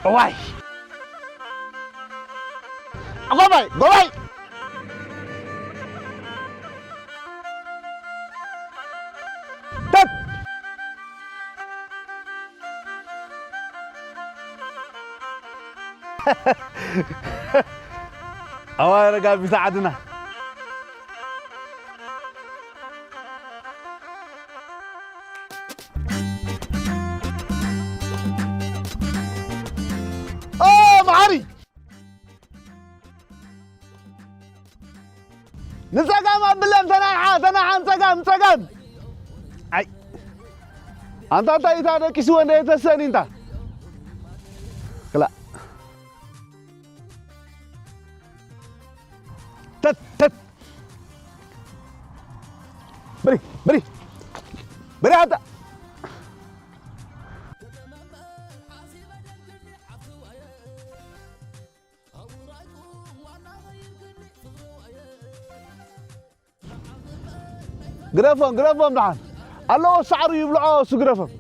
እዋይ! ጎባይ! ጎባይ! ተት! ኣዋይ ረጋቢት ዓድና። ኦ መሓሪ! ንጸጋም ኣብለን ተናሓ፣ ተናሓ ንጸጋም፣ ንጸጋም። ኣይ። ኣንታ እንታይ ኢታ ደቂስዎ እንደ የተሰኒ እንታ። ክላ። ተት፣ ተት። በሪ፣ በሪ። በሪ ኣንታ። ግረፎም፣ ግረፎም ደሓን። ኣለዎ ሳዕሩ ይብልዖ እሱ ግረፎም።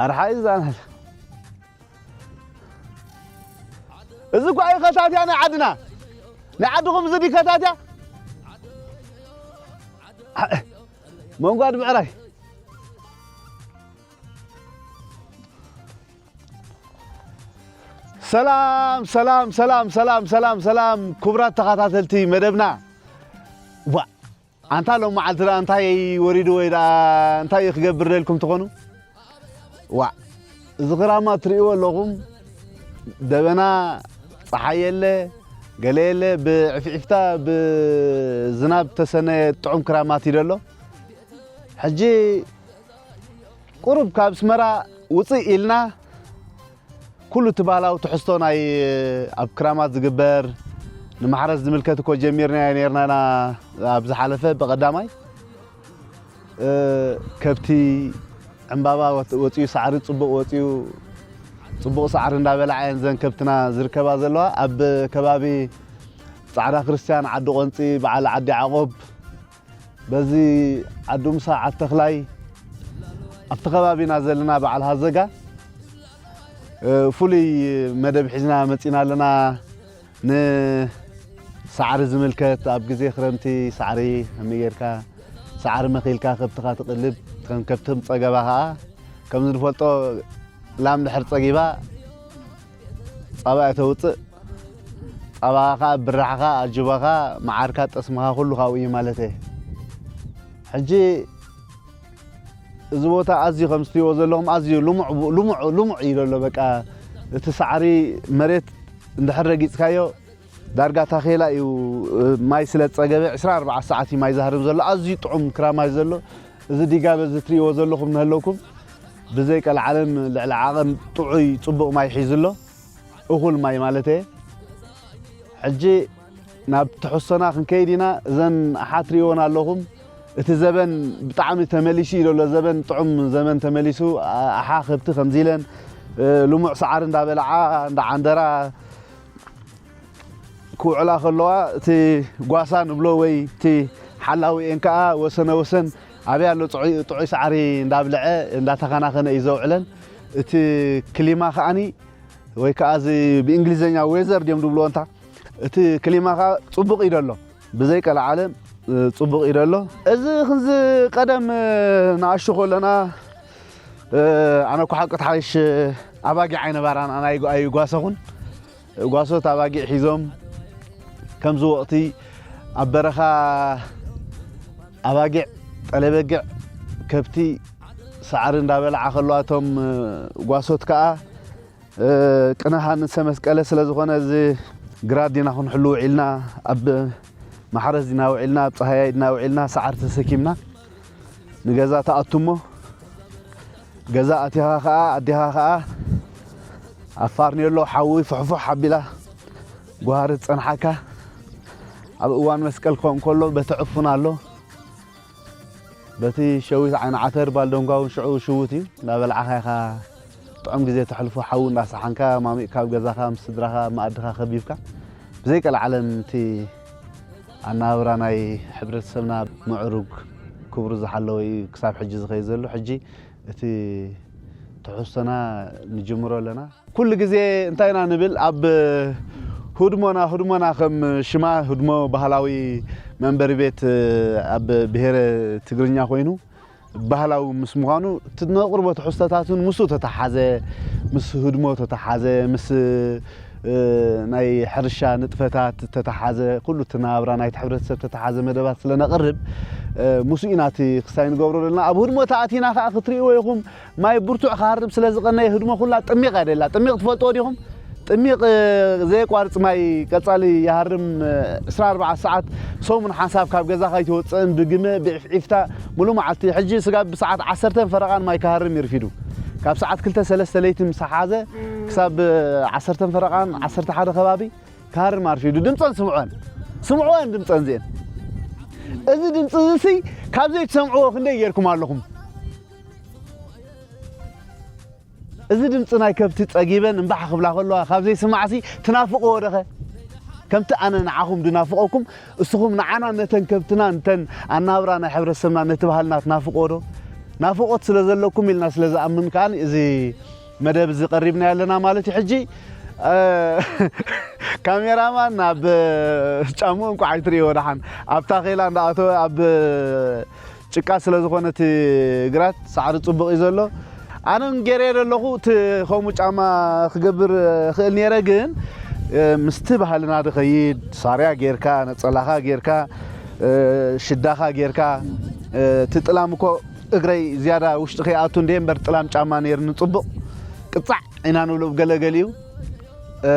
ኣርሓ እዩ ዛናል። እዚ እኳ እዩ ከታትያ ናይ ዓድና። ናይ ዓድኹም እዚ ድዩ ከታትያ? መንጓድ ብዕራይ። ሰላም፣ ሰላም፣ ሰላም፣ ሰላም፣ ሰላም፣ ሰላም፣ ክቡራት ተኸታተልቲ መደብና። ዋ፣ ኣንታ ሎም መዓልቲ ደኣ እንታይ ወሪዱ ወይ ደኣ እንታይ እዩ ክገብር ደልኩም ትኾኑ? ዋ፣ እዚ ክራማት ትርእይዎ ኣለኹም፣ ደበና፣ ጸሓይ የለ፣ ገለ የለ፣ ብዕፍዒፍታ፣ ብዝናብ ተሰነየ ጥዑም ክራማት እዩ ደሎ። ሕጂ ቁሩብ ካብ ኣስመራ ውጽእ ኢልና፣ ኩሉ እቲ ባህላዊ ትሕዝቶ ናይ ኣብ ክራማት ዝግበር ንማሕረስ ዝምልከት እኮ ጀሚርናዮ ኔርና ኢና። ኣብ ዝሓለፈ ብቐዳማይ፣ እ፣ ከብቲ ዕምባባ ወት-፣ ወጺኡ፣ ሳዕሪ ጽቡቕ ወጺኡ፣ ጽቡቕ ሳዕሪ እንዳበልዓ እየን ዘን ከብትና ዝርከባ ዘለዋ። ኣብ ከባቢ ጻዕዳ ክርስትያን፣ ዓዲ ቆንጺ፣ በዓል ዓዲ ያዕቆብ፣ በዚ ዓዲ ሙሳ፣ ዓዲ ተኽላይ፣ ኣብቲ ከባቢና ዘለና በዓል ሃዘጋ፣ እ፣ ፍሉይ መደብ ሒዝና መጺና ኣለና። ንሳዕሪ ዝምልከት፣ ኣብ ግዜ ክረምቲ ሳዕሪ ከመይ ጌርካ ሳዕሪ መኺልካ ከብትኻ ትቕልብ፣ ከም ከብቲ ጸገባ ኸኣ፣ ከም ዝንፈልጦ ላም ድሕር ጸጊባ፣ ጻባ እያ ተውጽእ። ጻባኻ፣ ብራዕኻ፣ ኣጅባኻ፣ መዓርካ፣ ጠስምኻ፣ ኩሉ ካብኡ እዩ ማለት እየ። ሕጂ እዚ ቦታ ኣዝዩ፣ ከም ትሪእዎ ዘለኹም፣ ኣዝዩ ልሙዕ፣ ልሙዕ፣ ልሙዕ እዩ ዘሎ። በቃ፣ እቲ ሳዕሪ መሬት እንድሕር ረጊጽካዮ፣ ዳርጋ ታኼላ እዩ፣ ማይ ስለ ዝጸገበ፣ ዕስራ ኣርባዕተ ሰዓት እዩ ማይ ዝሃርም ዘሎ። ኣዝዩ ጥዑም ክራማት ዘሎ። እዚ ዲጋ በዚ ትሪእዎ ዘለኹም ንህለውኩም፣ ብዘይ ቀልዓለም ልዕሊ ዓቐን ጥዑይ ጽቡቕ ማይ ሒዙ ኣሎ። እኹል ማይ ማለት እየ። ሕጂ ናብ ትሕዝቶና ክንከይድ ኢና። እዘን ኣሓ ትሪእወን ኣለኹም። እቲ ዘበን ብጣዕሚ ተመሊሱ እዩ ዘሎ። ዘበን ጥዑም ዘመን ተመሊሱ። ኣሓ ከብቲ ከምዚ ኢለን፣ እ፣ ልሙዕ ሰዓሪ እንዳበልዓ፣ እንዳዓንደራ ክውዕላ ከለዋ፣ እቲ ጓሳ ንብሎ ወይ እቲ ሓላዊኤን ከኣ ወሰነ ወሰን ኣበይ ኣሎ ጥዑይ፣ ጥዑይ ሳዕሪ እንዳብልዐ፣ እንዳተኸናኸነ እዩ ዘውዕለን። እቲ ክሊማ ከኣኒ ወይ ከኣ እዚ ብእንግሊዘኛ ዌዘር ድዮም ዝብልዎ እንታ፣ እቲ ክሊማ ከኣ ጽቡቕ እዩ ደሎ። ብዘይ ቀልዓለም፣ እ፣ ጽቡቕ እዩ ደሎ። እዚ ክንዚ ቀደም፣ እ፣ ንኣሽቱ ከለና፣ እ፣ ኣነ እኮ ሓቂ ትሓይሽ ኣባጊዕ ኣይነበራን፣ ኣነ ኣይጓ-፣ ኣይጓሰኹን። ጓሶት ኣባጊዕ ሒዞም፣ ከምዚ ወቕቲ ኣብ በረኻ ኣባጊዕ፣ ጠለበጊዕ፣ ከብቲ ሳዕሪ እንዳበልዓ ከለዋ፣ እቶም፣ እ፣ ጓሶት ከኣ፣ እ፣ ቅነ ሃንሰ መስቀለ ስለ ዝኾነ፣ እዚ ግራት ዲና ክንሕሉ ውዒልና፣ ኣብ ማሕረስ ዲና ውዒልና፣ ኣብ ጸሃያይ ዲና ውዒልና፣ ሳዕሪ ተሰኪምና ንገዛ ትኣቱ እሞ፣ ገዛ ኣቲኻ ኸኣ፣ ኣዴኻ ኸኣ ኣብ ፋርኔሎ ሓዊ ፍሕፉሕ ኣቢላ ጓሃሪ ትጸንሓካ። ኣብ እዋን መስቀል ክኸውን ከሎ በቲ ዕፉን ኣሎ። በቲ ሸዊት ዓይኒ ዓተር ባልደንጓ እውን ሽዑ ሽውት እዩ። እንዳበላዕኻ ኢኻ ጥዑም ግዜ ተሕልፎ፣ ሓዊ እንዳሰሓንካ፣ ማሚቕ ካብ ገዛኻ ምስ ስድራኻ ኣብ መኣድኻ ከቢብካ። ብዘይ ቀልዓለም እቲ ኣነባብራ ናይ ሕብረተሰብና ምዕሩግ ክብሩ ዝሓለወ እዩ ክሳብ ሕጂ ዝኸይድ ዘሎ። ሕጂ እቲ ትሕዝቶና ንጅምሮ ኣለና። ኩሉ ግዜ እንታይ ኢና ንብል? ኣብ ህድሞና፣ ህድሞና ከም ሽማ ህድሞ ባህላዊ መንበሪ ቤት ኣብ ብሄረ ትግርኛ ኮይኑ፣ ባህላዊ ምስ ምዃኑ እቲ ነቕርቦ ትሕዝቶታት እውን ምስኡ ተተሓዘ፣ ምስ ህድሞ ተተሓዘ፣ ምስ እ፣ ናይ ሕርሻ ንጥፈታት ተተሓዘ፣ ኩሉ እቲ ናብራ ናይቲ ሕብረተሰብ ተተሓዘ መደባት ስለ ነቕርብ፣ እ፣ ምስኡ ኢና እቲ ክስታይ ንገብሮ ዘለና። ኣብ ህድሞ ተኣቲና ከኣ ክትርእይዎ ኢኹም፣ ማይ ብርቱዕ ክሃርም ስለ ዝቐነየ ህድሞ ኩላ ጥሚቕ እያ ደላ። ጥሚቕ ትፈልጥዎ ዲኹም? ጥሚቕ፣ እ፣ ዘየቋርጽ ማይ ቀጻሊ ይሃርም፣ እ፣ ዕስራ ኣርባዕተ ሰዓት ሰሙን ሓንሳብ ካብ ገዛ ከይትወጽእን ብግመ ብዒፍዒፍታ ሙሉ መዓልቲ። ሕጂ ስጋብ ብሰዓት ዓሰርተን ፈረቓን ማይ ክሃርም ይርፊዱ። ካብ ሰዓት ክልተ ሰለስተ ለይቲ ምስ ሓዘ ክሳብ ዓሰርተን ፈረቓን ዓሰርተ ሓደ ከባቢ ክሃርም ኣርፊዱ። ድምፀን ስምዖን፣ ስምዕወን ድምፀን ዜን። እዚ ድምፂ እዚ ሲ ካብ ዘይትሰምዕዎ ክንደይ ጌርኩም ኣለኹም? እዚ ድምፂ ናይ ከብቲ ጸጊበን እምባሕ ክብላ ከለዋ ካብ ዘይስማዕሲ ትናፍቕዎ ዶኸ? ከምቲ ኣነ ንዓኹም ድናፍቐኩም፣ እስኹም ንዓና ነተን ከብትና፣ ነተን ኣናብራ ናይ ሕብረተሰብና፣ ነቲ ባህልና ትናፍቕዎ ዶ? ናፍቖት ስለ ዘለኩም ኢልና ስለ ዝኣምን ከኣ እዚ መደብ እዚ ቀሪብና ኣለና ማለት እዩ። ሕጂ፣ እ፣ ካሜራማን ኣብ ጫምኡ እንቋዕ ኣይትርእይዎ ደሓን። ኣብ ታኼላ እንዳኣተወ ኣብ ጭቃ ስለ ዝኾነ እቲ ግራት ሳዕሪ ጽቡቕ እዩ ዘሎ። ኣነ እውን ገይረዮ ዘለኹ እቲ ከምኡ ጫማ ክገብር እኽእል ነይረ፣ ግን፣ እ፣ ምስቲ ባህልና ድኸይድ ሳርያ ጌርካ፣ ነጸላኻ ጌርካ፣ እ፣ ሽዳኻ ጌርካ፣ እ፣ እቲ ጥላም እኮ እግረይ ዝያዳ ውሽጢ ከይኣቱ እንደ እምበር ጥላም ጫማ ነይርኒ ጽቡቕ ቅጻዕ ኢና ንብሎ ብገለገሊኡ። እ፣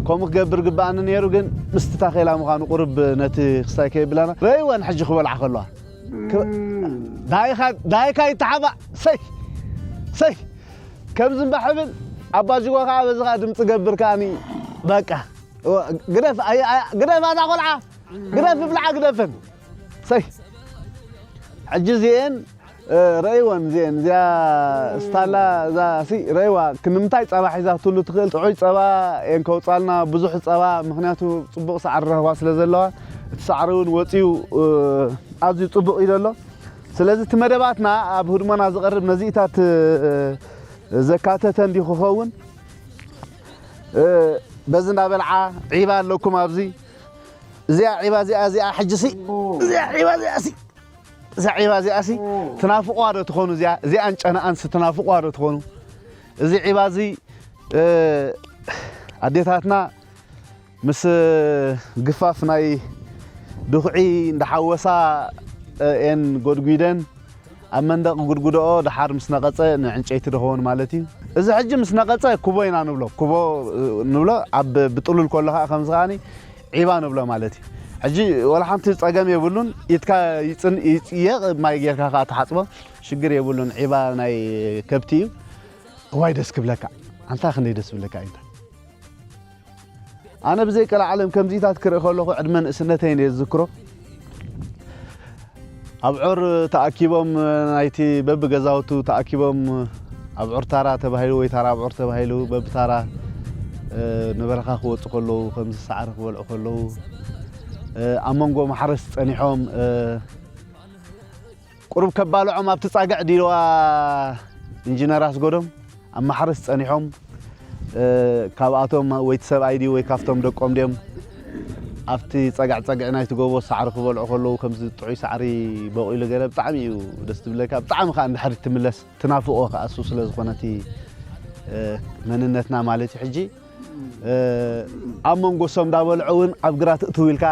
ከምኡ ክገብር ግብኣኒ ነይሩ፣ ግን ምስቲ ታኼላ ምዃኑ ቁሩብ ነቲ ክስታይ ከየብላና ረይወን ሕጂ ክበልዓ ከለዋ ክ-፣ ዳይኻ፣ ዳይካ ይተሓባእ። ሰይ፣ ሰይ፣ ከምዚ እምባ ሕብን ኣባ ጅጓ ከዓ በዚ ከዓ ድምፂ ገብር ከኣኒ በቃ። ግደፍ፣ ኣይ-፣ ኣይ-፣ ግደፍ ኣታ ቆልዓ፣ ግደፍ ብልዓ ግደፈን። ሰይ፣ ሕጂ እዚኤን፣ እ፣ ረእይወን እዚኤን፣ እዚኣ ስታላ፣ እዛ ሲ ረእይዋ፣ ክንምንታይ ጸባ ሒዛትሉ ትኽእል? ጥዑይ ጸባ እየን ከውጻልና፣ ብዙሕ ጸባ፣ ምኽንያቱ ጽቡቕ ሳዕሪ ረህዋ ስለ ዘለዋ፣ እቲ ሳዕሪ እውን ወጺኡ፣ እ፣ ኣዝዩ ጽቡቕ እዩ ዘሎ። ስለዚ እቲ መደባትና ኣብ ህድሞና ዝቐርብ ነዚኢታት፣ እ፣ ዘካተተ እንዲ ክኸውን፣ እ፣ በዚ እንዳበልዓ ዒባ ኣለኩም ኣብዚ። እዚኣ ዒባ እዚኣ፣ እዚኣ ሕጂ ሲ፣ እዚኣ ዒባ እዚኣ ሲ፣ እዛ ዒባ እዚኣ ሲ ትናፍቕዋ ዶ ትኾኑ? እዚኣ፣ እዚኣን ጨነኣን ሲ ትናፍቕዋ ዶ ትኾኑ? እዚ ዒባ እዚ፣ እ፣ ኣዴታትና ምስ ግፋፍ ናይ ድኹዒ እንዳሓወሳ፣ እ፣ ኤን ጎድጒደን ኣብ መንደቕ ጉድጉደኦ፣ ደሓር ምስ ነቐጸ ንዕንጨይቲ ድኸውን ማለት እዩ። እዚ ሕጂ ምስ ነቐጸ ኩቦ ኢና ንብሎ። ኩቦ፣ እ፣ ንብሎ። ኣብ ብጥሉል ከሎ ኸኣ ከምዚ ኸኣኒ ዒባ ንብሎ ማለት እዩ። ሕጂ ወላ ሓንቲ ጸገም የብሉን። ኢድካ ይጽን-፣ ይጽየቕ፣ ማይ ጌርካ ኸኣ ትሓጽቦ፣ ሽግር የብሉን። ዒባ ናይ ከብቲ እዩ። እዋይ ደስ ክብለካ። ኣንታ ክንደይ ደስ ክብለካ እዩ። ኣነ ብዘይ ቀልዓለም ከምዚታት ክርኢ ከለኹ ዕድመ ንእስነተይ እየ ዝዝክሮ። ኣብዑር ተኣኪቦም፣ ናይቲ በብገዛውቱ ተኣኪቦም፣ ኣብዑር ታራ ተባሂሉ ወይ ታራ ኣብዑር ተባሂሉ በብታራ፣ እ፣ ንበረኻ ክወጹ ከለዉ፣ ከምዚ ሳዕሪ ክበልዑ ከለዉ፣ እ፣ ኣብ መንጎ ማሕረስ ጸኒሖም፣ እ፣ ቁሩብ ከባልዖም ኣብቲ ጻግዕ ዲልዋ ኢንጂነር ኣስጎዶም ኣብ ማሕረስ ጸኒሖም፣ እ፣ ካብኣቶም ወይ እቲ ሰብኣይ ድዩ ወይ ካብቶም ደቆም ድዮም ኣብቲ ጸግዕ ጸግዕ ናይቲ ጎቦ ሳዕሪ ክበልዑ ከለዉ ከምዚ ጥዑይ ሳዕሪ በቒሉ ገለ ብጣዕሚ እዩ ደስ ትብለካ። ብጣዕሚ ከኣ እንድሕር ትምለስ ትናፍቖ ከኣ እሱ ስለ ዝኾነ እቲ፣ እ፣ መንነትና ማለት እዩ። ሕጂ እ፣ ኣብ መንጎ እሶም እንዳበልዑ እውን ኣብ ግራት እትው ኢልካ፣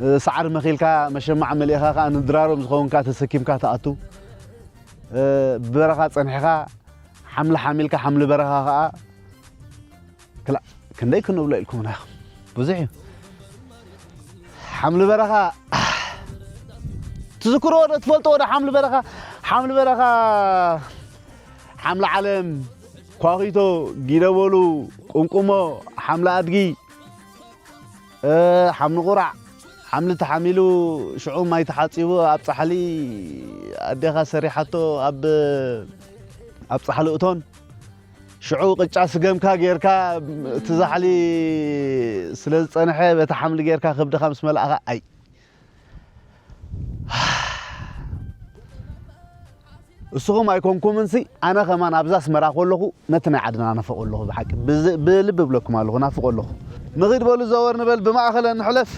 እ፣ ሳዕሪ መኺልካ፣ መሸማዕ መሊእኻ ከኣ ንድራሮም ዝኸውን ከኣ ተሰኪምካ ትኣቱ። እ፣ ብበረኻ ጸኒሕኻ፣ ሓምሊ ሓሚልካ፣ ሓምሊ በረኻ ከኣ፣ ክላእ፣ ክንደይ ክንብሎ ኢልኩምና ኢኹም? ብዙሕ እዩ። ሓምሊ በረኻ፣ ትዝክርዎ ዶ? ትፈልጥዎ ዶ? ሓምሊ በረኻ፣ ሓምሊ በረኻ፣ ሓምሊ ዓለም፣ ኳኺቶ፣ ጊደበሉ፣ ቁንቁሞ፣ ሓምሊ ኣድጊ፣ እ፣ ሓምሊ ቁራዕ፣ ሓምሊ ተሓሚሉ ሽዑ ማይ ተሓጺቡ ኣብ ጻሕሊ ኣዴኻ ሰሪሓቶ ኣብ፣ ኣብ ጻሕሊ እቶን፣ ሽዑ ቅጫ ስገምካ ጌርካ እቲ ዛሕሊ ስለ ዝጸንሐ በቲ ሓምሊ ጌርካ ከብድኻ ምስ መላእኻ ኣይ እስኹም ኣይኮንኩምንሲ፣ ኣነ ከማን ኣብዛ ኣስመራ ከለኹ ነቲ ናይ ዓድና ናፍቆ ኣለኹ። ብሓቂ ብዝ-፣ ብልቢ እብለኩም ኣለኹ፣ ናፍቆ ኣለኹ። ንኺድ በሉ፣ ዘወር ንበል፣ ብማእኸለን ንሕለፍ።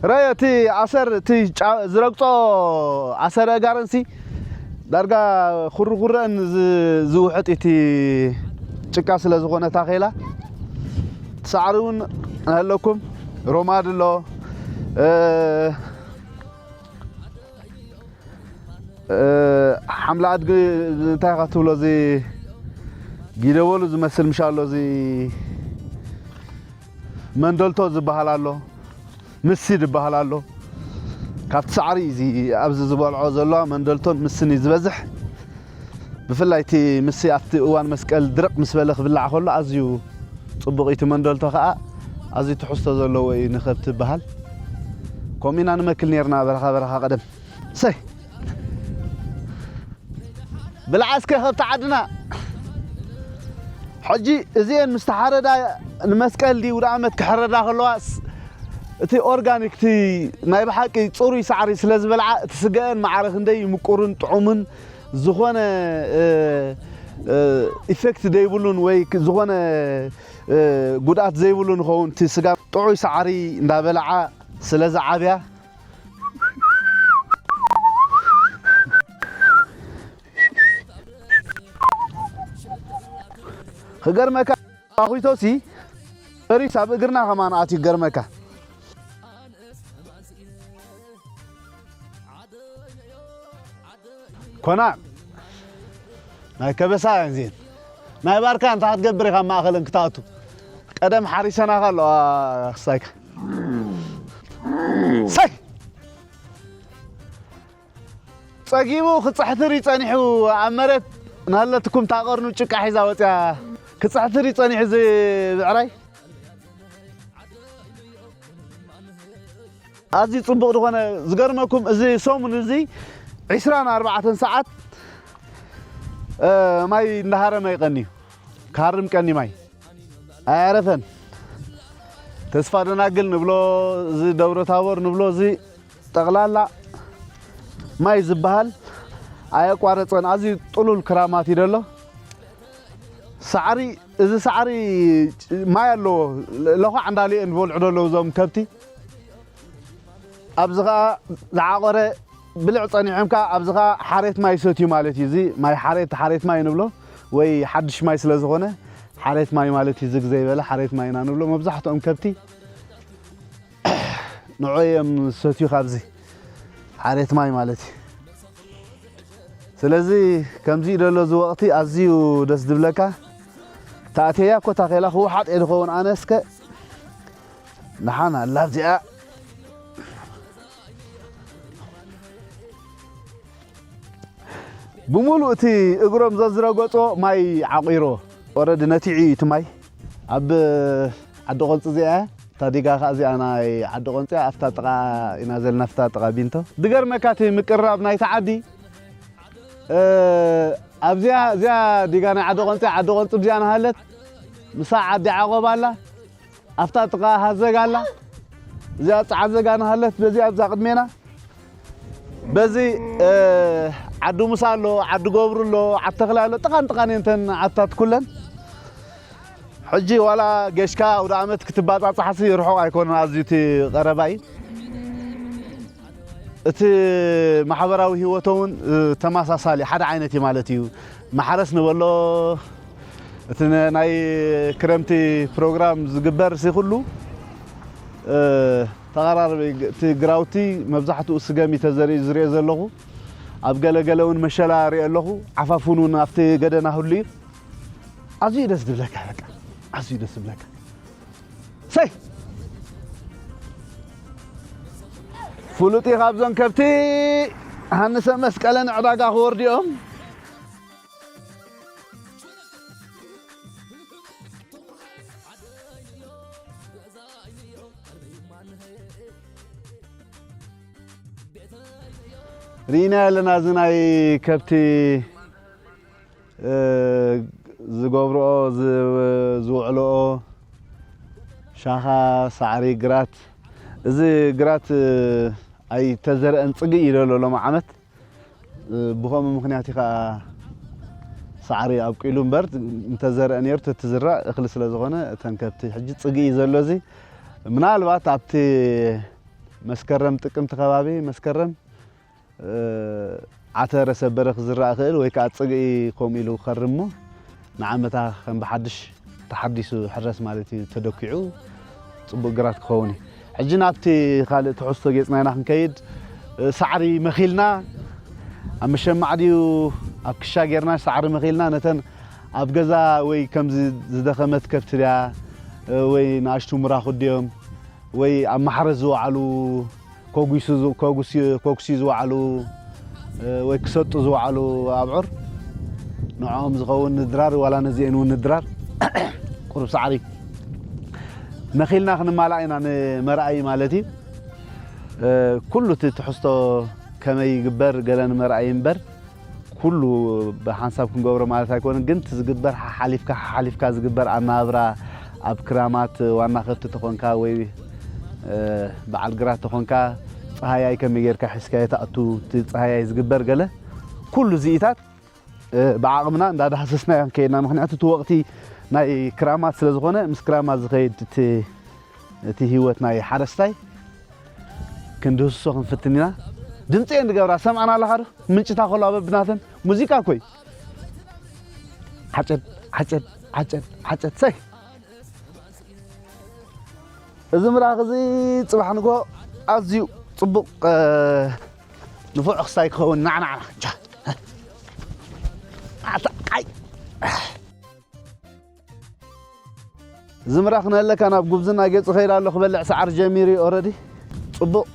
ረዮ፣ እቲ ኣሰር፣ እቲ ጫ-፣ ዝረግጾ ኣሰር ኣእጋረንሲ ዳርጋ ኩርኩረን ዝ-፣ ዝውሕጥ እቲ ጭቃ ስለ ዝኾነ ታኼላ። እቲ ሳዕሪ እውን ኣለኩም፣ ሮማድ ኣሎ፣ እ፣ እ፣ ሓምላ ኣድጊ እንታይ ኢኻ ትብሎ? እዚ ጊደበሉ ዝመስል ምሻ ኣሎ፣ እዚ መንደልቶ ዝበሃል ኣሎ፣ ምስ ዝበሃል ኣሎ። ካብቲ ሳዕሪ እዚ ኣብዚ ዝበልዖ ዘለዋ መንደልቶን ምስን እዩ ዝበዝሕ። ብፍላይ እቲ ምስ ኣብቲ እዋን መስቀል ድርቕ ምስ በለ ክብላዕ ከሎ ኣዝዩ ጽቡቕ እዩ። እቲ መንደልቶ ከኣ ኣዝዩ ትሕዝቶ ዘለዎ እዩ ንኸብቲ ዝበሃል። ከምኡ ኢና ንመክል ኔርና በረኻ በረኻ ቀደም። ሰይ ብልዓ እስከ ከብቲ ዓድና። ሕጂ እዚኤን ምስ ተሓረዳ ንመስቀል ድዩ ውደ ዓመት ክሕረዳ ከለዋስ እቲ ኦርጋኒክ፣ እቲ ናይ ብሓቂ ጽሩይ ሳዕሪ ስለ ዝበልዓ፣ እቲ ስገአን ማዕረ ክንደይ ምቁርን ጥዑምን ዝኾነ፣ እ፣ እ፣ ኢፌክት ዘይብሉን ወይ ክ-፣ ዝኾነ፣ እ፣ ጉድኣት ዘይብሉን ይኸውን። እቲ ስጋ ጥዑይ ሳዕሪ እንዳበልዓ ስለ ዝዓብያ። ክገርመካ ኣኹይቶሲ ፈሪስ ኣብ እግርና ከማን ኣትዩ ክገርመካ። ኮና ናይ ከበሳ እየን እዚኤን። ናይ ባርካ እንታይ ክትገብር ኢኻ ኣብ ማእኸለን ክትኣቱ? ቀደም ሓሪሰናኻ ኣለዋ ክስታይካ። ሰይ! ጸጊቡ ክጽሕትር እዩ ጸኒሑ ኣብ መሬት ናለትኩም ታቐርኑ ጭቃ ሒዛ ወጽያ ክጽሕትር እዩ ጸኒሑ እዚ ብዕራይ። ኣዝዩ ጽቡቕ ዝኾነ ዝገርመኩም እዚ ሰሙን እዚ ዒስራን ኣርባዕተን ሰዓት፣ እ፣ ማይ እንዳሃረመ ይቐንዩ። ክሃርም ቀኒ ማይ ኣያረፈን። ተስፋ ደናግል ንብሎ፣ እዚ ደብረ ታቦር ንብሎ፣ እዚ ጠቕላላ ማይ ዝበሃል ኣየቋረጸን። ኣዝዩ ጥሉል ክራማት እዩ ደሎ። ሳዕሪ፣ እዚ ሳዕሪ ማይ ኣለዎ። ለዃዕ እንዳልየን ዝበልዑ ደለዉ እዞም ከብቲ። ኣብዚ ኸኣ ዝዓቖረ ብልዕ ጸኒሖም ከኣ ኣብዚ ኸኣ ሓሬት ማይ ይሰትዩ ማለት እዩ። እዚ ማይ ሓሬት፣ ሓሬት ማይ ንብሎ ወይ ሓድሽ ማይ ስለ ዝኾነ ሓሬት ማይ ማለት እዩ። ዝግ ዘይበለ ሓሬት ማይ ኢና ንብሎ። መብዛሕትኦም ከብቲ ንዑ እዮም ዝሰትዩ ካብዚ ሓሬት ማይ ማለት እዩ። ስለዚ ከምዚ እዩ ደሎ እዚ ወቕቲ ኣዝዩ ደስ ዝብለካ። ተኣትየያ እኮ ታኼላ ክውሓጥ እየ ዝኸውን ኣነ እስከ። ደሓን ኣላ እዚኣ። ብምሉእ እቲ እግሮም ዘዝረገጾ ማይ ዓቑሮ። ወረዲ ነቲዑ እዩ እቲ ማይ። ኣብ ዓዲ ቆንጺ እዚኣ እያ። እታ ዲጋ ኸዓ እዚኣ ናይ ዓዲ ቆንጺ እያ። ኣብታ ጥቓ ኢና ዘለና፣ ኣብታ ጥቓ ቢንቶ። ዝገርመካ እቲ ምቅርራብ ናይቲ ዓዲ፣ እ፣ ኣብዚኣ፣ እዚኣ ዲጋ ናይ ዓዲ ቆንጺ፣ ዓዲ ቆንጺ ብዚኣ ናሃለት፣ ምሳ ዓዲ ዓቆብ ኣላ። ኣብታ ጥቓ ሃዘግ ኣላ። እዚኣ ጸዓዘግ ኣናሃለት በዚኣ ኣብዛ ቅድሜና። በዚ፣ እ፣ ዓዲ ሙሳ ኣሎ፣ ዓዲ ገብሩ ኣሎ፣ ዓዲ ተኽለ ኣሎ። ጥቓን ጥቓን እየን እተን ዓድታት ኩለን። ሕጂ ዋላ ገሽካ ኣውደ ዓመት ክትባጻጻሕሲ ርሑቕ ኣይኮነን፣ ኣዝዩ እቲ ቀረባ እዩ። እቲ ማሕበራዊ ህይወቶ እውን፣ እ፣ ተመሳሳሊ ሓደ ዓይነት እዩ ማለት እዩ። ማሕረስ ንበሎ፣ እቲ ነ-፣ ናይ ክረምቲ ፕሮግራም ዝግበር ሲ ኩሉ፣ እ፣ ተቐራረበ። እቲ ግራውቲ መብዛሕትኡ ስገም እዩ ተዘሪኡ ዝሪኦ ዘለኹ። ኣብ ገለ ገለ እውን መሸላ ሪኦ ኣለኹ። ዓፋፉን እውን ኣብቲ ገደና ህሉ እዩ። ኣዝዩ ደስ ዝብለካ፣ በቃ፣ ኣዝዩ ደስ ዝብለካ። ሰይ! ፍሉጥ እዩ። ካብዞም ከብቲ ሃንሰ መስቀለ ንዕዳጋ ክወርዱ እዮም። ርኢና ኣለና። እዚ ናይ ከብቲ፣ እ፣ ዝገብርኦ፣ ዝ-፣ ዝውዕልኦ ሻኻ፣ ሳዕሪ፣ ግራት፣ እዚ ግራት ኣይተዘርአን ጽግኢ እዩ ዘሎ ሎም ዓመት። ብኸምኡ ምኽንያት እዩ ኸዓ ሳዕሪ ኣብቂሉ እምበር፣ እንተዘርአ ነይሩ ተትዝራእ እኽሊ ስለ ዝኾነ እተን ከብቲ ሕጂ ጽግኢ እዩ ዘሎ። እዚ ምናልባት ኣብቲ መስከረም ጥቅምቲ ከባቢ መስከረም ዓተረ ሰበረ ክዝራእ ይኽእል ወይ ከዓ ጽግኢ ከምኡ ኢሉ ክኸርም እሞ ንዓመታ ከም ብሓድሽ ተሓዲሱ ሕረስ ማለት እዩ። ተደኪዑ ጽቡቕ ግራት ክኸውን እዩ። ሕጂ ናብቲ ካልእ ትሕዝቶ ጌጽና ኢና ክንከይድ። ሳዕሪ መኺልና ኣብ መሸማዕ ድዩ ኣብ ክሻ ጌርና ሳዕሪ መኺልና ነተን ኣብ ገዛ ወይ ከምዚ ዝደኸመት ከብቲ ድያ ወይ ንኣሽቱ ምራኹት ድዮም ወይ ኣብ ማሕረስ ዝወዓሉ ኮጉሱ ዝ- ኮጉሲ- ኮጉሲ ዝወዓሉ ወይ ክሰጡ ዝወዓሉ ኣብዑር ንዕኦም ዝኸውን ንድራር ዋላ ነዚአን እውን ንድራር ቁሩብ ሳዕሪ መኺልና ክንማላእ ኢና ንመርኣይ ማለት እዩ። ኩሉ እቲ ትሕዝቶ ከመይ ይግበር ገለ ንመርኣይ እምበር ኩሉ ብሓንሳብ ክንገብሮ ማለት ኣይኮነን፣ ግን እቲ ዝግበር ሓሓሊፍካ ሓሓሊፍካ ዝግበር ኣናብራ ኣብ ክራማት ዋና ከብቲ ተኾንካ ወይ በዓል ግራት ተኾንካ ጸሃያይ ከመይ ጌርካ ሒዝካ የተኣቱ እቲ ጸሃያይ ዝግበር ገለ ኩሉ ዝኢታት ብዓቕምና እንዳዳህሰስና ኢና ከይድና። ምኽንያቱ እቲ ወቕቲ ናይ ክራማት ስለ ዝኾነ ምስ ክራማት ዝኸይድ እቲ ህይወት ናይ ሓረስታይ ክንድህስሶ ክንፍትን ኢና። ድምፂ እየን ዝገብራ ሰምዓና ኣለኻ ዶ? ምንጭታ ከሎ በብናተን ሙዚቃ እኮ እዩ። ዓጨድ ዓጨድ ዓጨድ ዓጨድ ሰይ እዚ ምራኽ እዚ ፅባሕ ንጎ ኣዝዩ ፅቡቕ ንፉዕ ክስታይ ክኸውን ናዕናዕና ጃ ኣታ ኣይ ዝምራ ክነለካ ናብ ጉብዝና ገጽ ኸይድ ኣሎ ክበልዕ ሰዓር ጀሚሩ እዩ ኦረዲ ጽቡቕ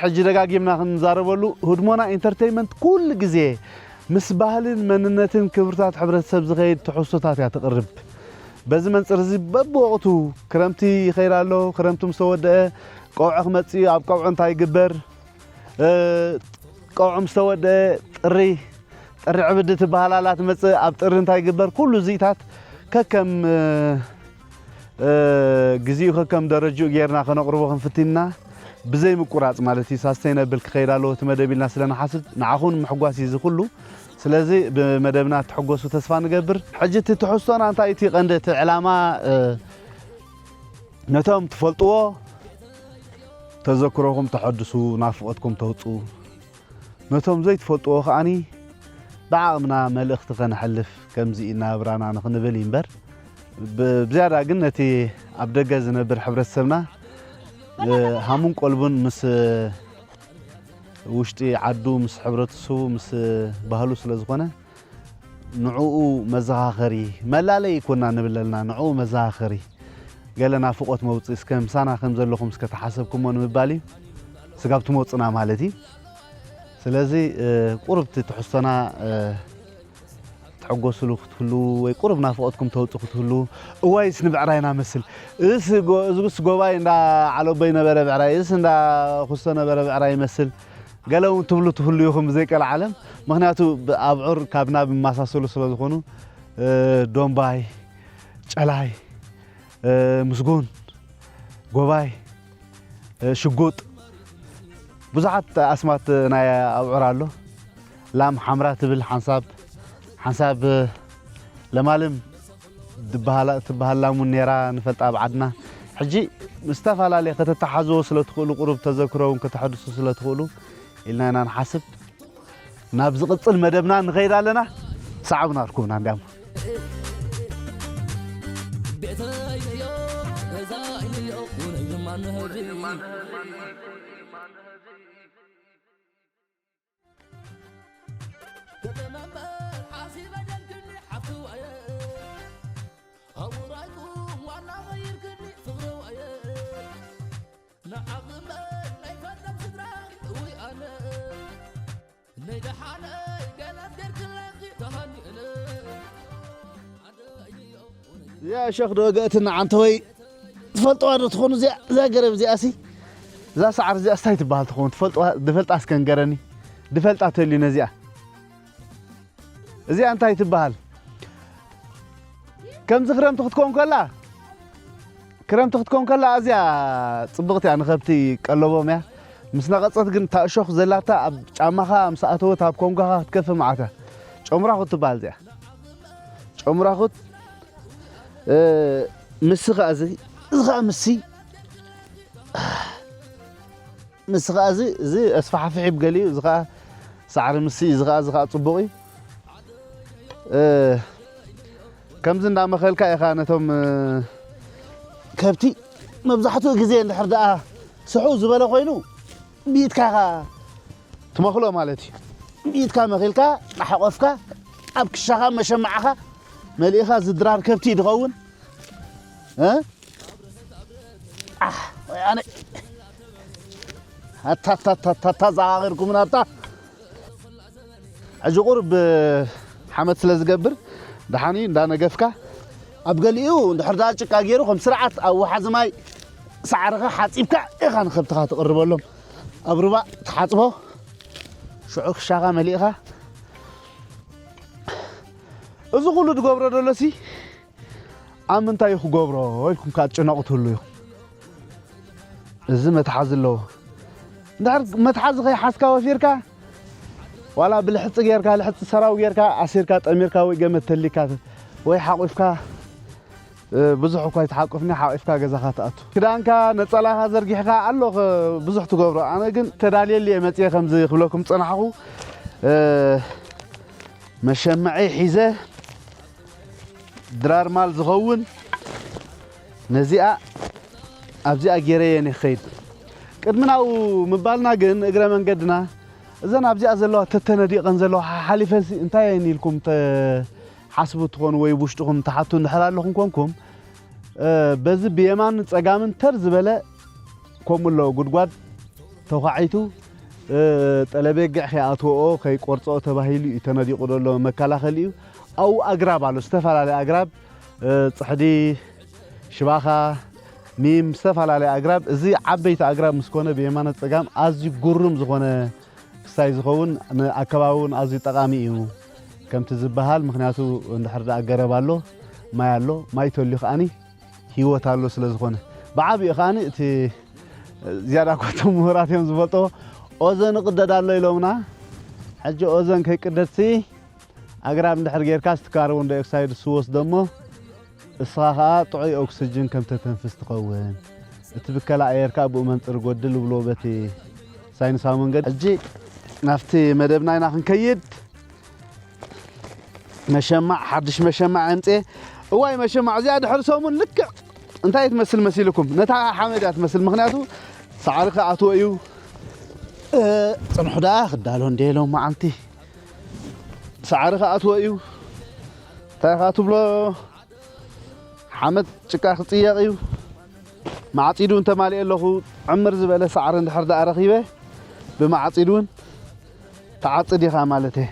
ሕጂ ደጋጊምና ክንዛረበሉ ህድሞና ኢንተርቴይንመንት ኩሉ ግዜ ምስ ባህልን መንነትን ክብርታት ሕብረተሰብ ዝኸይድ ትሕዝቶታት እያ ትቕርብ። በዚ መንፅር እዚ በብወቕቱ ክረምቲ ይኸይድ ኣሎ። ክረምቲ ምስ ተወደአ ቀውዒ ክመፅእ እዩ። ኣብ ቀውዒ እንታይ ይግበር? ቀውዒ ምስ ተወደአ ጥሪ ጥሪ ዕብዲ ትበሃል ኣላ ትመጽእ። ኣብ ጥሪ እንታይ ይግበር? ኩሉ እዚታት ከከም ግዚኡ ከከም ደረጅኡ ጌርና ከነቕርቦ ክንፍትን ኢና። ብዘይ ምቁራጽ ማለት እዩ። ሳስተይነብል ክኸይድ ኣለዎ እቲ መደብ ኢልና ስለ ንሓስብ ንዓኹን ምሕጓስ እዩ እዚ ኩሉ። ስለዚ ብመደብና ትሕጎሱ ተስፋ ንገብር። ሕጂ እቲ ትሕዝቶና እንታይ እቲ ቀንዲ እቲ ዕላማ ነቶም ትፈልጥዎ ተዘክሮኹም ተሐድሱ፣ ናፍቖትኩም ተውጽኡ። ነቶም ዘይትፈልጥዎ ከኣኒ ብዓቕምና መልእኽቲ ከነሕልፍ ከምዚ እዩ ናብራና ንኽንብል እዩ እምበር፣ ብ- ብዝያዳ ግን ነቲ ኣብ ደገ ዝነብር ሕብረተሰብና እ፣ ሃሙን ቀልቡን ምስ ውሽጢ ዓዱ፣ ምስ ሕብረተሰቡ፣ ምስ ባህሉ ስለ ዝኾነ ንዕኡ መዘኻኸሪ፣ መላለይ ይኮና ንብል ኣለና፣ ንዕኡ መዘኻኸሪ ገለ ናፍቖት መውፅኢ እስከ ምሳና ከም ዘለኹም እስከ ተሓሰብኩሞ ንምባል እዩ። ስጋብ ትመፁና ማለት እዩ። ስለዚ ቁሩብ እቲ ትሕዝቶና ትሕጎስሉ ክትህሉ ወይ ቁሩብ ናፍቖትኩም ተውፁ ክትህሉ እዋይስ ንብዕራይና መስል እስ ጎ- እዝስ ጎባይ እንዳ ዓለቦይ ነበረ ብዕራይ እስ እንዳ ኩስቶ ነበረ ብዕራይ ይመስል ገለ እውን ትብሉ ትህሉ ኢኹም ብዘይቀልዓለም። ምክንያቱ ኣብዑር ካብ ናብ ይመሳሰሉ ስለ ዝኾኑ ዶምባይ፣ ጨላይ፣ ምስጉን፣ ጎባይ፣ ሽጉጥ ብዙሓት ኣስማት ናይ ኣብዑር ኣሎ። ላም ሓምራ ትብል ሓንሳብ ሓንሳብ ለማልም ትበሃል ላም እውን ነይራ ንፈልጣ ኣብ ዓድና። ሕጂ ዝተፈላለየ ከተተሓዝዎ ስለ ትኽእሉ ቁሩብ ተዘክሮ እውን ከተሐድሱ ስለ ትኽእሉ ኢልና ኢና ንሓስብ። ናብ ዝቕጽል መደብና ንኸይድ ኣለና። ሰዓብና ርኩብና እንዲያም እዚኣ ሸኽ ዶ ገእትና ዓንተወይ ትፈልጥዋ ዶ ትኾኑ? እዚኣ እዛ ገረብ እዚኣ ሲ እዛ ሰዓር እዚኣ ስታይ ትበሃል ትኸውን? ትፈልጥዋ ድፈልጣ እስከ ንገረኒ። ድፈልጣ ተልዩ ነዚኣ እዚኣ እንታይ ትበሃል? ከምዚ ክረምቲ ክትከውን ከላ ክረምቲ ክትከውን ከላ ኣዝያ ጽብቕቲ እያ፣ ንኸብቲ ቀለቦም እያ። ምስ ነቐጸት ግን እታ እሾኽ ዘላታ ኣብ ጫማኻ ምስ ኣተወት ኣብ ኮንጓኻ ክትከፍእ መዓት እያ። ጨምራኹት ትበሃል እዚኣ። ጨምራኹት እ፣ ምስኻ እዚ እዚ ኸኣ ምሲ ምስ ኸዓ እዚ እዚ ኣስፋሕፍሒ ብገሊኡ እዚ ኸዓ ሳዕሪ ምስ እዚ ኸዓ እዚ ኸዓ ጽቡቕ እዩ። እ፣ ከምዚ እንዳመኸልካ ኢኻ ነቶም እ፣ ከብቲ መብዛሕትኡ ግዜ እንድሕር ደኣ ስሑ ዝበለ ኮይኑ ብኢድካ ኢኻ ትመኽሎ ማለት እዩ። ብኢድካ መኺልካ፣ እናሓቖፍካ፣ ኣብ ክሻኻ መሸማዕኻ መሊእኻ ዝድራር ከብቲ እዩ ድኸውን። እ? ኣሕ፣ ወይ ኣነ። ኣታ፣ ኣታ፣ ኣታ፣ ኣታ፣ ኣታ፣ ዘዓቒርኩምና ኣታ። ሕጂ ቁሩብ ሓመድ ስለ ዝገብር፣ ደሓን እዩ እንዳነገፍካ፣ ኣብ ገሊኡ እንድሕር ደኣ ጭቃ ገይሩ ከም ስርዓት ኣብ ወሓዚ ማይ ሳዕርኻ ሓጺብካ ኢኻ ንከብትኻ ትቕርበሎም። ኣብ ሩባ ትሓጽቦ፣ ሽዑ ክሻኻ መሊእኻ። እዚ ኩሉ ዝገብሮ ደሎሲ ኣብ ምንታይ እዩ ክገብሮ ኢልኩም ከኣ ትጭነቑ ትህሉ ኢኹም። እዚ መትሓዚ ኣለዎ። እንድሕር መትሓዚ ከይሓዝካ ወፊርካ፣ ዋላ ብልሕጺ ጌርካ፣ ልሕጺ ሰራው ጌርካ፣ ኣሲርካ፣ ጠሚርካ ወይ ገመድ ተሊካ፣ ወይ ሓቑፍካ፣ እ፣ ብዙሕ እኳ ኣይትሓቁፍኒ፣ ሓቂፍካ ገዛኻ ትኣቱ። ክዳንካ፣ ነጸላኻ ዘርጊሕካ ኣሎ፣ ኸ-፣ ብዙሕ ትገብሮ። ኣነ ግን ተዳልየሉ እየ መጽየ ከምዚ ክብለኩም ዝጸናሕኹ። እ፣ መሸመዒ ሒዘ፣ ድራር ማል ዝኸውን ነዚኣ ኣብዚኣ ገይረየን እየ ክኸይድ። ቅድሚ ናብኡ ምባልና ግን እግረ መንገድና እዘን ኣብዚኣ ዘለዋ ተተነዲቐን ዘለዋ ሓሓሊፈንሲ እንታይ እየን ኢልኩም ተሓስቡ ትኾኑ ወይ ውሽጥኹም ትሓቱ እንድሕር ኣለኹም ኮንኩም፣ እ፣ በዚ ብየማን ጸጋምን ተር ዝበለ ከምኡ ኣሎ ጉድጓድ ተዃዒቱ፣ እ፣ ጠለቤግዕ ከይኣትወኦ ከይቆርጽኦ ተባሂሉ እዩ ተነዲቑ ዘሎ መከላኸሊ እዩ። ኣብኡ ኣግራብ ኣሎ፣ ዝተፈላለየ ኣግራብ፣ እ፣ ጽሕዲ፣ ሽባኻ፣ ሚም፣ ዝተፈላለየ ኣግራብ። እዚ ዓበይቲ ኣግራብ ምስ ኮነ ብየማነ ጸጋም ኣዝዩ ጉሩም ዝኾነ ክሳይ ዝኸውን ንኣከባቢ እውን ኣዝዩ ጠቓሚ እዩ ከምቲ ዝበሃል። ምኽንያቱ እንድሕር ደኣ ገረብ ኣሎ፣ ማይ ኣሎ፣ ማይ ተልዩ ከኣኒ ህይወት ኣሎ ስለ ዝኾነ። ብዓቢኡ ከኣኒ እቲ ዝያዳ እኳ እቶም ምሁራት እዮም ዝፈልጥዎ፣ ኦዞን ይቕደድ ኣሎ ኢሎምና። ሕጂ ኦዞን ከይቅደድሲ ኣግራብ እንድሕር ጌርካ፣ እቲ ካርቦን ዳይኦክሳይድ እሱ ወስዶ እሞ፣ እስኻ ኸኣ ጥዑይ ኦክስጅን ከም ተተንፍስ ትኸውን። እቲ ብከላ ኣየር ከኣ ብኡ መንጽር ይጎድል ይብልዎ በቲ ሳይንሳዊ መንገዲ። ሕጂ ናብቲ መደብና ኢና ክንከይድ። መሸማዕ፣ ሓድሽ መሸማዕ ኣምጽኤ። እዋይ መሸማዕ እዚኣ ድሕሪ ሰሙን ልክዕ እንታይ ትመስል መሲልኩም? ነታ ሓመድ እያ ትመስል። ምኽንያቱ ሳዕሪ ክኣትዎ እዩ። እ፣ ጽንሑ ደኣ ክዳሎ እንደ ሎም መዓልቲ። ሳዕሪ ክኣትዎ እዩ። እንታይ ኢኻ ትብሎ? ሓመድ ጭቃ ክጽየቕ እዩ። ማዕጺዱ እንተማሊኤ ኣለኹ፣ ዕምር ዝበለ ሳዕሪ እንድሕር ደኣ ረኺበ፣ ብማዕጺድ እውን ትዓጽድ ኢኻ ማለት እየ።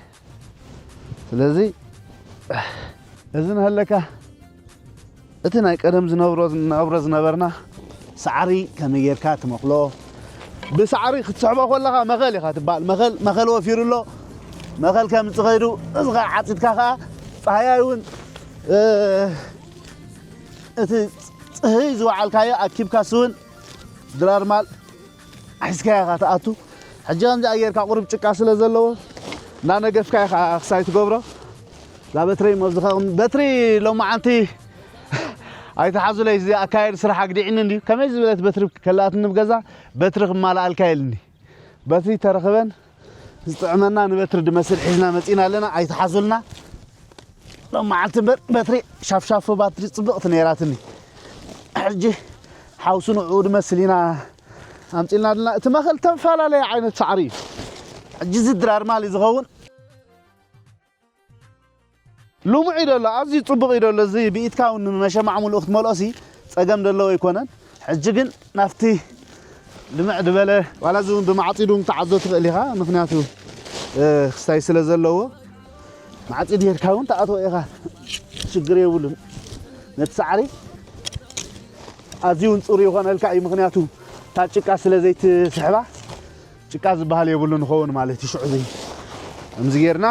ስለዚ፣ እዚ ንሃለካ፣ እቲ ናይ ቀደም ዝነብሮ፣ ዝነብሮ ዝነበርና ሳዕሪ ከመይ ጌርካ ትመኽሎ፣ ብሳዕሪ ክትስሕቦ ከለኻ መኸል ኢኻ ትበሃል። መኸል፣ መኸል ወፊሩ ኣሎ። መኸል ከምጽእ ከይዱ፣ እዚ ኸዓ ዓጺድካ ኸዓ፣ ጻህያይ እውን፣ እ፣ እቲ ጽህይ ዝወዓልካዮ ኣኪብካስ እውን ድራር ማል ሒዝካዮ ኢኻ ትኣቱ። ሕጂ ከምዚኣ ጌርካ ቁሩብ ጭቃ ስለ ዘለዎ፣ እናነገፍካ ኢኻ ክሳይ ትገብሮ። እዛ በትሪ እሞ ኣብዚ ኸ-፣ በትሪ ሎማዓንቲ ኣይትሓዙለይ፣ እዚ ኣካየድ ስራሕ ኣግዲዕኒ እንድዩ። ከመይ ዝበለት በትሪ ከላኣትኒ ብገዛ፣ በትሪ ክማልኣልካ ኢልኒ። በትሪ ተረኽበን ዝጥዕመና ንበትሪ ድመስል ሒዝና መጺና ኣለና፣ ኣይትሓዙልና። ሎማዓንቲ እምበር በትሪ ሻፍሻፎ ባትሪ ጽብቕቲ ነይራትኒ። ሕጂ ሓውሲ ንዕኡ ድመስል ኢና ኣምጺልና ኣለና። እቲ መኸል ተፈላለየ ዓይነት ሳዕሪ እዩ። ሕጂ እዚ ድራር ማል እዩ ዝኸውን። ልሙዕ እዩ ደሎ፣ ኣዝዩ ጽቡቕ እዩ ደሎ። እዚ ብኢድካ እውን ንመሸማዕ ምሉእ ክትመልኦሲ ጸገም ደለዎ ኣይኮነን። ሕጂ ግን ናብቲ ልምዕ ዝበለ ዋላ እዚ እውን ብማዕፂዱ እውን ክትዓዞ ትኽእል ኢኻ። ምኽንያቱ ክስታይ ስለ ዘለዎ ማዕፂድ ጌርካ እውን ትኣትዎ ኢኻ፣ ሽግር የብሉን። ነቲ ሳዕሪ ኣዝዩ እውን ፅሩ ይኾነልካ እዩ። ምኽንያቱ እታ ጭቃ ስለ ዘይትስሕባ ጭቃ ዝበሃል የብሉ ንኸውን ማለት እዩ። ሽዑ እዚ ከምዚ ጌርና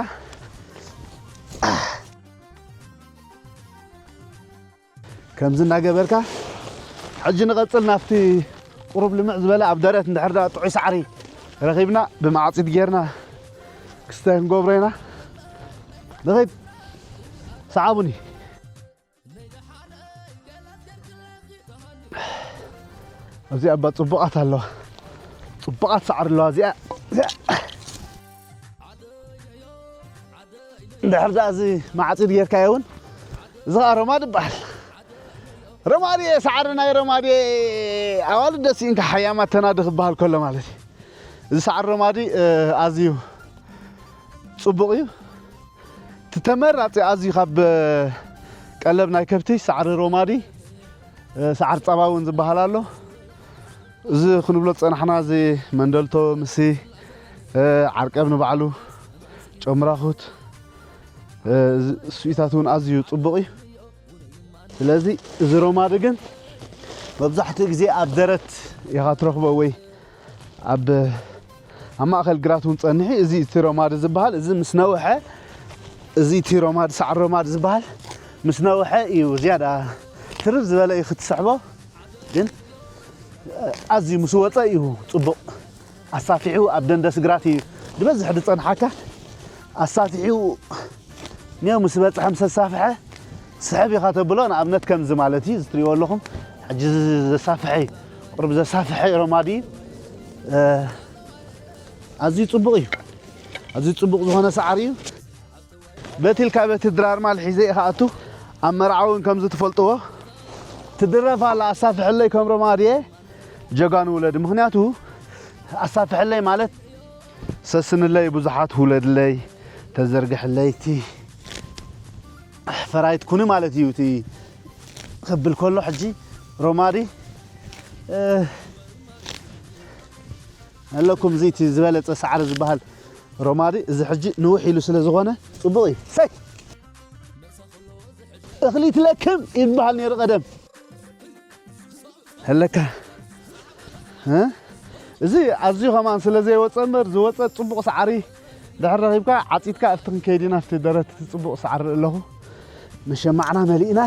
ከምዚ እናገበርካ ሕጂ ንቐፅል ናብቲ ቁሩብ ልምዕ ዝበለ ኣብ ደረት እንድሕር ዳ ጥዑይ ሳዕሪ ረኺብና ብማዕፂድ ጌርና ክስተ ክንገብሮ ኢና። ንኸይድ ሰዓቡኒ። ኣብዚኣ እባ ፅቡቓት ኣለዋ፣ ፅቡቓት ሳዕሪ ኣለዋ እዚኣ። እንድሕር ደኣ እዚ ማዕፂድ ጌርካዮ እውን እዚ ኸዓ ረማድ ይበሃል። ረማድየ ሳዕሪ ናይ ረማድየ ኣዋልድ ደስ ኢንካ ሓያማት ተናዲ ክበሃል ከሎ ማለት እዩ። እዚ ሳዕሪ ረማዲ ኣዝዩ ፅቡቕ እዩ። እቲ ተመራፂ ኣዝዩ ካብ ቀለብ ናይ ከብቲ ሳዕሪ ሮማዲ፣ ሳዕሪ ፃባ እውን ዝበሃል ኣሎ። እዚ ክንብሎ ዝፀናሕና እዚ መንደልቶ፣ ምሲ፣ ዓርቀብ ንባዕሉ፣ ጨምራኹት፣ ስኢታት እውን ኣዝዩ ፅቡቕ እዩ። ስለዚ እዚ ሮማዲ ግን መብዛሕትኡ ግዜ ኣብ ደረት ኢኻ ትረኽቦ ወይ ኣብ ኣብ ማእከል ግራት እውን ጸኒሑ። እዚ እቲ ሮማዲ ዝበሃል፣ እዚ ምስ ነውሐ፣ እዚ እቲ ሮማዲ፣ ሳዕሪ ሮማዲ ዝበሃል ምስ ነውሐ እዩ ዝያዳ ትርር ዝበለ እዩ ክትስሕቦ። ግን ኣዝዩ ምስ ወጸ እዩ ጽቡቕ። ኣሳፊሑ ኣብ ደንደስ ግራት እዩ ዝበዝሕ ዝጸንሓካ። ኣሳፊሑ ኔው ምስ በጽሐ፣ ምስ ኣሳፍሐ ስሕብ ኢኻ ተብሎ። ንኣብነት ከምዚ ማለት እዩ፣ እዚ ትሪእዎ ኣለኹም። ሕጂ እዚ ዘሳፍሐ እዩ፣ ቁሩብ ዘሳፍሐ ሮማዲ እዩ። ኣዝዩ ጽቡቕ እዩ። ኣዝዩ ጽቡቕ ዝኾነ ሳዕሪ እዩ። በቲ ኢልካ በቲ ድራር ማል ሒዘ ኢኻ ኣቱ። ኣብ መርዓ እውን ከምዚ ትፈልጥዎ ትድረፍ ኣላ፣ ኣሳፍሐለይ ከም ሮማድየ ጀጋኑ ውለድ። ምኽንያቱ ኣሳፍሐለይ ማለት ሰስንለይ፣ ብዙሓት ውለድለይ፣ ተዘርግሕለይ፣ እቲ ፈራይት ኩኒ ማለት እዩ። እቲ ክብል ከሎ ሕጂ ሮማዲ፣ እ፣ ኣለኩም እዚ እቲ ዝበለጸ ሳዕሪ ዝበሃል ሮማዲ፣ እዚ ሕጂ ንውሕ ኢሉ ስለ ዝኾነ ጽቡቕ እዩ። ሰይ! እኽሊ ትለክም ይበሃል ነይሩ ቀደም። ኣለካ፣ እ? እዚ ኣዝዩ ከማን ስለ ዘይወጸ እምበር፣ ዝወጸ ጽቡቕ ሳዕሪ ድሕር ረኺብካ፣ ዓጺድካ ኣብቲ ክንከይድ ኢና፣ ኣብቲ ደረት እቲ ጽቡቕ ሳዕሪ ኣለኹ። መሸማዕና መሊእና፣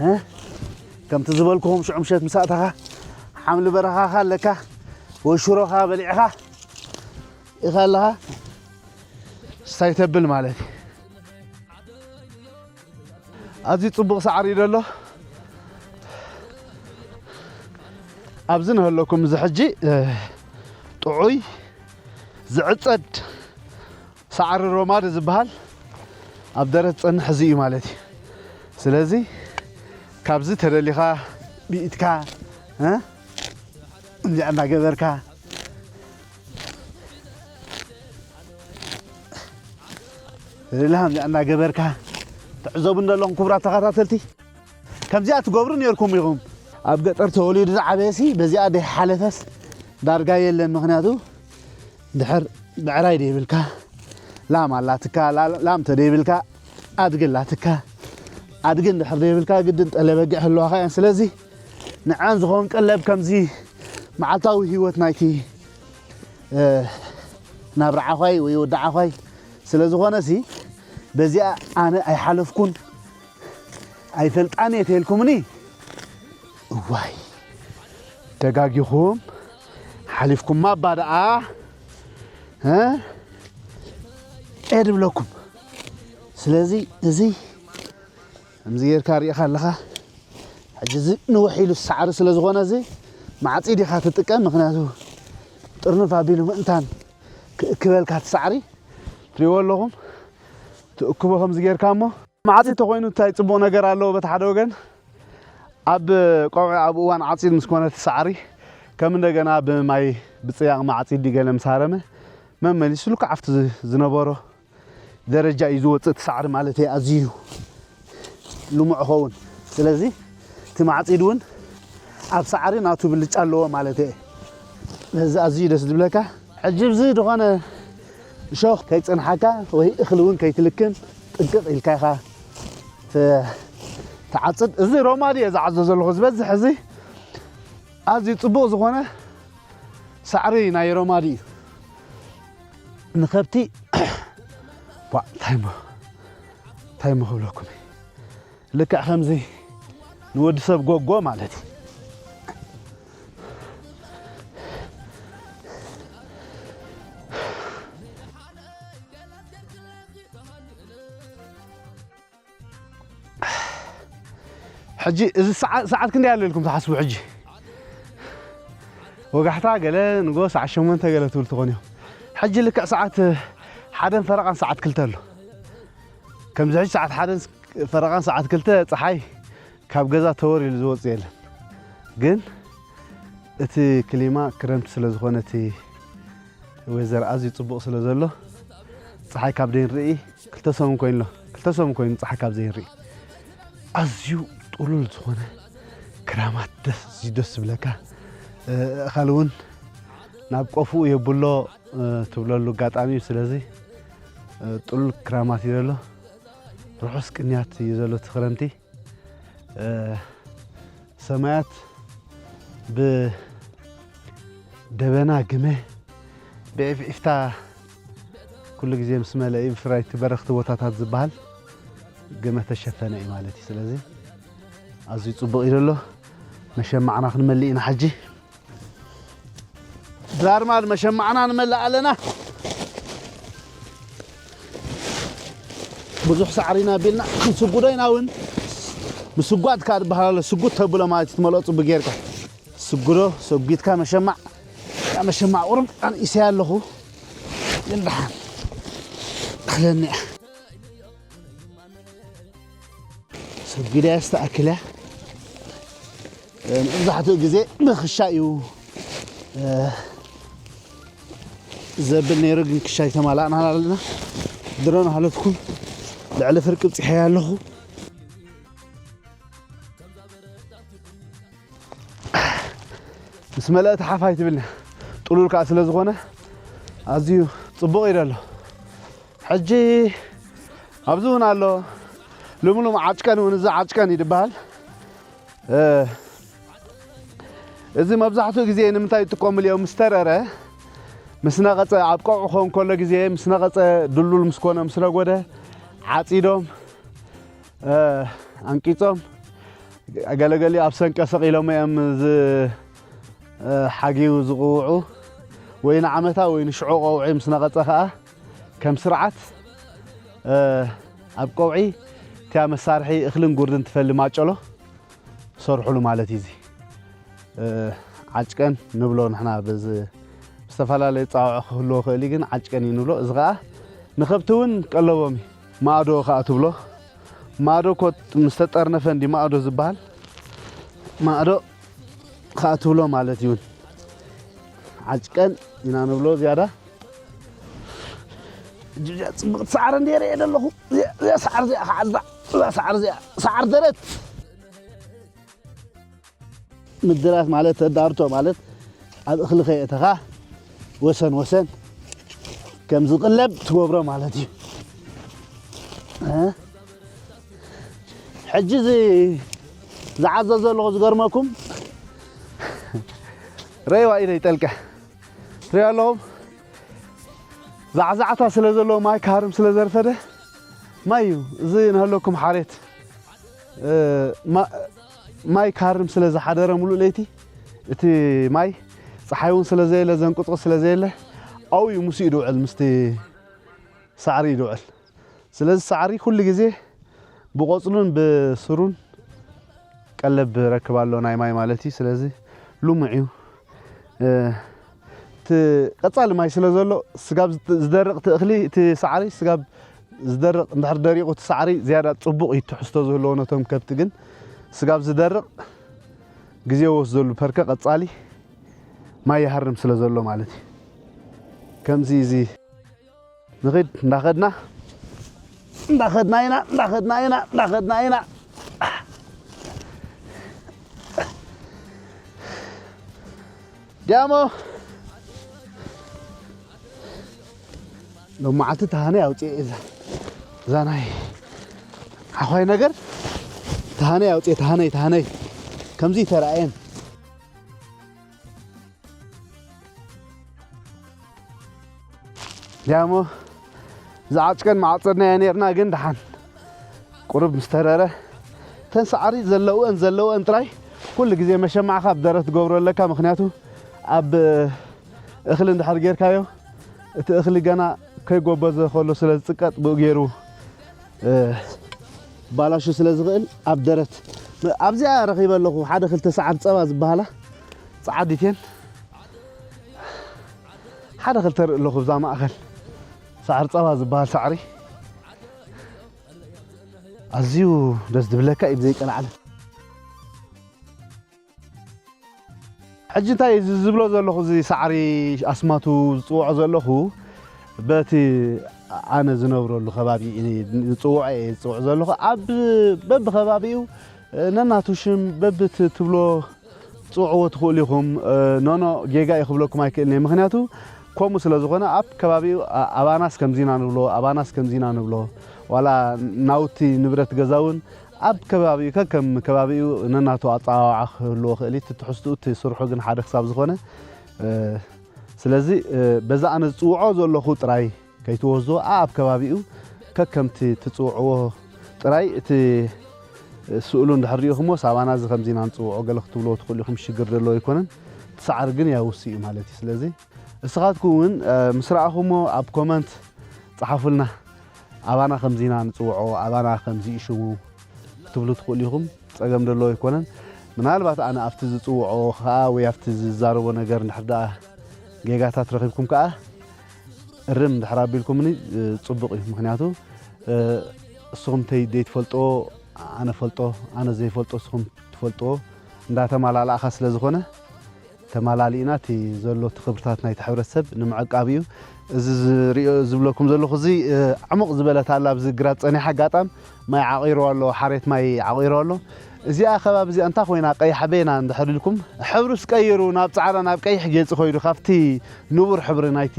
እ? ከምቲ ዝበልኩኹም ሽዑ ምሸት ምስ ኣእተኻ፣ ሓምሊ በረኻኻ ኣለካ፣ ወይ ሽሮኻ በሊዕኻ ኢኻ ኣለኻ። ስታይ ተብል ማለት እዩ። ኣዝዩ ጽቡቕ ሳዕሪ እዩ ዘሎ። ኣብዚ ንህለኩም እዚ ሕጂ፣ እ፣ ጥዑይ ዝዕጸድ ሳዕሪ ሮማድ ዝበሃል ኣብ ደረት ዝጸንሕ እዚ እዩ ማለት እዩ። ስለዚ ካብዚ ተደሊኻ ብኢድካ፣ እ፣ እንዲኣ እናገበርካ፣ ሌላ ከምዚኣ እናገበርካ ትዕዘቡ እንደለኹም ክቡራት ተኸታተልቲ፣ ከምዚኣ ትገብሩ ነይርኩም ኢኹም። ኣብ ገጠር ተወሊዱ ዝዓበየሲ በዚኣ ደይሓለፈስ ዳርጋ የለን። ምኽንያቱ ድሕር ብዕራይ ደይብልካ፣ ላም ኣላትካ፣ ላ-፣ ላም ተደይብልካ፣ ኣድጊ ኣላትካ። ኣድጊ እንድሕር ደይብልካ ግድን ጠለ በጊዕ ህልዋኻ እየን። ስለዚ ንዓን ዝኸውን ቀለብ ከምዚ መዓልታዊ ህይወት ናይቲ፣ እ፣ ናብራ ዓዃይ ወይ ወዲ ዓዃይ ስለ ዝኾነሲ፣ በዚኣ ኣነ ኣይሓለፍኩን ኣይፈልጣን እየ ተልኩምኒ። እዋይ፣ ተጋጊኹም ሓሊፍኩማ እባ ደኣ፣ እ፣ እየ ድብለኩም። ስለዚ እዚ ከምዚ ጌርካ ርኢኻ ኣለኻ። ሕጂ እዚ ንውሕ ኢሉ ሳዕሪ ስለ ዝኾነ እዚ ማዕጺድ ኢኻ ትጥቀም። ምኽንያቱ ጥርንፍ ኣቢሉ ምእንታን ክእክበልካ እቲ ሳዕሪ ትሪእዎ ኣለኹም። ትእክቦ ከምዚ ጌርካ እሞ ማዕጺድ ተኾይኑ እንታይ ጽቡቕ ነገር ኣለዎ? በቲ ሓደ ወገን ኣብ ቆብዒ ኣብ እዋን ዓጺድ ምስ ኮነ እቲ ሳዕሪ ከም እንደገና ብማይ ብጽያቕ ማዕጺድ ድዩ ገለ ምስ ሃረመ መመሊሱ ልክዕ ኣብቲ ዝ-፣ ዝነበሮ ደረጃ እዩ ዝወፅእ እቲ ሳዕሪ ማለት እዩ። ኣዝዩ ልሙዕ ኸውን። ስለዚ እቲ ማዕፂድ እውን ኣብ ሳዕሪ ናቱ ብልጫ ኣለዎ ማለት እየ። ነዚ ኣዝዩ ደስ ዝብለካ። ሕጂ ብዚ ዝኾነ እሾኽ ከይጸንሓካ ወይ እኽሊ እውን ከይትልክም ጥንቅቕ ኢልካ ኢኻ ት-፣ ትዓጽድ። እዚ ሮማዲ እየ ዝዓዞ ዘለኹ ዝበዝሕ። እዚ ኣዝዩ ጽቡቕ ዝኾነ ሳዕሪ ናይ ሮማዲ እዩ። ንኸብቲ ቧ፣ እንታይ እሞ፣ እንታይ እሞ ክብለኩም እየ። ልክዕ ከምዚ ንወዲ ሰብ ጎጎ ማለት እዩ። ሕጂ እዚ ሰዓ-፣ ሰዓት ክንደይ ኣሎ ኢልኩም ትሓስቡ? ሕጂ ወጋሕታ ገለ ንጎ ሰዓት ሸሞንተ ገለ ትብል ትኾን እዮም። ሕጂ ልክዕ ሰዓት ሓደን ፈረቓን ሰዓት ክልተ ኣሎ። ከምዚ ሕጂ ሰዓት ሓደን ፈረቓን ሰዓት ክልተ ጸሓይ ካብ ገዛ ተወር ኢሉ ዝወጽእ የለን። ግን እቲ ክሊማ ክረምቲ ስለ ዝኾነ እቲ ዌዘር ኣዝዩ ጽቡቕ ስለ ዘሎ ጸሓይ ካብ ዘይንርኢ ክልተ ሰሙን ኮይኑ ኣሎ። ክልተ ሰሙን ኮይኑ ጸሓይ ካብ ዘይንርኢ ኣዝዩ ጥሉል ዝኾነ ክራማት ደስ፣ ኣዝዩ ደስ ዝብለካ። እ፣ ኣእኻል እውን ናብ ቆፍኡ የብሎ፣ እ፣ ትብለሉ ኣጋጣሚ እዩ። ስለዚ፣ እ፣ ጥሉል ክራማት እዩ ዘሎ። ርሑስ ቅንያት እዩ ዘሎ እቲ ክረምቲ። እ፣ ሰማያት ብደበና ግመ፣ ብዒፍዒፍታ ኩሉ ግዜ ምስ መለኢ፣ ብፍላይ እቲ በረኽቲ ቦታታት ዝበሃል ግመ ተሸፈነ እዩ ማለት እዩ። ስለዚ ኣዝዩ ጽቡቕ እዩ ዘሎ። መሸማዕና ክንመልእ ኢና ሕጂ። ዳርማል መሸማዕና ንመልእ ኣለና። ብዙሕ ሳዕሪ ኢና ኣቢልና ክንስጉዶ ኢና እውን። ምስጓድ ከኣ ዝበሃል ኣሎ። ስጉድ ተብሎ ማለት እዩ፣ ትመልኦ ጽቡቅ ጌርካ። ስጉዶ፣ ሰጒድካ መሸማዕ። ያ መሸማዕ ቁሩብ ኣንኢሰያ ኣለኹ። ግን ደሓን። ኣኽለኒ እያ። ሰጒዳ እያ፣ ኣስተኣክል እያ። መብዛሕትኡ ግዜ ብክሻ እዩ፣ እ፣ ዘብል ነይሩ፣ ግን ክሻ ኣይተማላእናን ኣለና። ድሮ ናሃለትኩም ልዕሊ ፍርቂ ብፂሐያ ኣለኹ። ምስ መለእቲ ሓፍ ኣይትብልኒ። ጥሉል ከዓ ስለ ዝኾነ ኣዝዩ ጽቡቕ ኢሉ ኣሎ። ሕጂ ኣብዚ እውን ኣሎ። ልምሉም ዓጭቀን እውን፣ እዚ ዓጭቀን እዩ ዝበሃል። እ፣ እዚ መብዛሕትኡ ግዜ ንምንታይ ይጥቀሙሉ እዮም? ምስ ተረረ፣ ምስ ነቐጸ፣ ኣብ ቀውዒ ክኸውን ከሎ ግዜ ምስ ነቐጸ፣ ድልዱል ምስ ኮነ፣ ምስ ረጎደ፣ ዓጺዶም፣ እ፣ ኣንቂጾም፣ ገለገሊኡ ኣብ ሰንቀ ሰቒሎም እዮም ዝ-፣ እ፣ ሓጊኡ ዝቕውዑ። ወይ ንዓመታ ወይ ንሽዑ ቀውዒ ምስ ነቐጸ ከኣ፣ ከም ስርዓት፣ እ፣ ኣብ ቀውዒ እቲያ መሳርሒ እኽልን ጉርድን ትፈሊ ማጨሎ ሰርሑሉ ማለት እዩ። እዚ፣ እ፣ ዓጭቀን ንብሎ ንሕና፣ በዚ ዝተፈላለየ ጻውዒ ክህልዎ ክእል እዩ፣ ግን ዓጭቀን እዩ ንብሎ። እዚ ኸኣ ንኸብቲ እውን ቀለቦም እዩ። ማእዶ ኸኣ ትብሎ። ማእዶ ኮ ምስ ተጠርነፈ እንዲ ማእዶ ዝበሃል። ማእዶ ኸኣ ትብሎ ማለት እዩ። ዓጭቀን ኢና ንብሎ ዝያዳ። እዚኣ ጽብቕቲ ሳዕሪ እንድየ ርእየ ዘለኹ። እዚኣ፣ እዚኣ ሳዕሪ እዚኣ ኸዓ እዛ፣ እዛ ሳዕሪ እዚኣ፣ ሳዕሪ ደረት። ምድራት ማለት ተዳርቶ ማለት ኣብ እኽሊ ከየእተኻ ወሰን ወሰን ከም ዝቕለብ ትገብሮ ማለት እዩ። እ? ሕጂ እዚ ዝዓዘ ዘለኹ ዝገርመኩም ረይዋ ኢለ ይጠልቀ። ትሪኦ ኣለኹም? ዛዕዛዕታ ስለ ዘለዎ ማይ ክሃርም ስለ ዘርፈደ ማይ እዩ። እዚ ንሃለኩም ሓሬት፣ እ፣ ማ-፣ ማይ ክሃርም ስለ ዝሓደረ ሙሉእ ለይቲ እቲ ማይ፣ ጸሓይ እውን ስለ ዘየለ፣ ዘንቅጾ ስለ ዘየለ፣ ኣብኡ እዩ ምስኡ ድውዕል፣ ምስቲ ሳዕሪ እዩ ድውዕል። ስለዚ ሳዕሪ ኩሉ ግዜ ብቆጽሉን ብስሩን ቀለብ ረክብ ኣሎ ናይ ማይ ማለት እዩ። ስለዚ ልሙዕ እዩ። እ፣ እቲ ቀጻሊ ማይ ስለ ዘሎ ስጋብ ዝት-፣ ዝደርቕ እቲ እኽሊ፣ እቲ ሳዕሪ ስጋብ ዝደርቕ፣ እንድሕር ደሪቑ እቲ ሳዕሪ ዝያዳ ጽቡቕ እዩ፣ ትሕዝቶ ዝህልዎ ነቶም ከብቲ። ግን ስጋብ ዝደርቕ ግዜ ወስደሉ፣ ፐርከ ቀጻሊ ማይ ይሃርም ስለ ዘሎ ማለት እዩ። ከምዚ እዚ ንኺድ፣ እንዳኸድና፣ እንዳኸድና ኢና፣ እንዳኸድና ኢና፣ እንዳኸድና ኢና። ያሞ ሎማዓቲ ተሃነይ ኣውፅኤ እዛ እዛ ናይ ዓዃይ ነገር ተሃነይ ኣውፅኤ። ተሃነይ ተሃነይ ከምዚ ተረኣየን። ያሞ ዝዓጭቀን መዓፀድናዮ ነርና፣ ግን ደሓን ቁሩብ ምስ ተረረ እተን ሳዕሪ ዘለውአን ዘለውአን ጥራይ ኩሉ ግዜ መሸማዕካ ኣብ ደረት ትገብሮ ኣለካ። ምክንያቱ ኣብ እኽሊ እንድሕር ጌርካዮ እቲ እኽሊ ገና ከይጎበዘ ከሎ ስለ ዝፅቀጥ ብኡ ገይሩ ባላሹ ስለ ዝኽእል ኣብ ደረት ኣብዚኣ ረኺበ ኣለኹ። ሓደ ክልተ ሰዓር ፀባ ዝበሃላ ፀዓዲት እየን። ሓደ ክልተ ርኢ ኣለኹ ብዛ ማእኸል ሰዓር ፀባ ዝበሃል ሳዕሪ ኣዝዩ ደስ ዝብለካ እዩ ብዘይቀልዓለ። ሕጂ እንታይ እዚ ዝብሎ ዘለኹ፣ እዚ ሳዕሪ ኣስማቱ ዝፅውዖ ዘለኹ፣ በቲ ኣነ ዝነብረሉ ከባቢ ዝፅውዖ እየ ዝፅውዖ ዘለኹ። ኣብ በብከባቢኡ ነናቱ ሽም በብቲ ትብሎ ትፅውዕዎ ትኽእሉ ኢኹም። ኖኖ ጌጋ እዩ ክብለኩም ኣይክእልን እየ። ምክንያቱ ከምኡ ስለ ዝኾነ ኣብ ከባቢኡ ኣባናስ ከምዚና ንብሎ፣ ኣባናስ ከምዚና ንብሎ። ዋላ ናውቲ ንብረት ገዛ እውን ኣብ ከባቢኡ ከከም ከባቢኡ ነናቱ ኣፀዋውዓ ክህልዎ ክእል እዩ። እቲ ትሕዝትኡ እቲ ስርሑ ግን ሓደ ክሳብ ዝኾነ ስለዚ በዛ ኣነ ዝፅውዖ ዘለኹ ጥራይ ከይትወስዶ ኣብ ከባቢኡ ከከምቲ ትፅውዕዎ ጥራይ እቲ ስእሉ እንድሕር ሪኢኹሞ ሳባና እዚ ከምዚ ኢና ንፅውዖ ገለ ክትብልዎ ትኽእሉ ኢኹም። ሽግር ዘለዎ ኣይኮነን። እቲ ሳዕሪ ግን ያውስ እዩ ማለት እዩ። ስለዚ እስኻትኩም እውን ምስ ረኣኹሞ ኣብ ኮመንት ፀሓፉልና። ኣባና ከምዚ ኢና ንፅውዖ፣ ኣባና ከምዚ እዩ ሽሙ ክትብሉ ትኽእሉ ኢኹም። ፀገም ዘለዎ ኣይኮነን። ምናልባት ኣነ ኣብቲ ዝፅውዖ ከዓ ወይ ኣብቲ ዝዛረቦ ነገር እንድሕር ደኣ ጌጋታት ረኺብኩም ከዓ እርም እንድሕር ኣቢልኩምኒ ፅቡቕ እዩ። ምክንያቱ እስኹም ተይ ዘይትፈልጦ ኣነ ፈልጦ፣ ኣነ ዘይፈልጦ እስኹም ትፈልጥዎ እንዳተማላላእኻ ስለ ዝኾነ ተማላሊእና እቲ ዘሎ እቲ ክብርታት ናይቲ ሕብረተሰብ ንምዕቃብ እዩ። እዚ ዝሪኦ ዝብለኩም ዘለኹ እዚ ዕሙቕ ዝበለት ኣላ ኣብዚ ግራት ፀኒሓ ኣጋጣም ማይ ዓቒርዋ ኣሎ፣ ሓሬት ማይ ዓቒርዋ ኣሎ። እዚኣ ከባቢ እዚኣ እንታይ ኮይና ቀይሕ በይና እንድሕር ኢልኩም ሕብሩስ ቀይሩ ናብ ፃዕዳ ናብ ቀይሕ ጌፂ ኮይዱ ካብቲ ንቡር ሕብሪ ናይቲ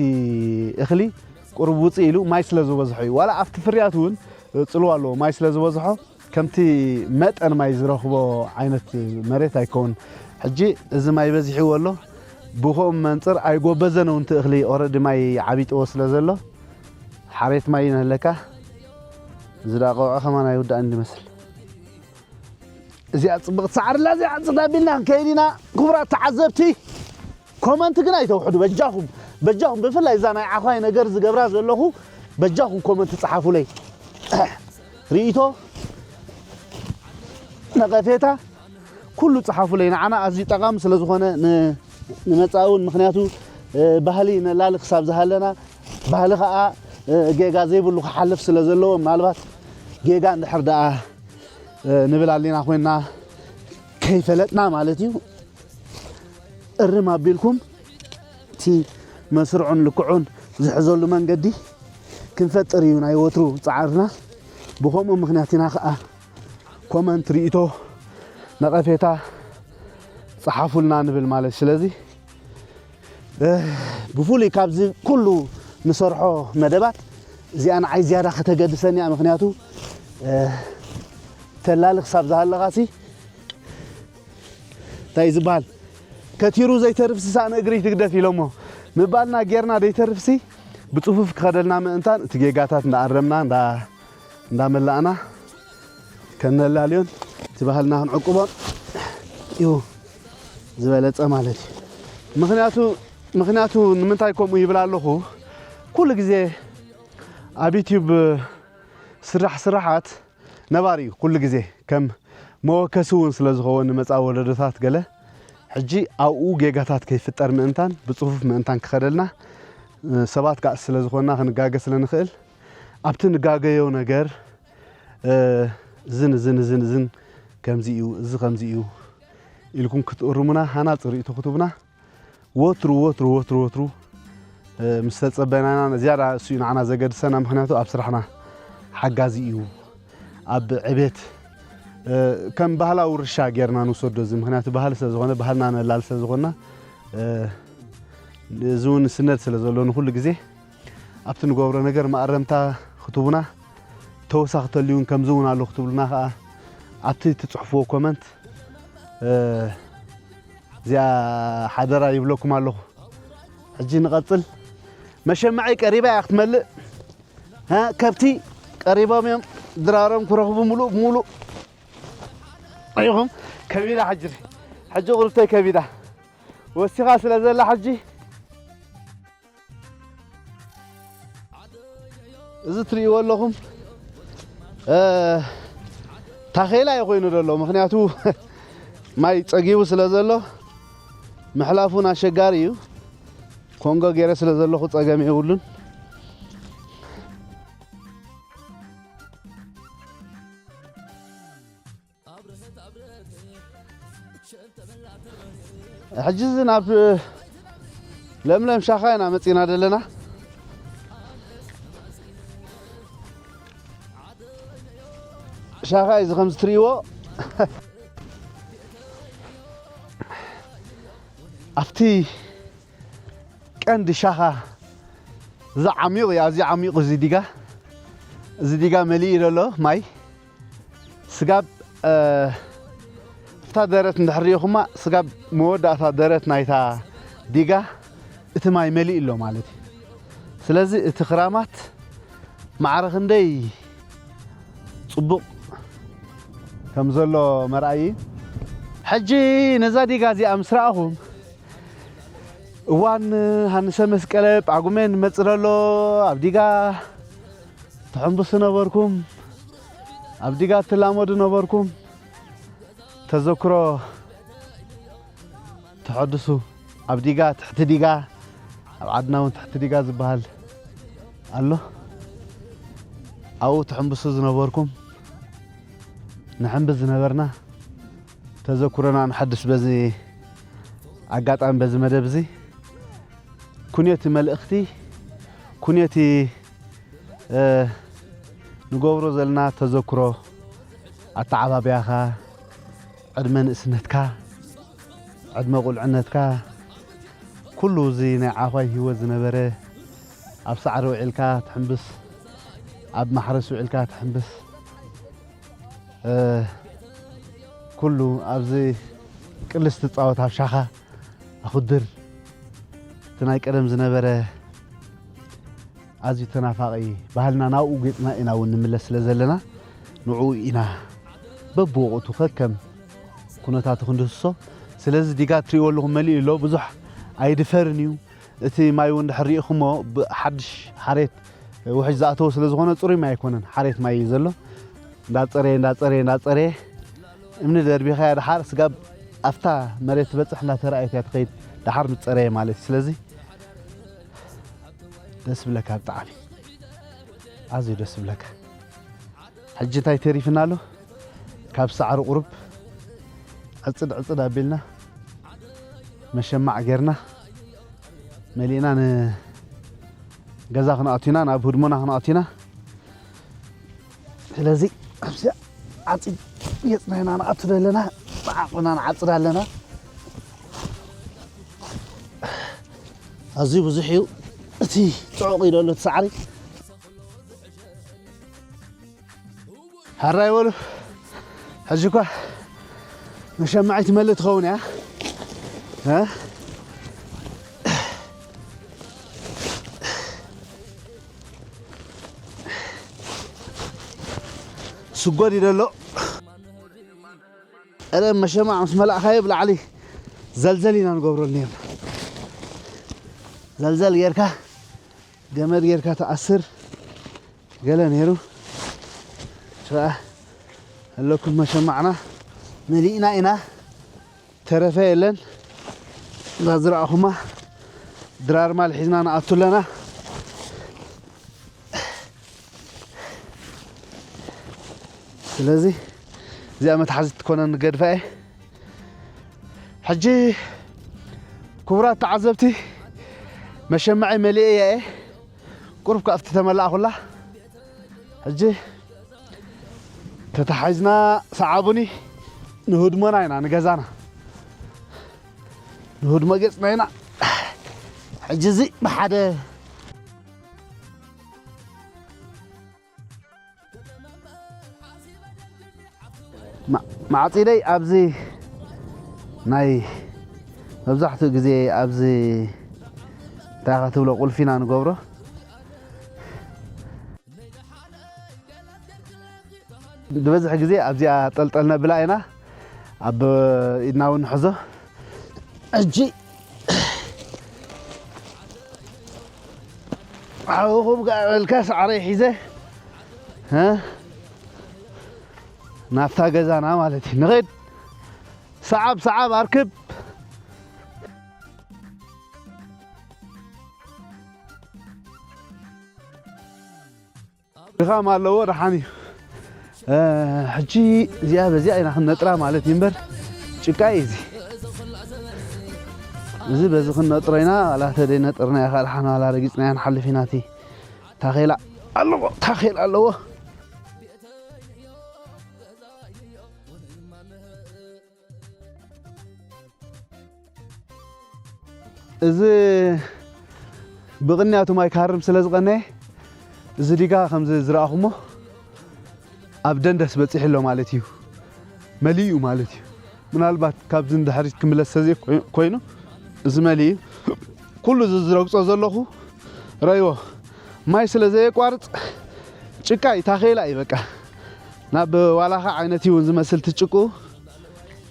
እኽሊ ቁሩብ ውፅእ ኢሉ ማይ ስለ ዝበዝሖ እዩ። ዋላ ኣብቲ ፍርያት እውን ፅልዋ ኣለዎ ማይ ስለ ዝበዝሖ ከምቲ መጠን ማይ ዝረኽቦ ዓይነት መሬት ኣይከውን። ሕጂ እዚ ማይ በዚሕዎ ኣሎ። ብኸም መንፅር ኣይጎበዘን እውን እቲ እኽሊ ኦረዲ ማይ ዓቢጥዎ ስለ ዘሎ ሓሬት ማይ ነለካ ዝዳቀዖ ከማን ኣይውዳእን ዝመስል። እዚኣ ፅብቕቲ ሳዕሪ ኣላ። እዚኣ ፅዳ ቢልና ክንከይድ ኢና ክቡራት ተዓዘብቲ። ኮመንት ግን ኣይተውሕዱ በጃኹም በጃኹም። ብፍላይ እዛ ናይ ዓዃይ ነገር ዝገብራ ዘለኹ በጃኹም ኮመንት ፀሓፉለይ። ርእይቶ ነቐፌታ ኩሉ ፀሓፉለይ። ንዓና ኣዝዩ ጠቓሚ ስለ ዝኾነ ንመፃኢ እውን ምክንያቱ ባህሊ ነላሊ ክሳብ ዝሃለና ባህሊ ከዓ ጌጋ ዘይብሉ ክሓልፍ ስለ ዘለዎ ምናልባት ጌጋ እንድሕር ደኣ ንብል ኣሊና ኮይና ከይፈለጥና ማለት እዩ። እርም ኣቢልኩም እቲ መስርዑን ልክዑን ዝሕዘሉ መንገዲ ክንፈጥር እዩ ናይ ወትሩ ፃዕርና። ብኸምኡ ምክንያት ኢና ከዓ ኮመንት ርእቶ ነቐፌታ ፀሓፉልና ንብል ማለት። ስለዚ ብፍሉይ ካብዚ ኩሉ ንሰርሖ መደባት እዚኣ ንዓይ ዝያዳ ከተገድሰኒ እያ። ምክንያቱ ተላሊ ክሳብ ዝሃለኻሲ እንታይ ዝበሃል ከቲሩ ዘይተርፍሲ ሳእኒ እግሪ ትግደፍ ኢሎሞ ምባልና ጌርና ዘይተርፍሲ ብፅፉፍ ክኸደልና ምእንታን እቲ ጌጋታት እንዳኣረምና እንዳመላእና ከነላልዮን እቲ ባህልና ክንዕቅቦን እዩ ዝበለፀ ማለት እዩ። ምክንያቱ ምክንያቱ ንምንታይ ከምኡ ይብል ኣለኹ? ኩሉ ግዜ ኣብ ዩትዩብ ስራሕ ስራሓት ነባሪ እዩ። ኩሉ ግዜ ከም መወከሲ እውን ስለ ዝኸውን ንመፃ ወለዶታት ገለ ሕጂ ኣብኡ ጌጋታት ከይፍጠር ምእንታን ብፅፉፍ ምእንታን ክኸደልና ሰባት ከዓ ስለ ዝኾንና ክንጋገ ስለ ንኽእል ኣብቲ ንጋገዮ ነገር እዝን እዝን እዝን እዝን ከምዚ እዩ፣ እዚ ከምዚ እዩ ኢልኩም ክትእርሙና፣ ሃናፂ ርእይቶ ክትህቡና ወትሩ ወትሩ ወትሩ ወትሩ ምስ ተፀበናና ዝያዳ እሱ እዩ ንዓና ዘገድሰና። ምክንያቱ ኣብ ስራሕና ሓጋዚ እዩ። ኣብ ዕቤት ከም ባህላዊ ውርሻ ጌርና ንውሰዶ እዚ። ምክንያቱ ባህሊ ስለ ዝኾነ፣ ባህልና ነላሊ ስለ ዝኾንና እዚ እውን ስነድ ስለ ዘሎ ንኹሉ ግዜ ኣብቲ ንገብሮ ነገር መኣረምታ ክትቡና፣ ተወሳኺ ተልዩ እውን ከምዚ እውን ኣሎ ክትብሉና ከዓ ኣብቲ ትጽሕፍዎ ኮመንት፣ እ፣ እዚኣ ሓደራ ይብለኩም ኣለኹ። ሕጂ ንቐጽል። መሸማዒ ቀሪባ እያ ክትመልእ። እ፣ ከብቲ ቀሪቦም እዮም ድራሮም ክረኽቡ ሙሉእ ብሙሉእ። ሪኢኹም? ከቢዳ ሕጂ፣ ሕጂ ቁርብተይ ከቢዳ ወሲኻ ስለ ዘላ ሕጂ እዚ ትርእይዎ ኣለኹም፣ እ፣ ታኼላ እዩ ኮይኑ ዘሎ። ምኽንያቱ ማይ ጸጊቡ ስለ ዘሎ ምሕላፉን ኣሸጋሪ እዩ። ኮንጎ ገይረ ስለ ዘለኹ ጸገም የብሉን። ሕጂ እዚ ናብ ለምለም ሻኻ ኢና መጺና ዘለና። ሻኻ እዩ እዚ ከምዚ ትርእይዎ። ኣብቲ ቀንዲ ሻኻ እዚ ዓሚቕ እዩ፣ ኣዝዩ ዓሚቕ እዚ ዲጋ። እዚ ዲጋ መሊኡ ዘሎ ማይ። ስጋብ፣ እ፣ እታ ደረት እንድሕር ሪኢኹማ፣ ስጋብ መወዳእታ ደረት ናይታ ዲጋ እቲ ማይ መሊኡ ኣሎ ማለት እዩ። ስለዚ እቲ ክራማት ማዕረ ክንደይ ጽቡቕ ከም ዘሎ መርኣዪ እዩ። ሕጂ ነዛ ዲጋ እዚኣ ምስ ረኣኹም፣ እዋን ሃንሰ መስቀለ ጳጉሜ ንመጽእ ዘሎ ኣብ ዲጋ ትሕንብሱ ነበርኩም፣ ኣብ ዲጋ ትላመዱ ነበርኩም። ተዘክሮ ተሐድሱ። ኣብ ዲጋ፣ ትሕቲ ዲጋ፣ ኣብ ዓድና እውን ትሕቲ ዲጋ ዝበሃል ኣሎ። ኣብኡ ትሕንብሱ ዝነበርኩም፣ ንሕንብስ ዝነበርና፣ ተዘክሮና ንሐድስ በዚ ኣጋጣሚ፣ በዚ መደብ እዚ። ኩንዮቲ መልእኽቲ፣ ኩንዮቲ፣ እ፣ ንገብሮ ዘለና ተዘክሮ፣ ኣተዓባብያኻ፣ ዕድመ ንእስነትካ፣ ዕድመ ቁልዕነትካ፣ ኩሉ እዚ ናይ ዓዃይ ህይወት ዝነበረ፣ ኣብ ሳዕሪ ውዒልካ ትሕንብስ፣ ኣብ ማሕረስ ውዒልካ ትሕንብስ፣ እ፣ ኩሉ ኣብዚ ቅልስ ትጻወት ኣብ ሻኻ ኣኹድር፣ እቲ ናይ ቀደም ዝነበረ ኣዝዩ ተናፋቒ ባህልና ናብኡ ገጽና ኢና እውን ንምለስ ስለ ዘለና፣ ንዕኡ ኢና በብወቕቱ ከከም ኩነታቱ ክንድህስሶ። ስለዚ ዲጋ ትሪእዎ ኣለኹም መሊኡ ኣሎ፣ ብዙሕ ኣይድፈርን እዩ። እቲ ማይ እውን ድሕር ሪኢኹሞ ብሓድሽ ሓሬት ውሕጅ ዝኣተወ ስለ ዝኾነ ጽሩይ ማይ ኣይኮነን፣ ሓሬት ማይ እዩ ዘሎ። እንዳጸረየ፣ እንዳጸረየ፣ እንዳጸረየ እምኒ ደርቢኻያ ደሓር ስጋብ ኣብታ መሬት ትበጽሕ እንዳተረኣየት እያ ትኸይድ፣ ደሓር ምስ ጸረየ ማለት እዩ። ስለዚ ደስ ብለካ ብጣዕሚ፣ ኣዝዩ ደስ ብለካ። ሕጂ እንታይ ተሪፍና ኣሎ? ካብ ሳዕሪ ቁሩብ ዕጽድ ዕጽድ ኣቢልና መሸማዕ ጌርና መሊእና ንገዛ ክንኣቱ ኢና፣ ናብ ህድሞና ክንኣቱ ኢና። ስለዚ ኣብዚ ዓጺድ ገጽና ኢና ንኣቱ ዘለና፣ ብዓቕልና ንዓጽድ ኣለና። ኣዝዩ ብዙሕ እዩ እቲ ጽዑቕ እዩ ዘሎ እቲ ሳዕሪ። ሕራይ በሉ። ሕጂ እኳ መሸማዒት ትመልእ ትኸውን እያ። እ? ስጎድ እዩ ዘሎ። ቀደም መሸማዕ ምስ መላእኻዮ ብላዕሊ ዘልዘል ኢና ንገብረሉ ነርና። ዘልዘል ጌርካ፣ ገመድ ጌርካ ትኣስር። ገለ ነይሩ። ትረኣ ኣለኩም መሸማዕና መሊእና ኢና። ተረፈ የለን። እዛ ዝረኣኹማ ድራር ማል ሒዝና ንኣቱ ኣለና። ስለዚ እዚኣ መትሓዚት ትኮነኒ ገድፋ እየ። ሕጂ ክቡራት ተዓዘብቲ መሸማዒ መሊኤ እየ። ቁሩብ ካብቲ ተመላእኹላ። ሕጂ ተታሒዝና ሰዓቡኒ ንህድሞና ኢና ንገዛና። ንህድሞ ገጽና ኢና። ሕጂ እዚ ብሓደ ማ-፣ ማዕጺደይ ኣብዚ ናይ መብዛሕትኡ ግዜ ኣብዚ እንታይ ኢኻ ትብሎ ቁልፊ ኢና ንገብሮ። ዝበዝሕ ግዜ ኣብዚኣ ጠልጠል ነብላ ኢና። ኣብ ኢድና እውን ንሕዞ። ሕጂ ሓውኹም ከኣ በልካ ሳዕረይ ሒዘ፣ እ፣ ናብታ ገዛና ማለት እዩ። ንኸይድ። ሰዓብ፣ ሰዓብ፣ ኣርክብ። ድኻም ኣለዎ፣ ደሓን እዩ። እ፣ ሕጂ እዚኣ በዚኣ ኢና ክንነጥራ ማለት እዩ እምበር፣ ጭቃ እዩ እዚ። እዚ በዚ ክንነጥሮ ኢና፣ ዋላ ተደይነጥርናዮ፣ ከዓ ደሓን ዋላ ረጊጽናዮ ንሓልፍ ኢና። እቲ ታኼላ ኣለዎ፣ ታኼላ ኣለዎ። እዚ ብቕንያቱ ማይ ክሃርም ስለ ዝቐነየ፣ እዚ ዲጋ ከምዚ ዝረኣኹሞ ኣብ ደንደስ በጺሑ ኣሎ ማለት እዩ። መሊኡ ማለት እዩ። ምናልባት ካብዚ ንድሕሪት ክምለስ ተዘይ ኮይ-፣ ኮይኑ፣ እዚ መሊኡ። ኩሉ እዚ ዝረግጾ ዘለኹ ረእይዎ። ማይ ስለ ዘየቋርጽ ጭቃ እዩ፣ ታኼላ እዩ በቃ። ናብ ዋላኻ ዓይነት እዩ እውን ዝመስል እቲ ጭቁ።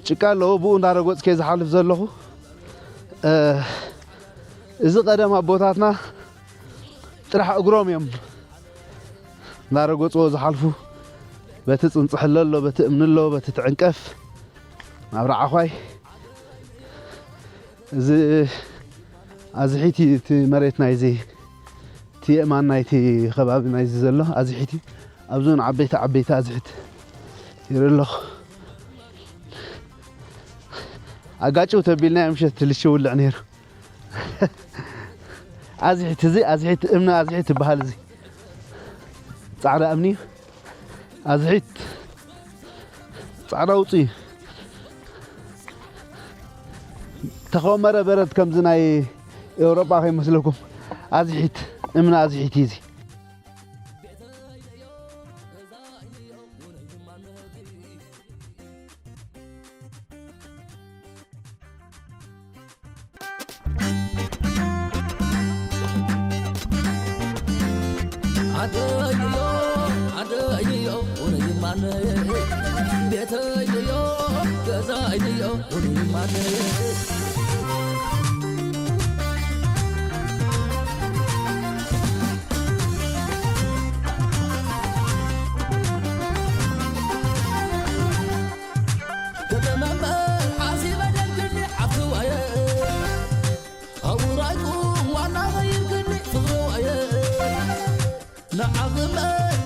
ጭቃ ኣለዎ፣ ብኡ እንዳረጎጽ ከየ ዝሓልፍ ዘለኹ። እ፣ እዚ ቀደም ኣቦታትና ጥራሕ እግሮም እዮም እንዳረጎጽዎ ዝሓልፉ። በቲ ጽንጽሕለ ኣሎ፣ በቲ እምኒ ኣሎ፣ በቲ ትዕንቀፍ ናብ ረዓዃይ። እዚ ኣዝሒት እዩ እቲ መሬት ናይዚ፣ እቲ የእማን ናይቲ ከባቢ ናይዚ ዘሎ ኣዝሒት እዩ። ኣብዚ እውን ዓበይቲ ዓበይቲ ኣዝሒት ይርኢ ኣለኹ። ኣጋጭው ተቢልናዮ ምሸት ልሽ ይውልዕ ነይሩ። ኣዝሒት እዚ፣ ኣዝሒት እምኒ ኣዝሒት ይበሃል። እዚ ጻዕዳ እምኒ እዩ። ኣዝሒት ጻዕዳ ውጹ እዩ። ተኾመረ በረድ ከምዚ ናይ ኤውሮጳ ከይመስለኩም። ኣዝሒት፣ እምኒ ኣዝሒት እዩ እዚ። ዓደይዮ፣ ዓደይዮ፣ ውነይ ማነይ። ቤተይዮ፣ ገዛይዮ፣ ውነይ ማነይ። ከተመመ ሓሲበ ደልግኒ ዓፍዋየ። ኣውራይኩ ዋና ኸይርክኒ ፍቕርዋየ። ንዓኽመ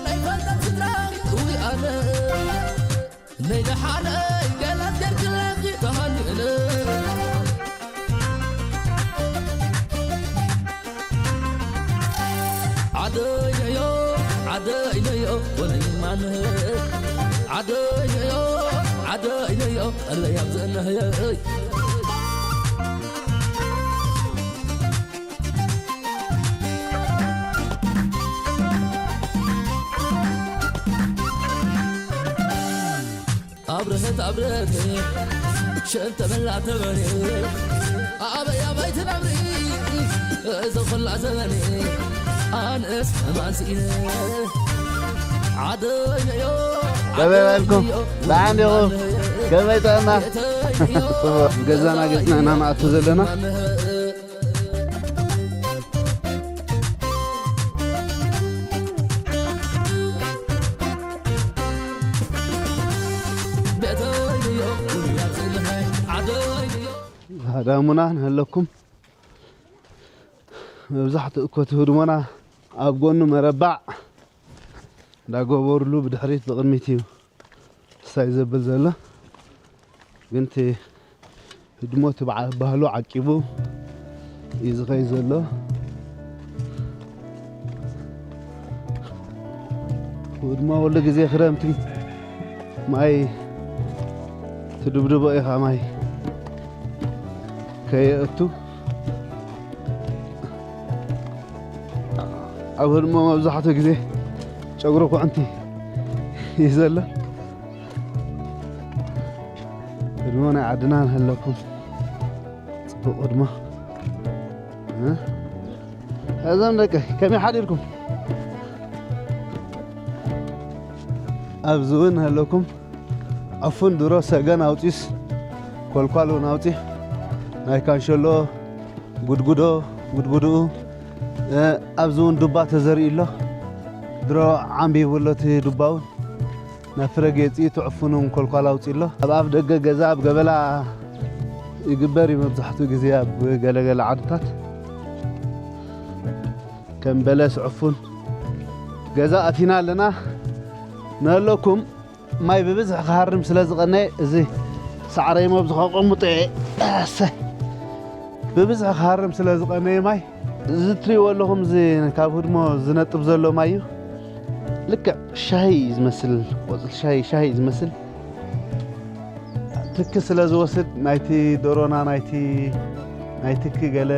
ናይ ፈንጠም ስድራ እውይ ኣነ። ነይ ደሓነይ ገላት ገርግለኺ ተሃኒእለ። ዓደይነዮ፣ ዓደይነዮ፣ ወለይማነ። ዓደይነዮ፣ ዓደይነዮ፣ ቀለይ ኣብዘነህየ። ኣብርሀት ኣብርሀት ሸንተመላ ተበሬ ኣበይ ኣበይ ትነብሪ እዚ ኹላ ዘበኔ ኣነስ ሕማን ስኢነ ዓደይነዮ ከመይ በልኩም? ደሓን ዲኹም? ከመይ ጥዕና? ጽቡቕ። ገዛና ገጽና ኢና ንኣቱ ዘለና። ሃዳሙና ንህለኩም። መብዛሕትኡ እኮ እቲ ህድሞና ኣብ ጎኑ መረባዕ እንዳገበሩሉ ብድሕሪት ብቕድሚት እዩ። ክሳይ ዘብል ዘሎ ግን እቲ ህድሞ እቲ በዓ-፣ ባህሉ ዓቂቡ እዩ ዝኸይድ ዘሎ። ህድሞ ኩሉ ግዜ ክረምቲ ማይ ትድብድቦ ኢኻ፣ ማይ ከየእቱ። ኣብ ህድሞ መብዛሕትኡ ግዜ ጨጉሪ ኩዕንቲ እዩ ዘሎ። ህድሞ ናይ ዓድና ንሃለኩም። ጽቡቕ ህድሞ። እ? እዞም ደቂ ከመይ ሓዲርኩም? ኣብዚ እውን ሃለኩም። ዕፉን ድሮ ሰገን ኣውጺስ፣ ኮልኳል እውን ኣውጺ። ናይ ካንሸሎ ጉድጉዶ፣ ጉድጉድኡ፣ እ፣ ኣብዚ እውን ዱባ ተዘሪኡ ኣሎ። ድሮ ዓምቢቡ ኣሎ እቲ ዱባ እውን። ናብ ፍረ ጌጽ እቲ ዕፉን እውን ኮልኳል ኣውጺ ኣሎ። ኣብ ኣፍ ደገ ገዛ ኣብ ገበላ ይግበር እዩ መብዛሕትኡ ግዜ ኣብ ገለገለ ዓድታት። ከም በለስ፣ ዕፉን ገዛ ኣቲና ኣለና። ንህለኩም ማይ ብብዝሒ ክሃርም ስለ ዝቐነየ፣ እዚ ሳዕረይ መብዚ ከቐምጦ እየ። እሰይ። ብብዝሒ ክሃርም ስለ ዝቐነየ ማይ፣ እዚ ትሪእዎ ኣለኹም፣ እዚ ካብ ህድሞ ዝነጥብ ዘሎ ማይ እዩ። ልክዕ ሻሂ እዩ ዝመስል፣ ቆጽሊ ሻሂ፣ ሻሂ እዩ ዝመስል። ትኪ ስለ ዝወስድ፣ ናይቲ ደሮና፣ ናይቲ፣ ናይ ትኪ ገለ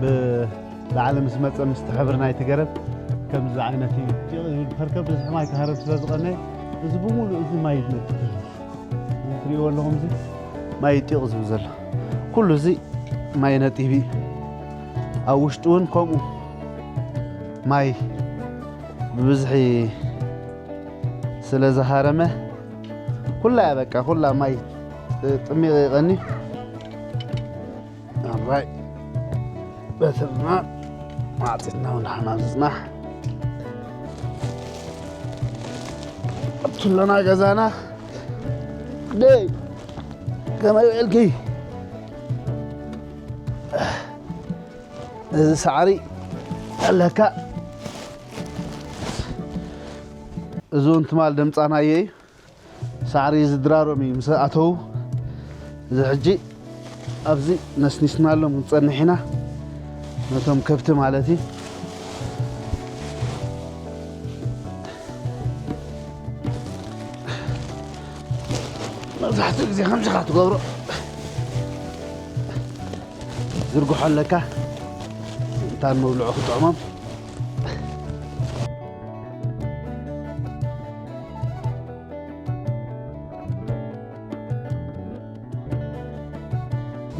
ብ-፣ ላዕሊ ምስ መጸ፣ ምስቲ ሕብሪ ናይቲ ገረብ ከምዚ ዓይነት እዩ። ጢቕ ዝብል ከርከብ ብዝሒ ማይ ክሃርም ስለ ዝቐነየ፣ እዚ ብምሉእ እዚ ማይ እዩ ዝነጥብ። እዚ ትሪእዎ ኣለኹም፣ እዚ ማይ ጢቕ ዝብል ዘሎ፣ ኩሉ እዚ ማይ ነጢቡ እዩ። ኣብ ውሽጡ እውን ከምኡ ማይ ብብዝሒ ስለ ዝሃረመ፣ ኩላ እያ በቃ፣ ኩላ ማይ ጥ-፣ ጥሚቕ ይቐኒ። ኣራይ በትርና ማዕጺድና እውን ሓማም ዝጽናሕ ኣብቱለና ገዛና። ደይ ከመይ ውዕልኪ? እዚ ሳዕሪ ኣለካ። እዚ እውን ትማል ደምጻናዮ እዩ። ሳዕሪ ዝድራሮም እዩ ምስ ኣተዉ። እዚ ሕጂ ኣብዚ ነስኒስናሎም ክንጸንሕ ኢና። ነቶም ከብቲ ማለት እዩ። መብዛሕትኡ ግዜ ከምዚ ኢኻ ትገብሮ። ዝርግሖ ኣለካ። እንታን መብልዑ ክጥዕሞም።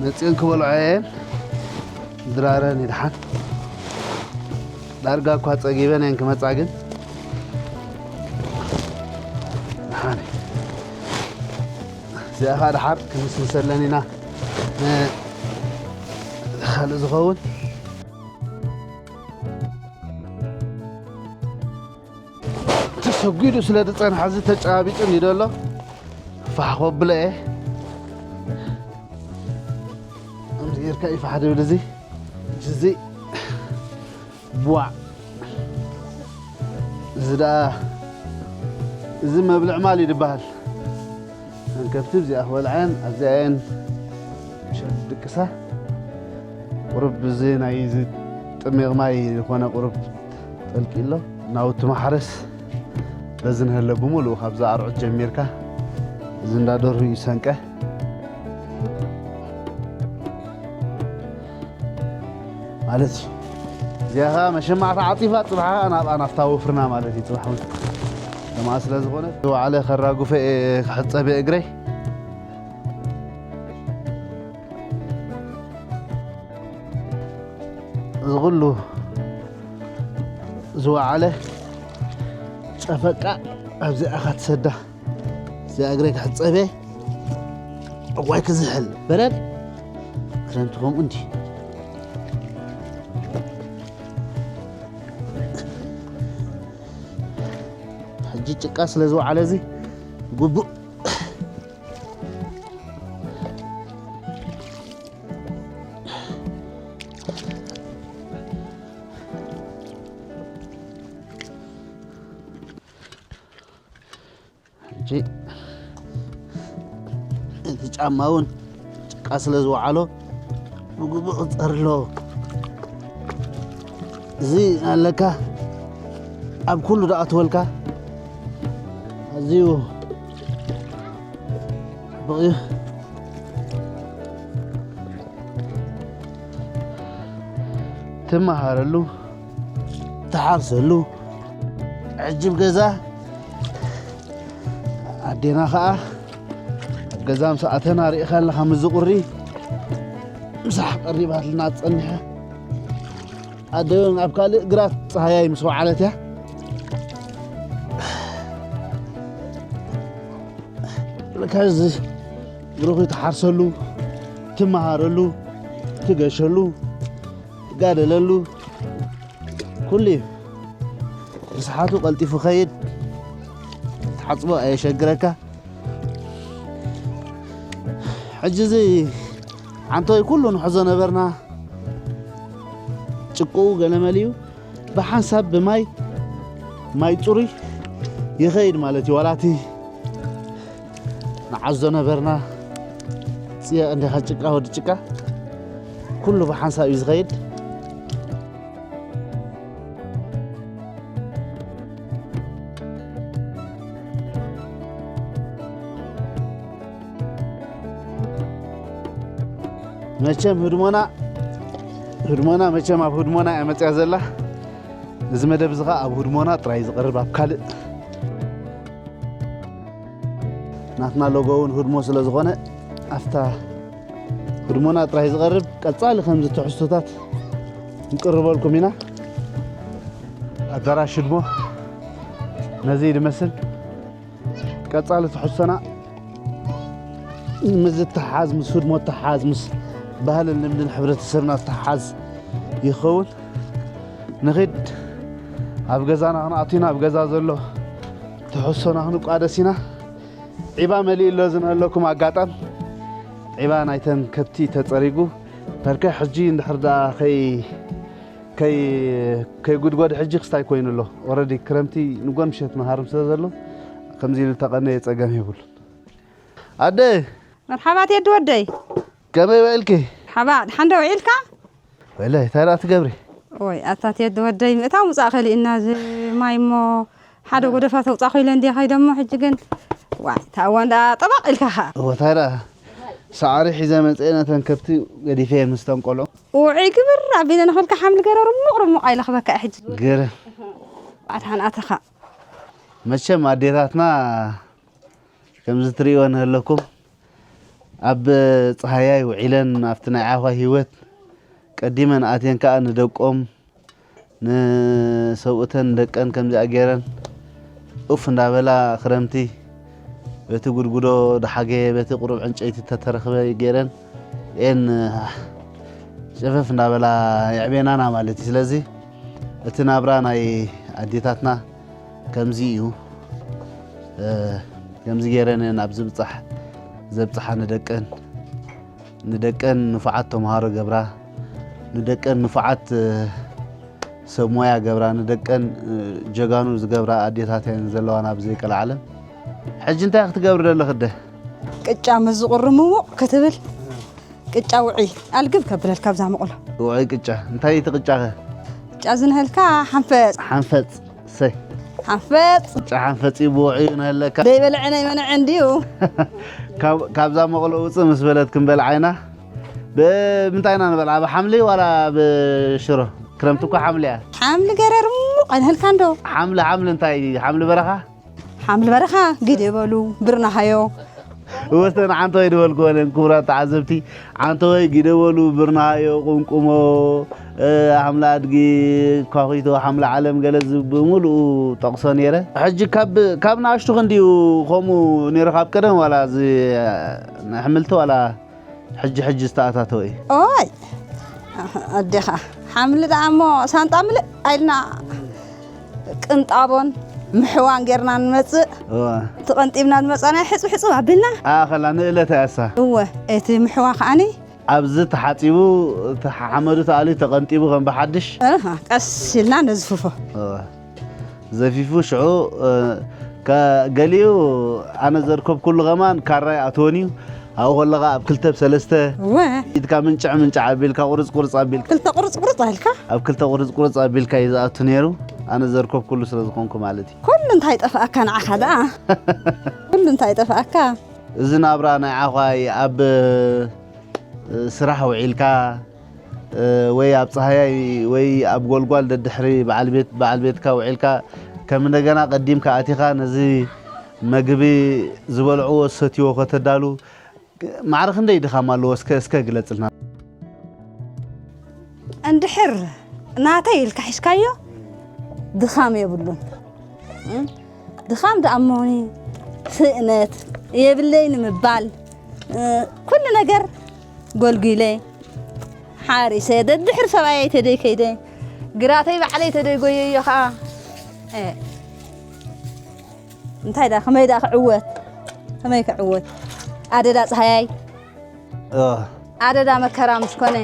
መጺኦን ክበልዖ እየን ድራረን ይድሓን። ዳርጋ እኳ ጸጊበን እየን ክመጻ ግን። ደሓን። እዚኣ ኸኣ ደሓር ክንስንሰለን ኢና። ን-፣ ካልእ ዝኸውን። ተሰጒዱ ስለ ዝጸንሐ እዚ ተጨባቢጡ እንዲ ዘሎ ፋሕ ከብሎ እየ። ከምዚ ጌርካ እዩ ፋሕ ድብል እዚ። እዚ ቧዕ። እዚ ደኣ፣ እዚ መብልዕ ማል እዩ ዝበሃል። እተን ከብቲ እዚኣ ክበልዓየን፣ ኣብዚኣ እየን ምሸት ዝድቅሳ። ቁሩብ እዚ ናይ እዚ ጥሚቕ ማይ ዝኾነ ቁሩብ ጠልቂ ኣሎ። ናውቲ ማሕረስ በዚ ንሀለ ብምሉኡ ካብዛ ኣርዑት ጀሚርካ እዚ እንዳ ደርሁ እዩ ሰንቀ። ማለት እዩ። እዚኣ ኸዓ መሸማዕታ ዓጺፋ ጽባሕ ኸዓ ናብኣ ናብታ ወፍርና ማለት እዩ። ጽባሕ እውን ከምኣ ስለ ዝኾነ ዝወዓለ ከራጉፈ እየ ክሕጸብ እየ እግረይ። እዚ ኹሉ ዝወዓለ ጨፈቃ ኣብዚኣ ኸዓ ትሰዳ። እዚኣ እግረይ ክሕጸብ እየ። እዋይ ክዝሕል በረድ ክረምቲ ከምኡ እንዲ። ሕጂ ጭቃ ስለ ዝወዓለ እዚ ግቡእ። ሕጂ እቲ ጫማ እውን ጭቃ ስለ ዝወዓሎ ብግቡእ ክጸሪ ኣለዎ። እዚ ኣለካ ኣብ ኩሉ ደኣ ትበልካ ኣዝዩ ጽቡቕ እዩ። ትመሃረሉ። ትሓርሰሉ። ሕጂ ኣብ ገዛ ኣዴና ኸኣ ኣብ ገዛ ምስ ኣተና ርኢኻ ኣለኻ፣ ምዚ ቁሪ ምሳሕ ቀሪባትና ጸኒሐ። ኣደ እውን ኣብ ካልእ ግራት ጸሃያይ ምስ ወዓለት እያ። ለካ እዚ ብሩኽ ትሓርሰሉ፣ ትመሃረሉ፣ ትገሸሉ፣ ትጋደለሉ ኩሉ እዩ። ርስሓቱ ቀልጢፉ ኸይድ፣ ትሓጽቦ ኣየሸግረካ። ሕጂ እዚ ዓንቶይ ኩሉ ንሕዞ ነበርና፣ ጭቁኡ ገለ መሊኡ ብሓንሳብ ብማይ፣ ማይ ጽሩይ ይኸይድ ማለት እዩ። ዋላ እቲ ንዓዞ ነበርና ጽየቕ እንዲኻ ጭቃ ወዲ ጭቃ ኩሉ ብሓንሳብ እዩ ዝኸይድ። መቸም ህድሞና፣ ህድሞና መቸም ኣብ ህድሞና እያ መጽያ ዘላ። እዚ መደብ እዚ ኸኣ ኣብ ህድሞና ጥራይ ዝቐርብ፣ ኣብ ካልእ ናትና ሎጎ እውን ህድሞ ስለ ዝኾነ፣ ኣብታ ህድሞና ጥራይ ዝቐርብ፣ ቀጻሊ ከምዚ ትሕዝቶታት ንቅርበልኩም ኢና። ኣዳራሽ ህድሞ ነዚ እዩ ዝመስል። ቀጻሊ ትሕዝቶና ምስ ዝተሓዝ፣ ምስ ህድሞ ተሓዝ፣ ምስ ባህልን ልምድን ሕብረተሰብና ተሓዝ ይኸውን። ንኺድ ኣብ ገዛና ክንኣቱ ኢና፣ ኣብ ገዛ ዘሎ ትሕዝቶና ክንቋደስ ኢና። ዒባ መሊኡ ኣሎ ዝንሀለኩም ኣጋጣም። ዒባ ናይተን ከብቲ ተጸሪጉ። በርከ ሕጂ እንድሕር ደኣ ከይ-፣ ከይ-፣ ከይጉድጎድ ሕጂ ክስታይ ኮይኑ ኣሎ። ኦረዲ ክረምቲ ንጎን ምሸት መሃርም ስለ ዘሎ፣ ከምዚ ኢሉ ተቐነየ ጸገም የብሉን። ኣደ! መርሓባ ቴዲ ወደይ። ከመይ ውዒልኪ? ሓባ፣ ድሓን ዶ ውዒልካ? ወለ፣ እንታይ ደኣ ትገብሪ? ወይ፣ ኣታ ቴዲ ወደይ፣ ምእታው ምጻእ ከሊእና እዚ ማይ እሞ፣ ሓደ ጎደፋ ተውጻእኹ ኢለ እንድየ ከይደ እሞ፣ ሕጂ ግን፣ ዋይ፣ እታ እዋን ደኣ ጠባቕ ኢልካ ኸኣ። እወ፣ እንታይ ደኣ፣ ሳዕሪ ሒዘ መጽአ፣ ነተን ከብቲ ገዲፈ እየ ምስ ተንቆሎ። ውዑይ ግብር ኣቢለ ንኽብልካ ሓምሊ ገረ ርሙቕ ርሙቕ ኣይለኽበካ እየ ሕጂ። ገረ። ኣድሓን ኣተኻ። መቸም ኣዴታትና ከምዚ ትርእይወን ዘለኩም ኣብ ጸሃያይ ውዒለን ኣብቲ ናይ ዓኻ ህይወት ቀዲመን ኣትየን ከኣ ንደቆም ንሰብኡተን ደቀን ከምዚኣ ገይረን ኡፍ እንዳበላ ክረምቲ በቲ ጉድጉዶ ደሓገየ በቲ ቁሩብ ዕንጨይቲ ተተረኽበ ገይረን ኤን ጨፈፍ እንዳበላ የዕቤናና ማለት እዩ። ስለዚ እቲ ናብራ ናይ ኣዴታትና ከምዚ እዩ። እ፣ ከምዚ ገይረን እየን ኣብ ዝብጻሕ ዘብጽሓ ንደቀን። ንደቀን ንፉዓት ተምሃሮ ገብራ፣ ንደቀን ንፉዓት፣ እ፣ ሰብ ሞያ ገብራ፣ ንደቀን፣ እ፣ ጀጋኑ ዝገብራ ኣዴታት እየን ዘለዋና ኣብ ዘይቀልዓለም። ሕጂ እንታይ ክትገብሪ ደለኺ ኣደ? ቅጫ ምስ ዝቑሪ ምሙቕ ክትብል፣ ቅጫ ውዑይ ኣልግብ ከብለልካ ኣብዛ መቑሎ። ውዑይ ቅጫ። እንታይ እዩ እቲ ቅጫኸ? ቅጫ ዝንሀልካ ሓንፈጽ። ሓንፈጽ። እሰይ። ሓንፈጽ። ቅጫ ሓንፈጽ እዩ ብውዑይ ይንሀለካ። ደይበልዐ ናይ መነዐ እንድዩ። ካብ-፣ ካብዛ መቑሎ ውጽእ ምስ በለት ክንበልዓ ኢና። ብምንታይ ኢና ንበልዓ? ብሓምሊ ዋላ ብሽሮ? ክረምቲ እኮ ሓምሊ እያ። ሓምሊ ገረር እሞ ቀንሀልካ እንዶ። ሓምሊ፣ ሓምሊ እንታይ? ሓምሊ በረኻ? ሓምሊ በረኻ፣ ጊደ በሉ፣ ብርናሃዮ። ወስተን ዓንተወይ ድበልክወን እየን፣ ክቡራት ተዓዘብቲ። ዓንተወይ፣ ጊደ በሉ፣ ብርናሃዮ፣ ቁምቁሞ፣ እ፣ ሓምሊ ኣድጊ፣ ኳኺቶ፣ ሓምሊ ዓለም፣ ገለ ዝ-፣ ብምሉኡ ጠቕሶ ነይረ። ሕጂ ካብ፣ ካብ ንኣሽቱ ክንድዩ ከምኡ ነይሩ፣ ካብ ቀደም ዋላ እዚ፣ እ፣ ኣሕምልቲ ዋላ ሕጂ ሕጂ ዝተኣታተወ እዩ። ኦይ፣ ኣዴኻ ሓምሊ ደኣ እሞ ሳንጣ ምልእ ኣኢልና ቅንጣቦን ምሕዋን ጌርና ንመጽእ። እዋ። ተቐንጢብና ዝመጻናዮ ሕጽብ ሕጽብ ኣቢልና። ኣኸላ ንእለታ ያሳ። እወ፣ እቲ ምሕዋ ከኣኒ። ኣብዚ ተሓጺቡ፣ እቲ ሓመዱ ተኣልዩ ተቐንጢቡ ከም ብሓድሽ። እህ፣ ቀስ ኢልና ነዝፍፎ። እዋ። ዘፊፉ ሽዑ፣ እ፣ ከ-፣ ገሊኡ ኣነ ዘርከብኩሉ ከማን ካራ ይኣትወን እዩ። ኣብኡ ከለኻ ኣብ ክልተ ብሰለስተ እወ። ኢድካ ምንጫዕ ምንጫዕ ኣቢልካ፣ ቁርጽ ቁርጽ ኣቢልካ። ክልተ ቁርጽ ቁርጽ ኣቢልካ? ኣብ ክልተ ቁርጽ ቁርጽ ኣቢልካ እዩ ዝኣቱ ነይሩ። ኣነ ዘርከብኩሉ ስለ ዝኾንኩ ማለት እዩ። ኩሉ እንታይ ጠፍኣካ ንዓኻ ደኣ? ኩሉ እንታይ ጠፍኣካ? እዚ ናብራ ናይ ዓዃይ ኣብ፣ እ፣ ስራሕ ውዒልካ፣ ወይ ኣብ ጸሃያይ ወይ ኣብ ጎልጓል ደድሕሪ በዓል ቤት በዓል ቤትካ ውዒልካ ከም እንደገና ቀዲምካ ኣቲኻ ነዚ መግቢ ዝበልዕዎ ዝሰትይዎ ከተዳሉ ማዕረ ክንደይ ድኻም ኣለዎ? እስከ እስከ ግለጽልና። እንድሕር ናተይ ኢልካ ሒዝካዮ ድኻም የብሉን። ድኻም ደኣ እሞኒ ስእነት የብለይ ንምባል ኩሉ ነገር ጎልጒለ ሓሪሰ ደድሕሪ ሰብኣየይ ተደይ ከይደ ግራተይ ባዕለይ ተደይ ጎየዮ ከዓ እንታይ ዳ ከመይ ዳ ክዕወት ከመይ ክዕወት ኣደዳ ፀሃያይ ኣደዳ መከራ ምስ ኮነ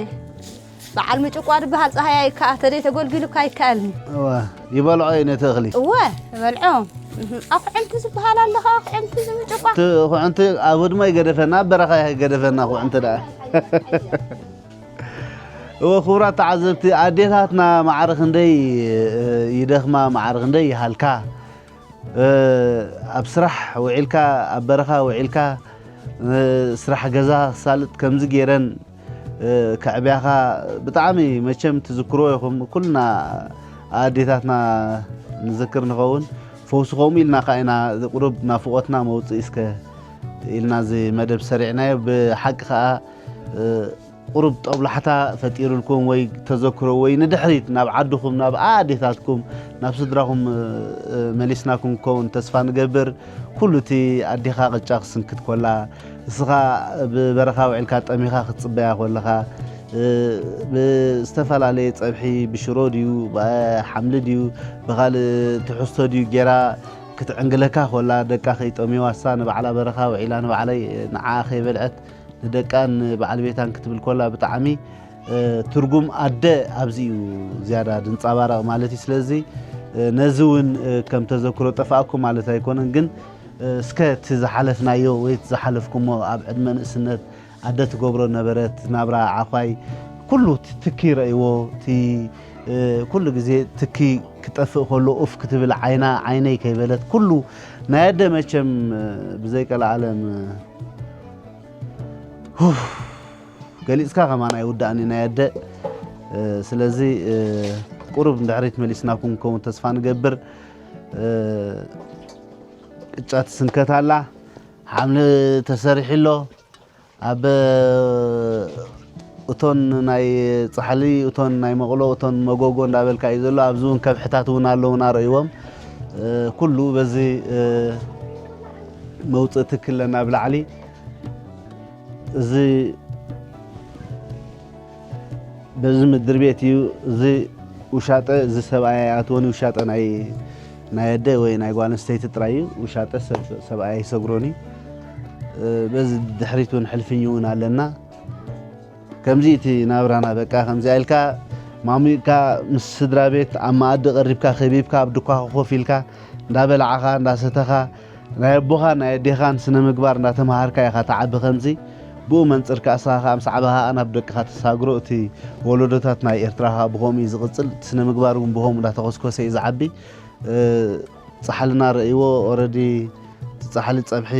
በዓል ምጭቋ ዝበሃል ፀሃያይ ከዓ ተደይ ተጎልጊሉ እኳ ኣይከኣልን። እወ፣ ይበልዖ እዩ ነቲ እኽሊ። እወ፣ ይበልዖ። ኣኹዕንቲ ዝበሃል ኣሎ ከዓ ኣኹዕንቲ ዝምጭቋ። እቲ ኩዕንቲ ኣብ ህድሞ ይገደፈና፣ ኣብ በረኻ ይገደፈና ኩዕንቲ ደኣ። እወ፣ ክቡራት ተዓዘብቲ፣ ኣዴታትና ማዕረ ክንደይ ይደኽማ፣ ማዕረ ክንደይ ይሃልካ። ኣብ ስራሕ ውዒልካ ኣብ በረኻ ውዒልካ ስራሕ ገዛ ክሳልጥ ከምዚ ገይረን ከዕብያኻ ብጣዕሚ መቸም ትዝክርዎ ኢኹም። ኩልና ኣዴታትና ንዝክር ንኸውን። ፈውሲ ከምኡ ኢልና ከዓ ኢና ቁሩብ ናፍቖትና መውፅኢ እስከ ኢልና እዚ መደብ ሰሪዕናዮ። ብሓቂ ከዓ ቁሩብ ጦብላሕታ ፈጢሩልኩም ወይ ተዘክሮ ወይ ንድሕሪት ናብ ዓድኹም ናብ ኣዴታትኩም ናብ ስድራኹም መሊስናኩም ክኸውን ተስፋ ንገብር። ኩሉ እቲ ኣዴኻ ቅጫ ክስንክት ኮላ እስኻ ብበረኻ ውዒልካ ጠሚኻ ክትጽበያ ኮለኻ ብዝተፈላለየ ጸብሒ ብሽሮ ድዩ ብሓምሊ ድዩ ብኻልእ ትሕዝቶ ድዩ ጌራ ክትዕንግለካ ኮላ ደቃ ከይጠምዋ እሳ ንባዕላ በረኻ ውዒላ ንባዕለይ ንዓኣ ከይበልዐት ንደቃን ንበዓል ቤታን ክትብል ኮላ ብጣዕሚ ትርጉም ኣደ ኣብዚ እዩ ዝያዳ ድንፃባረቕ ማለት እዩ። ስለዚ ነዚ እውን ከም ተዘክሮ ጠፋእኩም ማለት ኣይኮነን፣ ግን እስከ እቲ ዝሓለፍናዮ ወይ እቲ ዝሓለፍኩሞ ኣብ ዕድመ ንእስነት ኣደ ትገብሮ ነበረት ናብራ ዓዃይ ኩሉ እቲ ትኪ ረእይዎ እቲ ኩሉ ግዜ ትኪ ክጠፍእ ከሎ ኡፍ ክትብል ዓይና ዓይነይ ከይበለት ኩሉ ናይ ኣደ መቸም ብዘይቀልዓለም ገሊፅካ ከማን ኣይውዳእን እዩ ናይ ኣደ። ስለዚ ቁሩብ ንድሕሪት መሊስናኩም ክኸውን ተስፋ ንገብር። ቅጫ ትስንከት ኣላ፣ ሓምሊ ተሰሪሑ ኣሎ። ኣብ እቶን ናይ ፃሕሊ፣ እቶን ናይ መቕሎ፣ እቶን መጎጎ እንዳበልካ እዩ ዘሎ። ኣብዚ እውን ከብሕታት እውን ኣለውና ረእይዎም ኩሉ በዚ መውፅእ ትክለና ብላዕሊ እዚ በዚ ምድሪ ቤት እዩ። እዚ ውሻጠ እዚ ሰብኣይ ኣይኣትዎን እዩ። ውሻጠ ናይ ናይ ኣደ ወይ ናይ ጓል ኣንስተይቲ ጥራይ እዩ። ውሻጠ ሰብ ሰብኣይ ኣይሰግሮን እዩ። በዚ ድሕሪት እውን ሕልፍኝ እውን ኣለና። ከምዚ እቲ ናብራና በቃ ከምዚ ኢልካ ማሙቕካ ምስ ስድራ ቤት ኣብ መኣዲ ቀሪብካ ከቢብካ ኣብ ድኳኻ ኮፍ ኢልካ እንዳበላዕኻ እንዳሰተኻ ናይ ኣቦኻን ናይ ኣዴኻን ስነ ምግባር እንዳተምሃርካ ኢኻ ትዓቢ። ከምዚ ብኡ መንፅር ከኣ ንስኻ ከኣ ምስ ዓበኻ ከኣ ናብ ደቅኻ ተሳግሮ። እቲ ወለዶታት ናይ ኤርትራ ከኣ ብኸምኡ እዩ ዝቕፅል። እቲ ስነ ምግባር እውን ብኸምኡ እንዳተኾስኮሰ እዩ ዝዓቢ። ፃሕልና ረእይዎ ኦረዲ እቲ ፃሕሊ ፀብሒ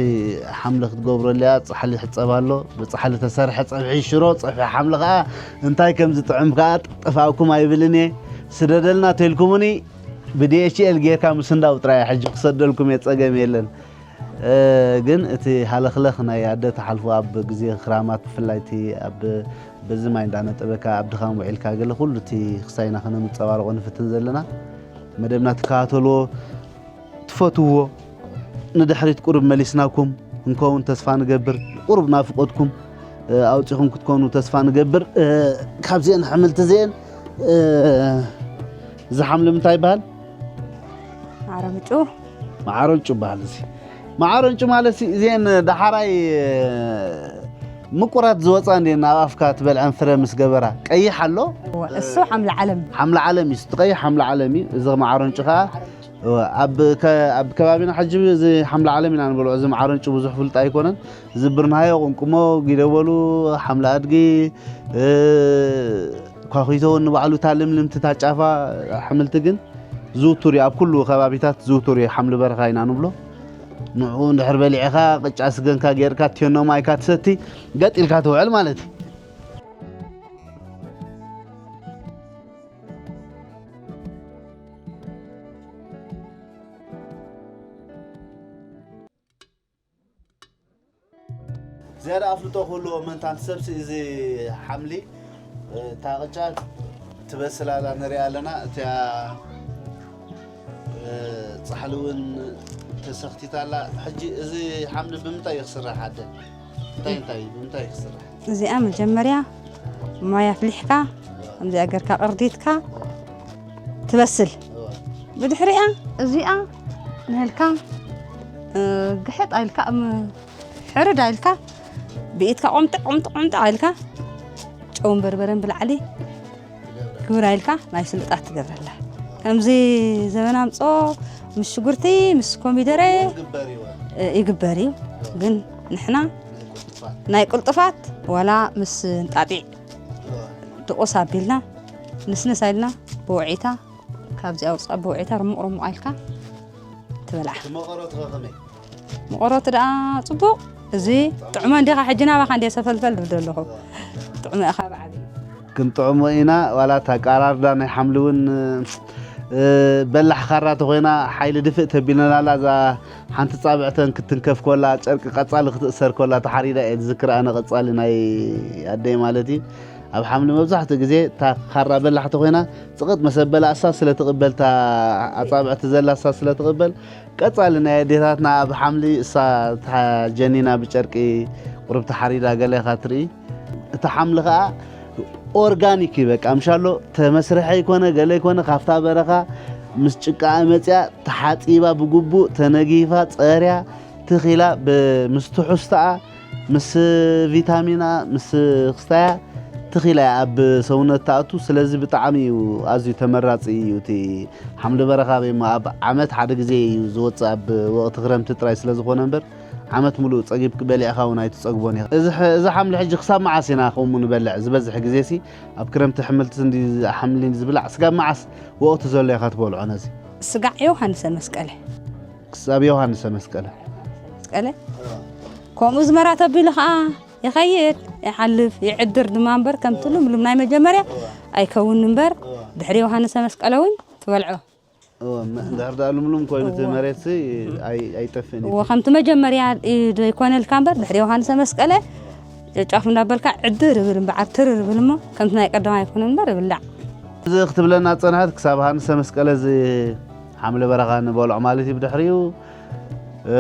ሓምሊ ክትገብረሉ እያ። ፃሕሊ ይሕፀብ ኣሎ። ብፃሕሊ ተሰርሐ ፀብሒ ሽሮ፣ ፀብሒ ሓምሊ ከዓ እንታይ ከም ዝጥዕም ከዓ ጠፋእኩም ኣይብልን እየ። ስደደልና ተልኩምኒ ብዲኤችኤል ጌርካ ምስንዳው ጥራይ ሕጂ ክሰደልኩም እየ፣ ፀገም የለን። ግን እቲ ሃለኽለኽ ናይ ኣደ ትሓልፎ ኣብ ግዜ ክራማት ብፍላይ እቲ ኣብ በዚ ማይ እንዳነጠበካ ኣብ ድኻም ውዒልካ ገለ ኩሉ እቲ ክሳይና ከነምፀባርቆ ንፍትን ዘለና መደብና ትከታተልዎ ትፈትውዎ ንድሕሪት ቁሩብ መሊስናኩም ክንከውን ተስፋ ንገብር። ቁሩብ ናፍቆትኩም ኣውፂኹም ክትኮኑ ተስፋ ንገብር። ካብዚአን ኣሕምልቲ እዚአን እዚ ሓምሊ ምንታይ ይበሃል? ማዓረምጩ ማዓረንጩ ይበሃል። እዚ ማዓረንጩ ማለት እዚአን ዳሓራይ ምቁራት ዝወፃ እንዲአን ኣብ ኣፍካ ትበልዐን ፍረ ምስ ገበራ ቀይሕ ኣሎ። እሱ ሓምሊ ዓለም ሓምሊ ዓለም እዩ። እቲ ቀይሕ ሓምሊ ዓለም እዩ። እዚ ማዓረንጩ ከዓ ኣብ ከባቢና ሕጂ እዚ ሓምሊ ዓለም ኢና ንበልዖ። እዚ ማዓረንጩ ብዙሕ ፍሉጥ ኣይኮነን። ዝብርናዮ ቅንቁሞ፣ ጊደበሉ፣ ሓምሊ ኣድጊ፣ ኳኺቶ እውን ንባዕሉ እታ ልምልምቲ እታ ጫፋ ኣሕምልቲ ግን ዝውቱር እዩ። ኣብ ኩሉ ከባቢታት ዝውቱር እዩ። ሓምሊ በረኻ ኢና ንብሎ። ንዕኡ እንድሕር በሊዕኻ ቅጫ ስገንካ ጌርካ ቴኖ ማይካ ትሰቲ ገጥ ኢልካ ትውዕል ማለት እዩ። ዝያዳ ኣፍልጦ ክህልዎ ምእንታን ሰብሲ እዚ ሓምሊ፣ እ፣ እታ ቅጫ ትበስል ኣላ ንሪኣ ኣለና። እቲኣ፣ እ፣ ጻሕሊ እውን ተሰኽቲታ ኣላ። ሕጂ እዚ ሓምሊ ብምንታይ እዩ ክስራሕ ኣደ? እንታይ እንታይ ብምንታይ እዩ ክስራሕ? እዚኣ መጀመርያ ማይ ኣፍሊሕካ ከምዚኣ ጌርካ ቅርዲትካ ትበስል። እዋ። ብድሕሪኣ እዚኣ ንህልካ፣ እ፣ ግሕጥ ኣይልካ፣ እም፣ ሕርድ ኣይልካ ብኢድካ ቆምጥዕ ቆምጥዕ ቆምጥዕ ኣይልካ ጨውን በርበረን ብላዕሊ ግብር ኣይልካ ናይ ስልጣት ትገብረላ። ከምዚ ዘበን ኣምጾ ምስ ሽጉርቲ ምስ ኮሚደረ ይግበር እዩ። እ፣ ይግበር እዩ። ግን ንሕና ናይ ቅልጡፋት ዋላ ምስ እንጣጢዕ ድቑስ ኣቢልና ንስንስ ኣኢልና ብውዒታ ካብዚ ኣውፅኣ ብውዒታ ርሙቕ ርሙቕ ኣኢልካ ትበልዓ። እቲ መቐረቱ ከ ከመይ? መቐረቱ ደኣ ፅቡቕ። እዚ ጥዑመ እንዲኻ ሕጂ ናባኻ እንዲየ ሰፈልፈል ዝብል ዘለኹ። ጥዑመ ኢኻ ብዓቢ። ክንጥዕሞ ኢና። ዋላ እታ ቃራርዳ ናይ ሓምሊ እውን፣ እ፣ በላሕ ካራ ተኾይና ሓይሊ ድፍእ ተቢልና ኣላ። እዛ ሓንቲ ጻብዕተን ክትንከፍ ኮላ፣ ጨርቂ ቀጻሊ ክትእሰር ኮላ ተሓሪዳ እየ ዝዝክር ኣነ፣ ቀጻሊ ናይ ኣደይ ማለት እዩ። ኣብ ሓምሊ መብዛሕትኡ ግዜ እታ ካራ በላሕ ተኾይና ጽቕጥ መሰበላ እሳ ስለ ትቕበል፣ እታ ኣጻብዕቲ ዘላ እሳ ስለ ትቕበል፣ ቀጻሊ ናይ ኣዴታትና ኣብ ሓምሊ እሳ እታ ጀኒና ብጨርቂ ቁሩብ ተሓሪዳ ገለ ኢኻ ትርኢ። እቲ ሓምሊ ኸኣ ኦርጋኒክ እዩ፣ በቃ ምሻሎ ተመስርሐ ይኮነ ገለ ይኮነ፣ ካብታ በረኻ ምስ ጭቃኣ መጽያ ተሓጺባ ብግቡእ ተነጊፋ ጸርያ ትኺላ ብ-፣ ምስ ትሑዝታኣ ምስ ቪታሚና ምስ ክስታያ ትኺላ እያ ኣብ ሰውነት ትኣቱ። ስለዚ ብጣዕሚ እዩ ኣዝዩ ተመራጺ እዩ እቲ ሓምሊ በረኻ። ቤማ ኣብ ዓመት ሓደ ግዜ እዩ ዝወጽእ ኣብ ወቕቲ ክረምቲ ጥራይ ስለ ዝኾነ እምበር ዓመት ሙሉእ ጸጊብክ በሊዕኻ እውን ኣይትጸግቦን ኢኻ። እዚ ሐ-፣ እዚ ሓምሊ ሕጂ ክሳብ መዓስ ኢና ከምኡ ንበልዕ? ዝበዝሕ ግዜሲ ኣብ ክረምቲ ሕምልቲ እንዲ፣ ሓምሊ እንዲ ዝብላዕ ስጋብ መዓስ ወቕቲ ዘሎ ኢኻ ትበልዖ ነዚ? ስጋዕ ዮሃንሰ መስቀለ። ክሳብ ዮሃንሰ መስቀለ። መስቀለ። ከምኡ ዝመራ ተቢሉ ኸዓ ይኸይድ፣ ይሓልፍ፣ ይዕድር ድማ እምበር ከምቲ ልምሉም ናይ መጀመርያ ኣይከውን እምበር ድሕሪ ዮሃንሰ መስቀለ እውን ትበልዖ። እወ፣ መ-፣ እንድሕር ደኣ ልምሉም ኮይኑ እቲ እወ። መሬትሲ ኣይ-፣ ኣይጠፍእን እዩ። እወ፣ ከምቲ መጀመርያ እዩ ዘይኮነልካ እምበር ድሕሪ ዮሃንሰ መስቀለ ጨጫፍ እንዳበልካ ዕድር ይብል እምበዓር ትርር ይብል እሞ ከምቲ ናይ ቀደም ኣይኮነን እምበር ይብላዕ። እዚ ክትብለና ዝጸንሐት ክሳብ ሃንሰ መስቀለ እዚ ሓምሊ በረኻ ንበልዖ ማለት እዩ። ብድሕሪኡ፣ እ፣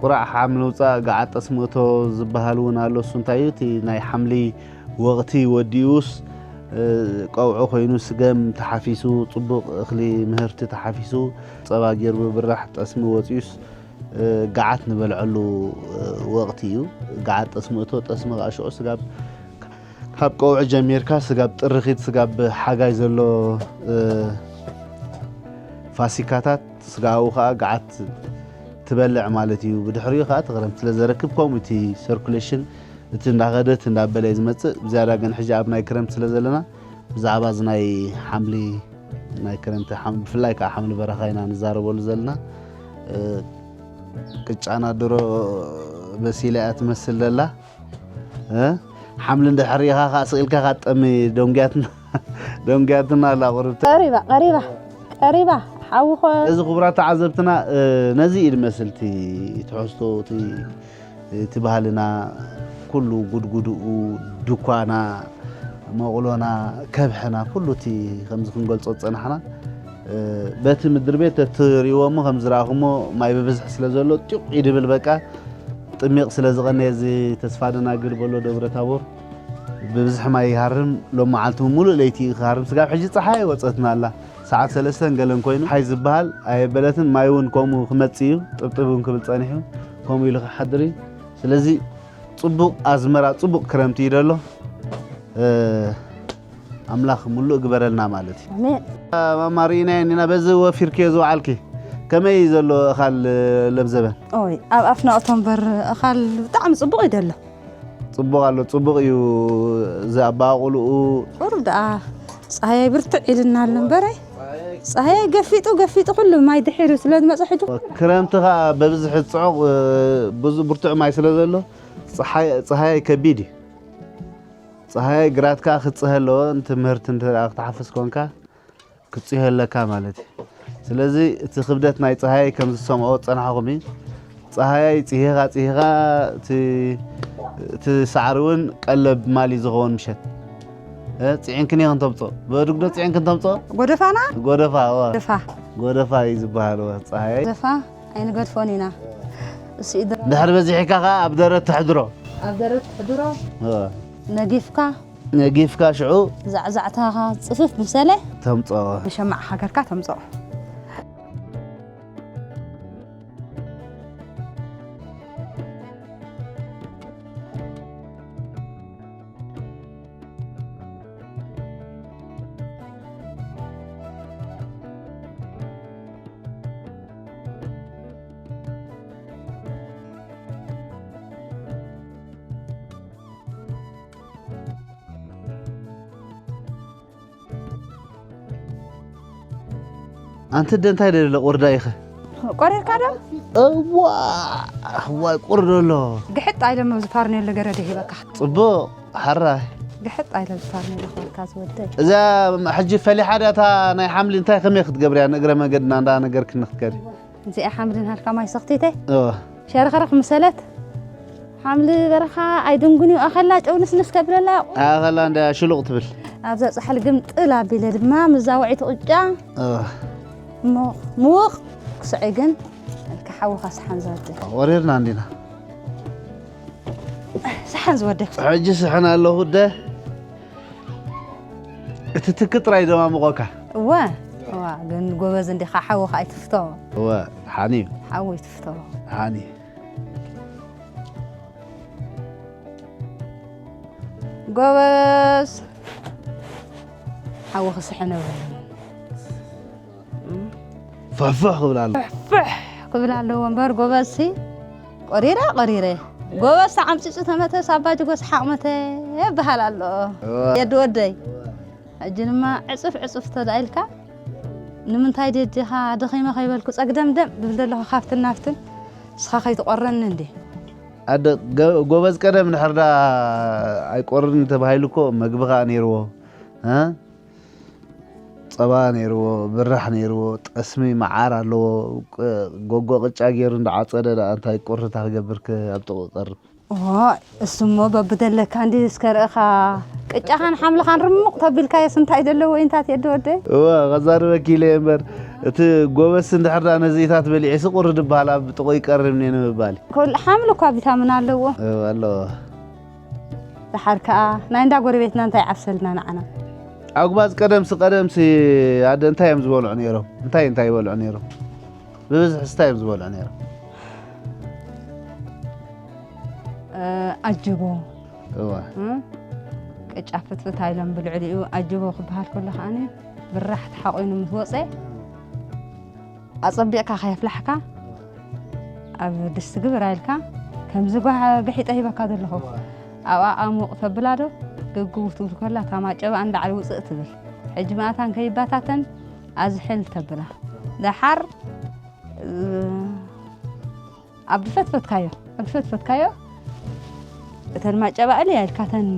ቁራዕ ሓምሊ ውጻእ፣ ገዓት ጠስሚ እቶ ዝበሃል እውን ኣሎ። እሱ እንታይ እዩ? እቲ ናይ ሓምሊ ወቕቲ ወዲኡስ፣ እ፣ ቀውዒ ኮይኑ ስገም ተሓፊሱ፣ ጽቡቕ እኽሊ ምህርቲ ተሓፊሱ፣ ጸባ ገይሩ ብብራሕ ጠስሚ ወጺኡስ፣ እ፣ ገዓት ንበልዐሉ፣ እ፣ ወቕቲ እዩ። ገዓት ጠስሚ እቶ፣ ጠስሚ ከኣ ሽዑ ስጋብ፣ ካብ ቀውዒ ጀሚርካ ስጋብ ጥርኺት፣ ስጋብ ሓጋይ ዘሎ፣ እ፣ ፋሲካታት ስጋኡ ከኣ ገዓት ትበልዕ ማለት እዩ። ብድሕሪኡ ከኣ እቲ ክረምቲ ስለ ዘረክብ ከምኡ እቲ ሰርኩሌሽን እቲ እንዳኸደ እቲ እንዳበለ እዩ ዝመጽእ። ብዝያዳ ግን ሕጂ ኣብ ናይ ክረምቲ ስለ ዘለና ብዛዕባ እዚ ናይ ሓምሊ፣ ናይ ክረምቲ ሓም-፣ ብፍላይ ከኣ ሓምሊ በረኻ ኢና ንዛረበሉ ዘለና። እ፣ ቅጫና ድሮ በሲላ እያ ትመስል ዘላ። እ፣ ሓምሊ እንድሕር ርኢኻ ከኣ ስቕ ኢልካ ከኣ ትጠሚ ደንጉያትና፣ ደንጉያትና ኣላ ቁርብቲ። ቀሪባ፣ ቀሪባ፣ ቀሪባ። ሓዊ ኸ እዚ ክቡራት ተዓዘብትና፣ እ፣ ነዚ እዩ ዝመስል እቲ ትሕዝቶ፣ እቲ፣ እቲ ባህልና፣ ኩሉ ጉድጉድኡ፣ ድኳና፣ መቑሎና፣ ከብሕና፣ ኩሉ እቲ ከምዚ ክንገልጾ ዝጸናሕና፣ እ፣ በቲ ምድሪ ቤት ተትሪእዎ እሞ ከም ዝረኣኹሞ ማይ ብብዝሒ ስለ ዘሎ ጢቕ እዩ ድብል በቃ። ጥሚቕ ስለ ዝቐነየ እዚ ተስፋ ደናግል በሎ ደብረ ታቦር ብብዝሒ ማይ ይሃርም። ሎም መዓልቲ እውን ሙሉእ ለይቲ እዩ ክሃርም። ስጋብ ሕጂ ጸሓይ ኣይወጸትና ኣላ። ሰዓት ሰለስተን ገለን ኮይኑ፣ ሓይ ዝበሃል ኣየበለትን። ማይ እውን ከምኡ ክመጽእ እዩ፣ ጥብጥብ እውን ክብል ጸኒሑ፣ ከምኡ ኢሉ ክሓድር እዩ። ስለዚ ጽቡቕ ኣዝመራ፣ ጽቡቕ ክረምቲ እዩ ደሎ። እ፣ ኣምላኽ ምሉእ ግበረልና ማለት እዩ። ኣሜን። ማማ ርኢናዮ እኒና፣ በዚ ወፊርክዮ ዝወዓልኪ ከመይ እዩ ዘሎ እኻል ለብዘበን? ኦይ፣ ኣብ ኣፍና እቶ እምበር እኻል ብጣዕሚ ጽቡቕ እዩ ደሎ። ጽቡቕ ኣሎ፣ ጽቡቕ እዩ። እዚ ኣበቓቕልኡ ቁሩብ ደኣ ጸሃያይ ብርትዕ ኢልና ኣሎ እምበረ፣ ጸሃያይ ገፊጡ፣ ገፊጡ ኩሉ ማይ ድሒሩ ስለ ዝመጸ ሕጂ ክረምቲ ኸኣ በብዝሒ ጽዑቕ፣ ብዙ ብርቱዕ ማይ ስለ ዘሎ ጸሓይ-፣ ጸሃያይ ከቢድ እዩ። ጸሃያይ ግራትካ ክጽሀ ኣለዎ፣ ንትምህርቲ እንተ ደኣ ክትሓፍስ ኮንካ። ክጽዮ ኣለካ ማለት እዩ። ስለዚ እቲ ክብደት ናይ ጸሃያይ ከም ዝሰምዖ ዝጸናሕኹም እዩ። ጸሃያይ ጽሂኻ፣ ጽሂኻ እቲ እቲ ሳዕሪ እውን ቀለብ ማሊ ዝኸውን ምሸት። እ፣ ጽዒንክን ኢኽን ተምጽኦ። በድግዶ ጽዒንክን ተምጽኦ? ጎደፋና? ጎደፋ፣ እወ። ጎደፋ። ጎደፋ እዩ ዝበሃል፣ እወ፣ ጸሃየ። ጎደፋ ኣይንገድፎን ኢና። እሱ እዩ ድሮ። ድሕሪ በዚሕካ ኸዓ ኣብ ደረት ተሕድሮ። ኣብ ደረት ተሕድሮ? እወ። ነጊፍካ? ነጊፍካ ሽዑ ዛዕዛዕታኻ ጽፍፍ ምሰለ? ተምጽኦ። መሸማዕ ሃገርካ ተምጽኦ። ኣንቲ ደ እንታይ ደለ ቁርዳ ኢኸ? ቆሪርካ ዶ? እዋ፣ እዋይ ቁር ደሎ። ግሕጥ ኣይደሞ ዝፋርኔሎ ገረደ ሂበካ። ጽቡቕ፣ ሓራይ። ግሕጥ ኣይለ ዝፋርኔሎ ክበልካ ዝወደይ። እዛ ሕጂ ፈሊሓ ዳታ ናይ ሓምሊ እንታይ ከመይ ክትገብርያ ንእግረ መገድና እንዳ ነገርክኒ ክትከዲ? እዚኣ ሓምሊ ናልካ ማይ ሰኽቲተ? እወ። ሸርኸረኽ ምሰለት ሓምሊ በረኻ ኣይድንጉን እዩ። ኣኸላ ጨው ንስንስ ከብለላ። ኣኸላ እንዳ ሽሉቕ ትብል። ኣብዛ ጻሕሊ ግምጥል ኣቢለ ድማ ምዛ ውዒት ቁጫ። እወ። ሞ-፣ ምውቕ ክስዐ ግን እልካ ሓውኻ ሰሓን ዘወደ። ወሪርና እንዲና። ሰሓን ዝወደክ። ሕጂ ስሕን ኣለኹ ደ። እቲ ትኪ ጥራይ ደማምቖካ። እወ፣ እዋ፣ ግን ጎበዝ እንዲኻ፣ ሓውኻ ኣይትፍቶ። እወ፣ ሓኒ እዩ። ሓዊ ኣይትፍቶ። ሓኒ። ጎበዝ። ሓዊ ክስሕን እወ። ፍሕፍሕ ክብል ኣሎ። ፍሕፍሕ ክብል ኣለዎ እምበር ጎበዝሲ ቆሪረ፣ ቆሪረ። ጎበዝ ተዓምጺጹ ተመተ፣ ሳባ ጅጎ ሰሓቕ መተ ይበሃል ኣሎ። እወ። የዲ ወደይ። ሕጂ ድማ ዕጹፍ፣ ዕጹፍ ተዳ ኢልካ፣ ንምንታይ ደዲኻ ደኺመ ከይበልኩ ጸግደምደም ድብል ዘለኹ ካብትን ናብትን፣ ንስኻ ከይትቆረኒ እንዴ? ኣደ፣ ገ-፣ ጎበዝ ቀደም ድሕር ዳ ኣይቆርን ተባሂሉ እኮ መግቢ ኸኣ ነይርዎ። እ? ጸባ ነይርዎ፣ ብራሕ ነይርዎ፣ ጠስሚ መዓር ኣለዎ። ቅ-፣ ጎጎ ቅጫ ገይሩ እንዳዓጸደ ደኣ እንታይ ቁርታ ክገብር ከ ኣብ ጥቕኡ ቀርብ? እዎ፣ እሱሞ በብደለካ እንዲ እስከ ርእኻ ቅጫኻን ሓምልኻን ርሙቕ ተቢልካዮስ እንታይ ደለዎ ኢንታት የደ ወደይ? እወ፣ ከዛርበኪ ኢለ እየ እምበር፣ እቲ ጎበስ እንድሕር ደኣ ነዚኢታት በሊዑ ስቑር ድበሃል ኣብ ጥቕኡ ይቀርብ እኒአ ንምባል እዩ። ኩሉ ሓምሊ እኳ ቪታሚን ኣለዎ። እወ፣ ኣለዎ። ደሓር ከኣ ናይ እንዳ ጎረቤትና እንታይ ዓብሰልና ንዓና? ኣጉባዝ ቀደምሲ፣ ቀደምሲ ኣደ እንታይ እዮም ዝበልዑ ነይሮም? እንታይ፣ እንታይ ይበልዑ ነይሮም? ብብዝሒ እንታይ እዮም ዝበልዑ ነይሮም? እ፣ ኣጅቦ። እወ። እ? ቅጫ ፍትፍት ኣይሎም ብልዕሊኡ ኣጅቦ ክበሃል ከሎ ከኣኒ ብራሕ ተሓቒኑ ምስ ወጸ ኣጸቢቕካ ከየፍላሕካ ኣብ ድስቲ ግብር ኣኢልካ ከምዚ ጓ-፣ ገሒጠ ሂበካ ዘለኹ። ኣብኣ ኣሙቕ ተብላ ዶ? ግግው ትብል ከላ እታ ማጨባ እንዳዓል ውጽእ ትብል። ሕጂ መኣታን ከይባታተን ኣዝሕል ተብላ። ደሓር፣ እ፣ ኣብ ድፈትፈትካዮ፣ ኣብ ድፈትፈትካዮ እተን ማጨባ እልያ ኢልካ እተን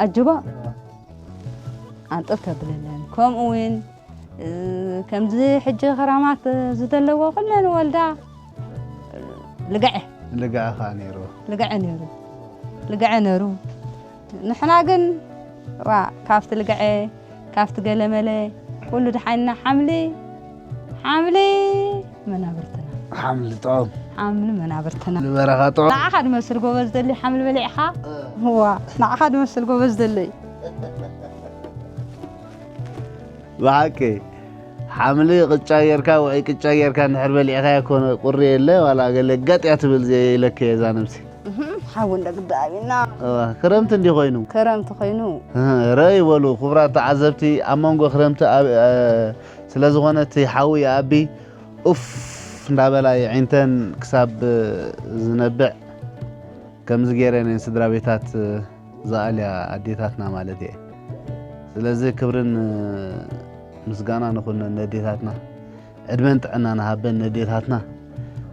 ኣጅቦ ኣንጥብ ተብለለን። ከምኡ እውን እ፣ ከምዚ ሕጂ ክራማት ዝደለዎ ኩለን ወልዳ፣ እ፣ ልግዐ። ልግዐ ኸኣ ነይሩ። ልግዐ ነይሩ። ልግዐ ነይሩ። ንሕና ግን፣ ዋ፣ ካብቲ ልግዐ፣ ካብቲ ገለመለ፣ ኩሉ ደሓንና ሓምሊ፣ ሓምሊ መናብርትና። ሓምሊ ጥዑም። ሓምሊ መናብርትና። ንበረኻ ጥዑም። ንዓኻ ድመስል ጎበዝ ደሊ ሓምሊ በሊዕኻ? ዋ፣ ንዓኻ ድመስል ጎበዝ ደለይ። ብሓቂ ሓምሊ ቅጫ ጌርካ፣ ውዑይ ቅጫ ጌርካ እንድሕር በሊዕካዮ ኮነ ቁሪ የለ፣ ዋላ ገለ ጋጥ እያ ትብል፣ ዘየለከ እዛ ነብሲ። እህም፣ ሓዊ እንደ ግዳ ኣቢና። እዋ፣ ክረምቲ እንዲ ኮይኑ። ክረምቲ ኮይኑ። እህ፣ ረይ በሉ ክቡራት ተዓዘብቲ፣ ኣብ መንጎ ክረምቲ ኣብ፣ እ፣ ስለ ዝኾነ እቲ ሓዊ ይኣቢ፣ ኡፍ እንዳበላ የዒንተን ክሳብ ዝነብዕ። ከምዚ ገይረን እየን ስድራ ቤታት ዝኣልያ ኣዴታትና ማለት እየ። ስለዚ ክብርን ምስጋና ንኹነን ነዴታትና፣ ዕድመን ጥዕናን ሃበን ነዴታትና።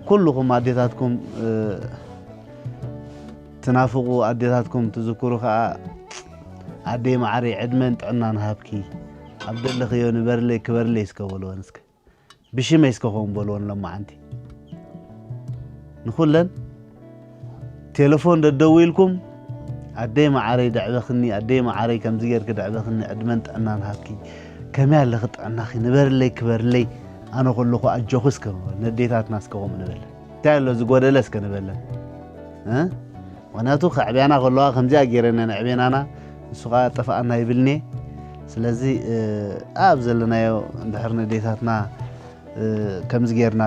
ኩልኹም ኣዴታትኩም ትናፍቑ፣ ኣዴታትኩም ትዝክሩ ኸኣ ኣደይ መዓረይ ዕድመን ጥዕናን ሃብኪ፣ ኣብ ደለኽዮ ንበርለይ ክበርለይ እስከ በልወን እስከ። ብሽመይ እስከ ኾን በልወን ሎማዓንቲ ንኹለን እቲ ቴሌፎን ደደዊልኩም፣ ኣደይ መዓረይ ደዕበኽኒ፣ ኣደይ መዓረይ ከምዚ ጌርኪ ደዕበኽኒ፣ ዕድመን ጥዕናን ሃብኪ፣ ከመይ ኣለኺ ጥዕናኺ፣ ንበርለይ ክበርለይ፣ ኣነ ከለኹ ኣጆኺ እስከ ንበል፣ ነዴታትና እስከ ከምኡ ንበል። እንታይ ኣሎ ዝጎደለ እስከ ንበለን። እ? ምኽንያቱ ከዕብያና ከለዋ ከምዚኣ ጌረን እየን ኣዕብየናና፣ ንሱ ኸዓ ጠፍኣና ይብልኒ። ስለዚ፣ እ፣ ኣብ ዘለናዮ እንድሕር ነዴታትና፣ እ፣ ከምዚ ጌርና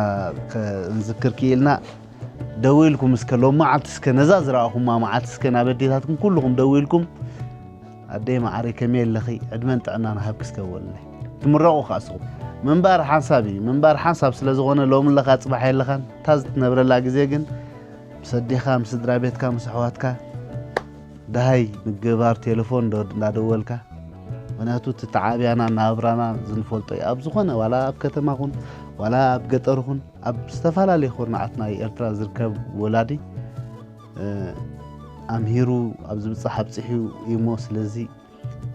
ከንዝክር ክኢልና፣ ደዊልኩም እስከ ሎም መዓልቲ እስከ ነዛ ዝረኣኹማ መዓልቲ እስከ ናብ ኣዴታትኩም ኩልኹም ደዊልኩም፣ ኣደይ መዓረይ ከመይ ኣለኺ? ዕድመን ጥዕናን ሃብኪ እስከ በሉለይ። ትምረቑ ከኣ እስኹም። ምንባር ሓንሳብ እዩ። ምንባር ሓንሳብ ስለ ዝኾነ ሎሚ ኣለኻ ጽባሕ የለኻን። እታ ዝትነብረላ ግዜ ግን ምስ ኣዴኻ፣ ምስ ስድራ ቤትካ፣ ምስ ኣሕዋትካ ደሃይ ምግባር ቴሌፎን እንዶ-፣ እንዳደወልካ። ምኽንያቱ እቲ ተዓብያና ናብራና ዝንፈልጦ እዩ። ኣብ ዝኾነ ዋላ ኣብ ከተማ ኹን ዋላ ኣብ ገጠር ኹን ኣብ ዝተፈላለየ ኩርናዓት ናይ ኤርትራ ዝርከብ ወላዲ፣ እ፣ ኣምሂሩ ኣብ ዝብጻሕ ኣብጺሑ እዩ እሞ፣ ስለዚ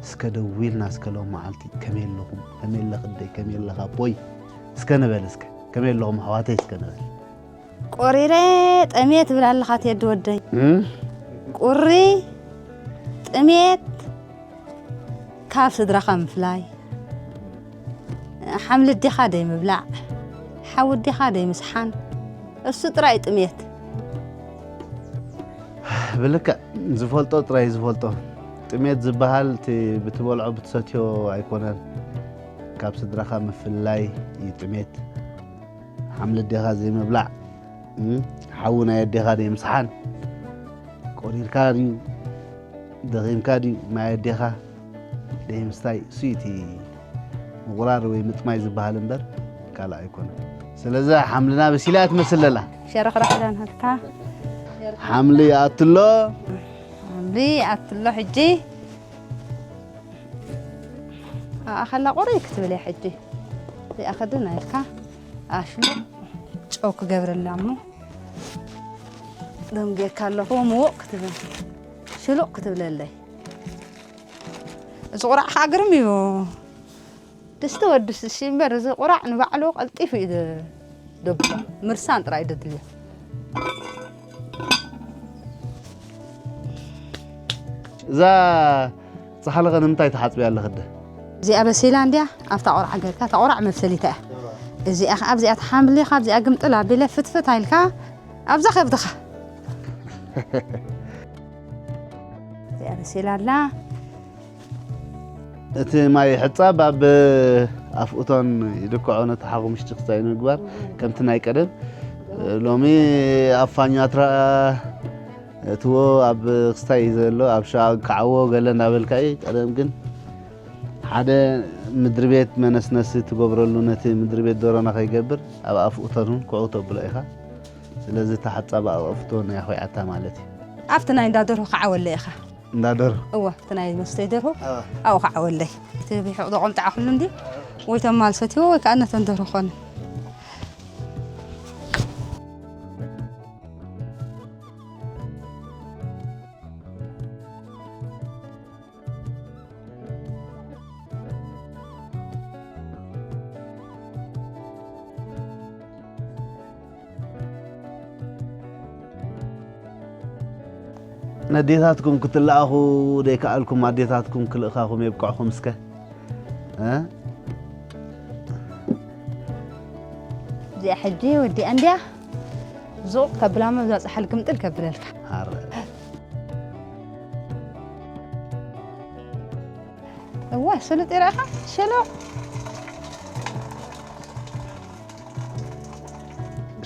እስከ ደዊልና እስከ ሎም መዓልቲ ከመይ ኣለኹም? ከመይ ኣለኺ ኣደይ? ከመይ ኣለኻ ኣቦይ? እስከ ንበል እስከ። ከመይ ኣለኹም ኣሕዋተይ እስከ ንበል። ቆሪረ ጠምየ ትብል ኣለኻ ቴዲ ወደይ። እም? ቁሪ፣ ጥሜት፣ ካብ ስድራኻ ምፍላይ፣ ሓምሊ ኣዴኻ ደይ ምብላዕ፣ ሓዊ ኣዴኻ ደይ ምስሓን፣ እሱ ጥራይ ጥሜት። ብልክዕ ዝፈልጦ ጥራይ ዝፈልጦ። ጥሜት ዝበሃል እቲ ብትበልዖ ብትሰትዮ ኣይኮነን። ካብ ስድራኻ ምፍላይ እዩ ጥሜት። ሓምሊ ኣዴኻ ዘይምብላዕ፣ እም፣ ሓዊ ናይ ኣዴኻ ዘይምስሓን፣ ቆሪርካ ድዩ፣ ደኺምካ ድዩ፣ ማይ ኣዴኻ ዘይምስታይ፣ እሱ እዩ እቲ ምቑራር ወይ ምጥማይ ዝበሃል እምበር ካልእ ኣይኮነን። ስለዚ ሓምልና በሲላ እያ ትመስል ዘላ። ሸረኽረኽ ኢላ ንሃልካ። ሓምሊ ይኣቱ ኣሎ። ሓምሊ ይኣቱ ኣሎ ሕጂ። ኣኣ፣ ከላ ቁሩይ ክትብል እያ ሕጂ። እዚኣ ክድን ኣልካ፣ ኣሽሙ ጨው ክገብረላ እሞ፣ ደንጌካ ኣለኹ፣ ምውቕ ክትብል፣ ሽሉቕ ክትብለለይ። እዚ ቁራዕ ከዓ ግርም እዩ። ድስቲ ወድስ እሺ እምበር፣ እዚ ቁራዕ ንባዕሉ ቀልጢፉ እዩ ደ-፣ ደብሎ። ምርሳን ጥራይ ደድልዮ። እዛ ጻሕሊ ኸ ንምንታይ ትሓጽብያ ኣለኺ ኣደ? እዚኣ በሲላ እንድያ፣ ኣብታ ቆርዓ ገርካ፣ እታ ቆርዓ መብሰሊታ እያ። እዚኣ ኸዓ ኣብዚኣ ትሓምሊ፣ ካብዚኣ ግምጥል ኣቢለ ፍትፍት ኣኢልካ ኣብዛ ከብድኻ። እዚኣ በሲላ ኣላ። እቲ ማይ ሕጻብ ኣብ ኣፍኡቶን ይድክዖ፣ ነቲ ሓኹምሽቲ ክስታይ ንምግባር፣ ከምቲ ናይ ቀደም። ሎሚ ኣብ ፋኛትራ እትዎ ኣብ ክስታይ እዩ ዘሎ፣ ኣብ ሸዋ ክዓዎ ገለ እንዳበልካ እዩ። ቀደም ግን ሓደ ምድሪ ቤት መነስነሲ ትገብረሉ፣ ነቲ ምድሪ ቤት ደሮና ከይገብር ኣብ ኣፍኡቶን እውን ክዑ ተብሎ ኢኻ። ስለዚ እታ ሓጻብ ኣብ ኣፍኡቶን እያ ኮይዓታ ማለት እዩ። ኣብቲ ናይ እንዳ ደርሆ ክዓወለ ኢኻ። እንዳ ደርሆ? እወ፣ ኣብቲ ናይ መስተይ ደርሆ፣ ኣዋ። ኣብኡ ክዓወለይ። እቲ ብሕቕ ዘቖምጣ ኩሉ እንዲ ወይ ተማል ሰትዮ ወይ ከኣ ነተን ደርሆ ኾነ። ነዴታትኩም ክትለኣኹ ደይከኣልኩም ኣዴታትኩም ክልእኻኹም የብቅዕኹም እስከ። እ? እዚኣ ሕጂ ወዲኣ እንድያ። ዙቕ ከብላ መብዛ ጻሕል ግምጥል ከብለልካ። ኣረ። እወ፣ ስሉጥ ይረኣኻ? ሽሉቕ።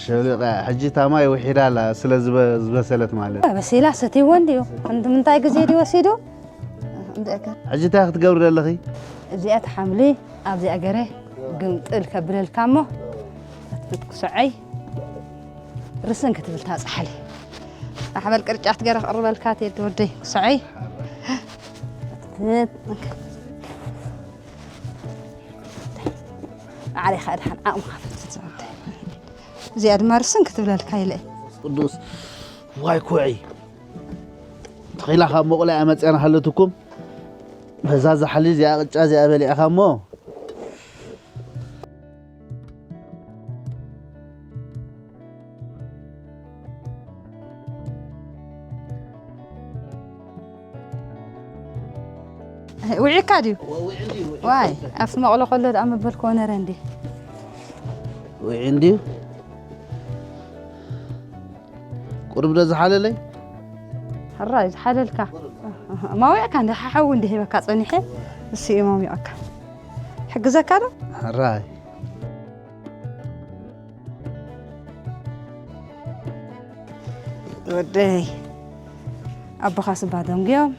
ሸሊቐ፣ ሕጂ እታ ማይ ውሒዳ ኣላ፣ ስለ ዝበ-፣ ዝበሰለት ማለት። በሲላ ሰትይዎ እንድዩ። ክንዲ ምንታይ ግዜ ድዩ ወሲዱ? እንድእከ። ሕጂ እንታይ ክትገብሪ ዘለኺ? እዚኣ ትሓምሊ፣ ኣብዚኣ ገረ ግምጥል ከብለልካ እሞ፣ ክትፍት ክስዐይ፣ ርስን ክትብል እታ ጻሕሊ። ማሕበል ቅርጫት ገረ ክቕርበልካ፣ ቴዲ ወደይ፣ ክስዐይ። ዓሌኻ ድሓን ዓቕምኻ ፈትት ዝወደይ። እዚኣ ድማ ርስን ክትብለልካ ኢለ። ቅዱስ፣ ዋይ ኩዒ። ተኺላ ካብ መቑላ እያ መፅያ ናሃለትኩም። በዛ ዛሕሊ እዚኣ ቅጫ እዚኣ በሊዕኻ እሞ። ውዒካ ድዩ? ዋይ፣ ኣብቲ መቕሎ ከሎ ደኣ መበልክዎ ነረ እንዲ። ውዒ እንድዩ። ቁሩብ ዶ ዝሓለለይ? ሕራይ ዝሓለልካ። ማውያእካ እንዲ ሓሓዊ እንዲ ሂበካ ጸኒሐ። እሱ እዩ ማውያእካ። ሕግዘካ ዶ? ሕራይ። ወደይ፣ ኣቦኻስ እባ ደንጉዮም።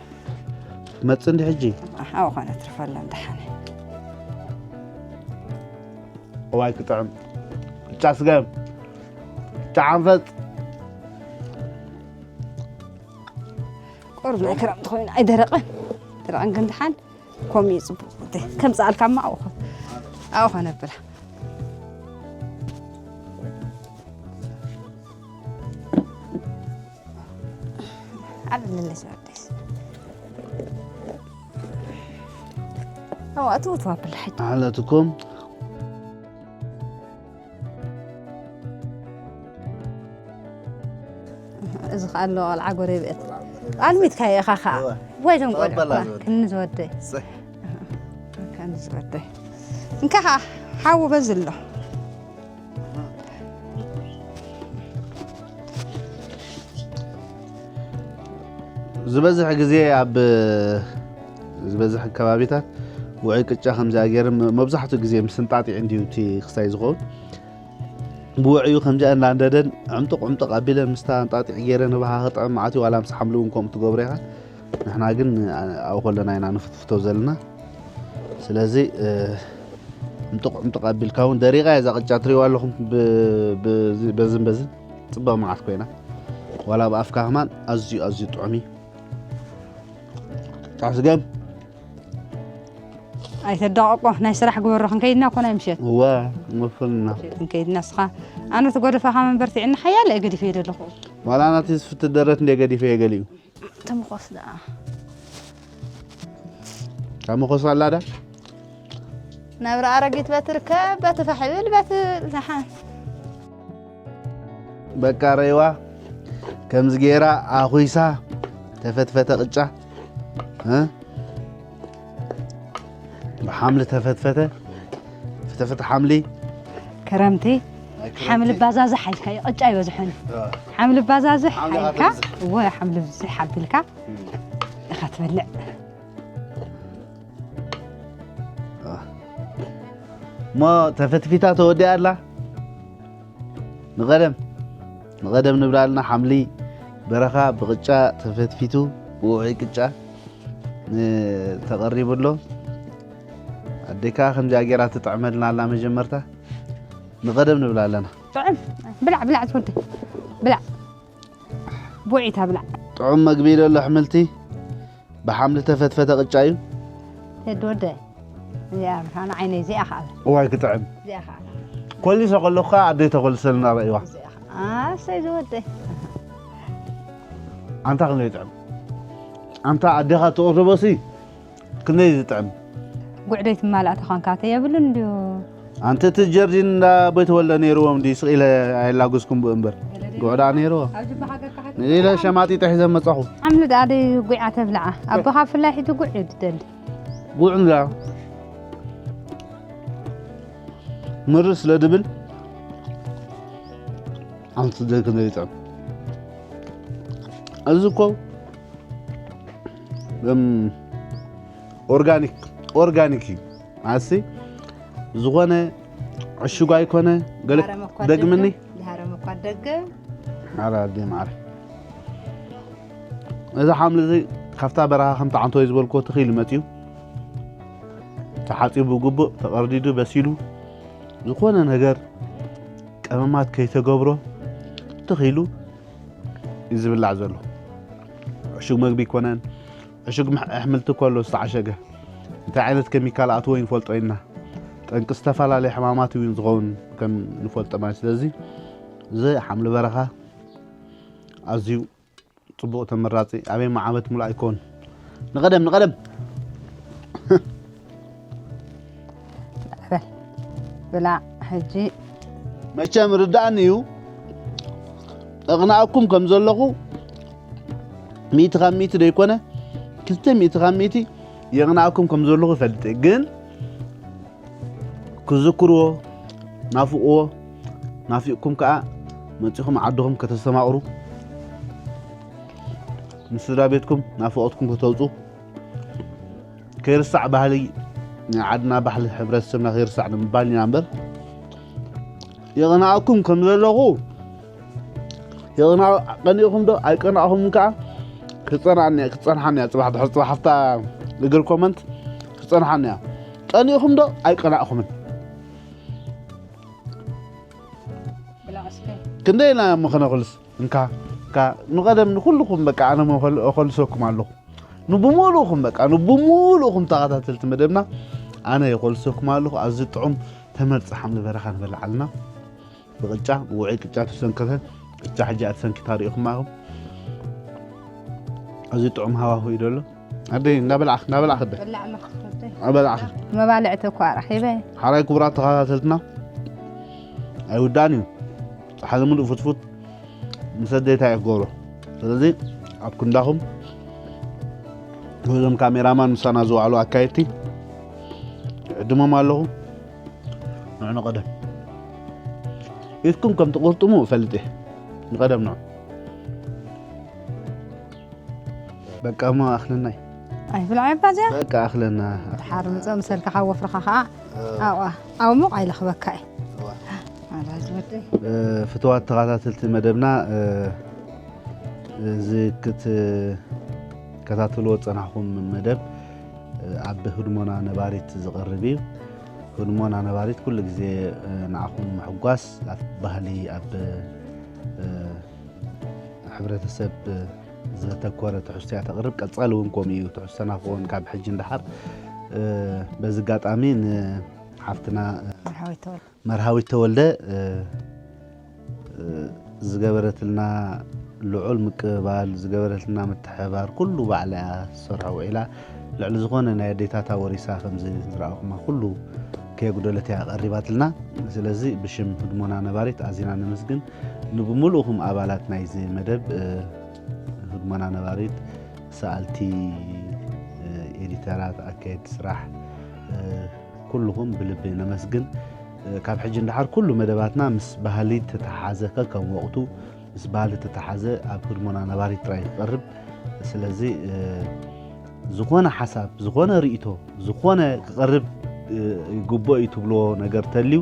መጽ እንዲ ሕጂ? ሓው ኾነ ትርፈሎም ደሓነ። እዋይ ክጥዕም። ጫ ስገም። ጫ ዓንፈጽ። ቁሩብ ናይ ክረምቲ ኮይኑ ኣይደረቐን። ደረቐን ግን ደሓን። ከምኡ እዩ ጽቡቕ ወደይ። ከምጽኣልካ እማ ኣብኡ ኾ-፣ ኣብኡ ኾነ ብላ። ዓለለለይ ወደይ። ኣዋ፣ እትውትዋ ብላ ሕጂ። ዓለትኩም። እዚ ኸኣ ኣሎ ቆልዓ ጎረቤት። ኣልሚትካዮ ኢኻ ኸኣ። እወ። ወይ እዞም ቆልዑ ተቐበላ እኳ። ዝወደይ። ክንዲ ዝወደይ። እሰይ። ክንዲ ዝወደይ። እንካ ኸኣ ሓዊ በዚ ኣሎ። ዝበዝሕ ግዜ ኣብ ዝበዝሕ ከባቢታት ውዑይ ቅጫ ከምዚኣ ገይረ መ-፣ መብዛሕትኡ ግዜ ምስ እንጣጢዕ እንድዩ እቲ ክስታይ ዝኸውን። ብውዕዩ ከምዚኣ እናንደደን ዕምጥቕ ዕምጥቕ ኣቢለን ምስታ እንጣጢዕ ገይረ ንባኻ ክጥዕም መዓት እዩ፣ ዋላ ምስ ሓምሊ እውን ከምኡ ትገብሮ ኢኻ። ንሕና ግን ኣብኡ ከለና ኢና ንፍትፍቶ ዘለና። ስለዚ፣ እ፣ ዕምጥቕ ዕምጥቕ ኣቢልካ እውን ደሪቓ እያ እዛ ቅጫ፣ ትሪእዋ ኣለኹም። ብ-፣ ብ-፣ በዝን በዝን ጽቡቕ መዓት ኮይና። ዋላ ብኣፍካ ከማን ኣዝዩ፣ ኣዝዩ ጥዑም እዩ። ጣፍ ስገም። ኣይተዳቐቆ፣ ናይ ስራሕ ግበሮ፣ ክንከይድና እኮ ናይ ምሸት። እወ፣ መፍልና። ክንከይድና እስኻ፣ ኣነ እቲ ጎደፋኻ መንበርትዕና ሓያለ እየ ገዲፈ ዘለኹ። ዋላ ናቲ ዝፍቲ ደረት እንደ ገዲፈ እየ ገሊኡ። ተመኾስ ደኣ። ተመኾስ ኣላ ዳ? ናብራ ኣረጊት በቲ ርከብ፣ በቲ ፋሕ ይብል፣ በቲ ደሓን። በቃ ረይዋ ከምዚ ገይራ ኣኹይሳ ተፈትፈተ ቅጫ፣ እ? ብሓምሊ ተፈትፈተ፣ ፍተፍተ ሓምሊ። ክረምቲ ናይ ክረምቲ። ሓምሊ ባዛዝሕ ሓይልካ እዩ፣ ቅጫ ይበዝሖን። እ። ሓምሊ ባዛዝሕ ሓምሊ ሓይልካ፣ ክትበዝሕ። እወ፣ ሓምሊ ብዝሕ ኣቢልካ እም። ኢኻ ትበልዕ። እሞ ተፈትፊታ ተወዲኣ ኣላ። ንቐደም፣ ንቐደም ንብላ ኣልና ሓምሊ በረኻ ብቕጫ ተፈትፊቱ፣ ብውዑይ ቅጫ ን-፣ ተቐሪቡ ኣሎ። ኣዴካ ከምዚኣ ገይራ ትጥዕመልና ኣላ መጀመርታ። ንቐደም ንብላ ኣለና። ጥዑም። ብላዕ፣ ብላዕ ትወደይ። ብላዕ። ብውዒታ ብላዕ። ጥዑም መግቢ ኢለ ኣሎ ኣሕምልቲ። ብሓምሊ ተፈትፈተ ቅጫ እዩ። ቴዲ ወደይ፣ እዚኣ ብርሃን ዓይነይ፣ እዚኣ ኸኣ። እዋይ ክጥዕም። እዚኣ ኸኣ። ኮሊሰ ከለኹ ኸኣ ኣደይ ተኮልሰልና ረእይዋ። እዚኣ ኸኣ። ኣሰይ ዝወደይ። ኣንታ ክንደይ ይጥዕም። ኣንታ ኣዴኻ ትቕርቦሲ ክንደይ ዝጥዕም። ጉዕደይ ትማላእ ተኾንካ ተየብሉን ድዩ? ኣንቲ እቲ ጀርዲን እንዳ ኣቦይ ተወልደ ነይርዎም ድዩ? ስቕ ኢለ ኣየላጉስኩም ብኡ እምበር። ጉዕ ደኣ ነይርዎ። ኣብ ጅባ ሃገርካ ሓቂ ኢለ ሸማጢጠ ሒዘ መጻኹ። ሓምሊ ደኣ ደይ ጉዓ ተብልዓ። ኣቦኻ ብፍላይ ሕጂ ጉዕ እዩ ዝደሊ። ጉዕ እንዳ ምር ስለ ድብል ኣንቲ ደይ ክንደይ ይጥዕም። እዚ እኮ እም፣ ኦርጋኒክ፣ ኦርጋኒክ እዩ። ኣሲ ዝኾነ ዕሹግ ኣይኮነ፣ ገለ ዝሃረመ እኳ ደግምኒ? ደገም፣ ዝሃረመ እኳ ደገም። ኣረ ኣደ ማዕረ። እዚ ሓምሊ እዚ ካብታ በረኻ ከምቲ ዓንተወይ ዝበልክዎ ተኺሉ መጺኡ። ተሓጺቡ ብግቡእ፣ ተቐርዲዱ፣ በሲሉ፣ ዝኾነ ነገር ቀመማት ከይተገብሮ ተኺሉ እዩ ዝብላዕ ዘሎ። ዕሹግ መግቢ ኣይኮነን። ዕሹግ ምሕ-፣ ኣሕምልቲ እኮ ኣሎ ዝተዓሸገ። እንታይ ዓይነት ኬሚካል ኣትዎ ይንፈልጦ ኢና። ጠንቂ ዝተፈላለየ ሕማማት እውን ዝኸውን ከም ንፈልጦ ማለት። ስለዚ እዚ ሓምሊ በረኻ ኣዝዩ ጽቡቕ ተመራጺ። ኣበይ መዓበት ሙሉእ ኣይኮን። ንቐደም፣ ንቐደም። በል፣ ብላዕ ሕጂ። መቸም ርዳእኒ እዩ። እቕናኣኩም ከም ዘለኹ ሚእቲ ካብ ሚእቲ ደይኮነ፣ ክልተ ሚእቲ ካብ ሚእቲ የቕናእኩም ከም ዘለኹ ይፈልጥ እየ፣ ግን ክዝክርዎ ናፍቕዎ ናፊቕኩም ከዓ መፂኹም ዓድኹም ከተስተማቕሩ ምስ ስድራ ቤትኩም ናፍቖትኩም ከተውፁ ከይርሳዕ ባህሊ ናይ ዓድና ባህሊ ሕብረተሰብና ከይርሳዕ ንምባል ኢና እምበር የቕናእኩም ከም ዘለኹ የቕና ቀኒእኹም ዶ ኣይቀናእኹም ከዓ ክፀናኒ ክፀንሓኒ እያ ፅባሕ ድሕሪ ፅባሕ ኣብታ እግር ኮመንት ክፀንሓኒ እያ ቀኒእኹም ዶ ኣይቀናእኹምን ክንደይ ኢና እሞ ከነኹልስ እንካ እንካ ንቐደም ንኩልኹም በቃ ኣነ እሞ ኸል- ኸልሰኩም ኣለኹ ንብሙሉእኹም በቃ ንብሙሉእኹም ተኸታተልቲ መደብና ኣነ የኾልሰኩም ኣለኹ ኣዚ ጥዑም ተመርፂ ሓምሊ በረኻ ንበልዓልና ብቅጫ ብውዑይ ቅጫ ተሰንከተ ቅጫ ሕጂ ኣትሰንኪታ ሪኢኹማ ኢኹም ኣዚ ጥዑም ሃዋሁ እዩ ደሎ ኣደይ እንዳበላዕክ እንዳበላዕክ ደ በላዕ ኣለኹ ወደይ። ኣበላዕክ መባልዕቲ እኳ ረኺበ ሓራይ ክቡራት ተኸታተልትና ኣይውዳን እዩ ፀሓይ ሙሉእ ፍትፉት ምስ ኣደይታ እየ ክገብሮ ስለዚ ኣብ ክንዳኹም እዞም ካሜራማን ምሳና ዝዋዕሉ ኣካየድቲ ዕድሞም ኣለኹ ንዑ ንቐደም ኢድኩም ከም ትቁርጥሙ እፈልጥ እየ ንቐደም ንዑ በቃ እሞ ኣኽለናይ ኣይብልዓ እባ እዚኣ በቃ ኣኽለና ድሓር ምፀ ምሰልካ ካብ ወፍርኻ ከዓ ኣብኣ ኣብ ሙቕ ኣይለኽበካ እዩ ኣራዝ ወደይ ፍትዋት ተኸታተልቲ መደብና እ፣ እዚ ክትከታተልዎ ዝፀናሕኩም መደብ እ፣ ኣብ ህድሞና ነባሪት ዝቐርብ እዩ ህድሞና ነባሪት ኩሉ ግዜ እ፣ ንዓኹም ምሕጓስ ኣብ ባህሊ ኣብ እ፣ ሕብረተሰብ ዘተኮረ ትሕዝቶ እያ ተቕርብ ቀፃሊ እውን ከምኡ እዩ ትሕዝቶና ክኸውን ካብ ሕጂ ንደሓር እ፣ በዚ ኣጋጣሚ ንሓፍትና እ፣ መርሃዊት ተወልደ መርሃዊት ተወልደ እ፣ እ፣ ዝገበረትልና ልዑል ምቅብባል ዝገበረትልና ምትሕብባር ኩሉ ባዕላ እያ ዝሰርሖ ውዒላ ልዕሊ ዝኾነ ናይ ኣዴታታ ወሪሳ ከምዚ ዝረኣኹማ ኩሉ ከየጉደለት እያ ቀሪባትልና ስለዚ ብሽም ህድሞና ነባሪት ኣዚና ነመስግን ንብሙሉእኹም ኣባላት ናይዚ መደብ እ፣ ህድሞና ነባሪት ሰኣልቲ እ፣ ኤዲተራት ኣካየድቲ ስራሕ እ፣ ኩልኹም ብልቢ ነመስግን እ፣ ካብ ሕጂ ንደሓር ኩሉ መደባትና ምስ ባህሊ ተተሓዘ ከከም ወቕቱ ምስ ባህሊ ተተሓዘ ኣብ ህድሞና ነባሪት ጥራይ ክቐርብ ስለዚ እ፣ ዝኾነ ሓሳብ ዝኾነ ርእይቶ ዝኾነ ክቐርብ እ፣ ይግብኦ እዩ ትብልዎ ነገር ተልዩ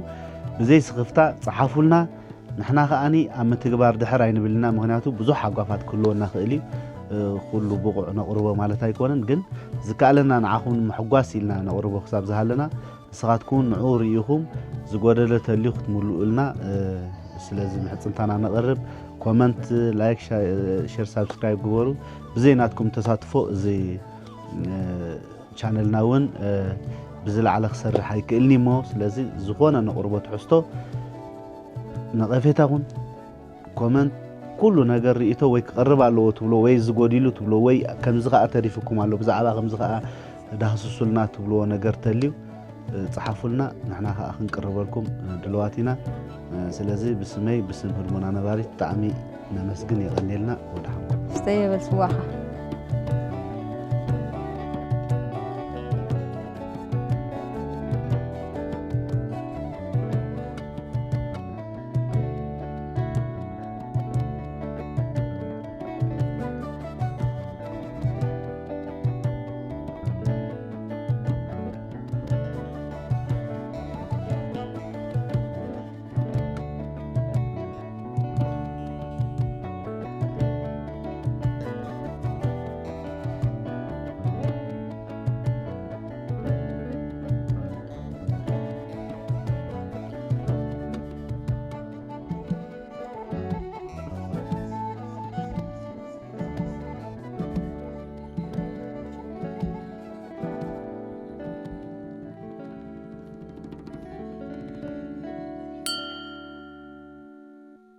ብዘይ ስኽፍታ ፀሓፉልና ንሕና ከኣኒ ኣብ ምትግባር ድሕር ኣይንብልና ምክንያቱ ብዙሕ ሃጓፋት ክህልወና ክእል እዩ እ፣ ኩሉ ብቑዕ ነቕርቦ ማለት ኣይኮነን ግን ዝከኣለና ንዓኹም ንምሕጓስ ኢልና ነቕርቦ ክሳብ ዝሃለና ንስኻትኩም ንዕኡ ርኢኹም ዝጎደለ ተልዩ ክትምልኡልና እ፣ ስለዚ ምሕፅንታና ነቕርብ ኮመንት ላይክ ሻ- እ፣ ሼር ሳብስክራይብ ግበሩ ብዘይ ናትኩም ተሳትፎ እዚ እ፣ ቻነልና እውን እ፣ ብዝለዓለ ክሰርሕ ኣይክእልኒ እሞ ስለዚ ዝኾነ ነቕርቦ ትሕዝቶ ነቐፌታ ኹን ኮመንት ኩሉ ነገር ርእቶ ወይ ክቐርብ ኣለዎ ትብሎ ወይ ዝጎዲሉ ትብሎ ወይ ከምዚ ከዓ ተሪፍኩም ኣሎ ብዛዕባ ከምዚ ከዓ ዳህስሱልና ትብልዎ ነገር ተልዩ እ፣ ፀሓፉልና ንሕና ከዓ ክንቅርበልኩም እ፣ ድልዋት ኢና እ፣ ስለዚ ብስመይ ብስም ህድሞና ነባሪት ብጣዕሚ ነመስግን የቐንየልና ወድሓንኩም ስተየ በል ስዋኻ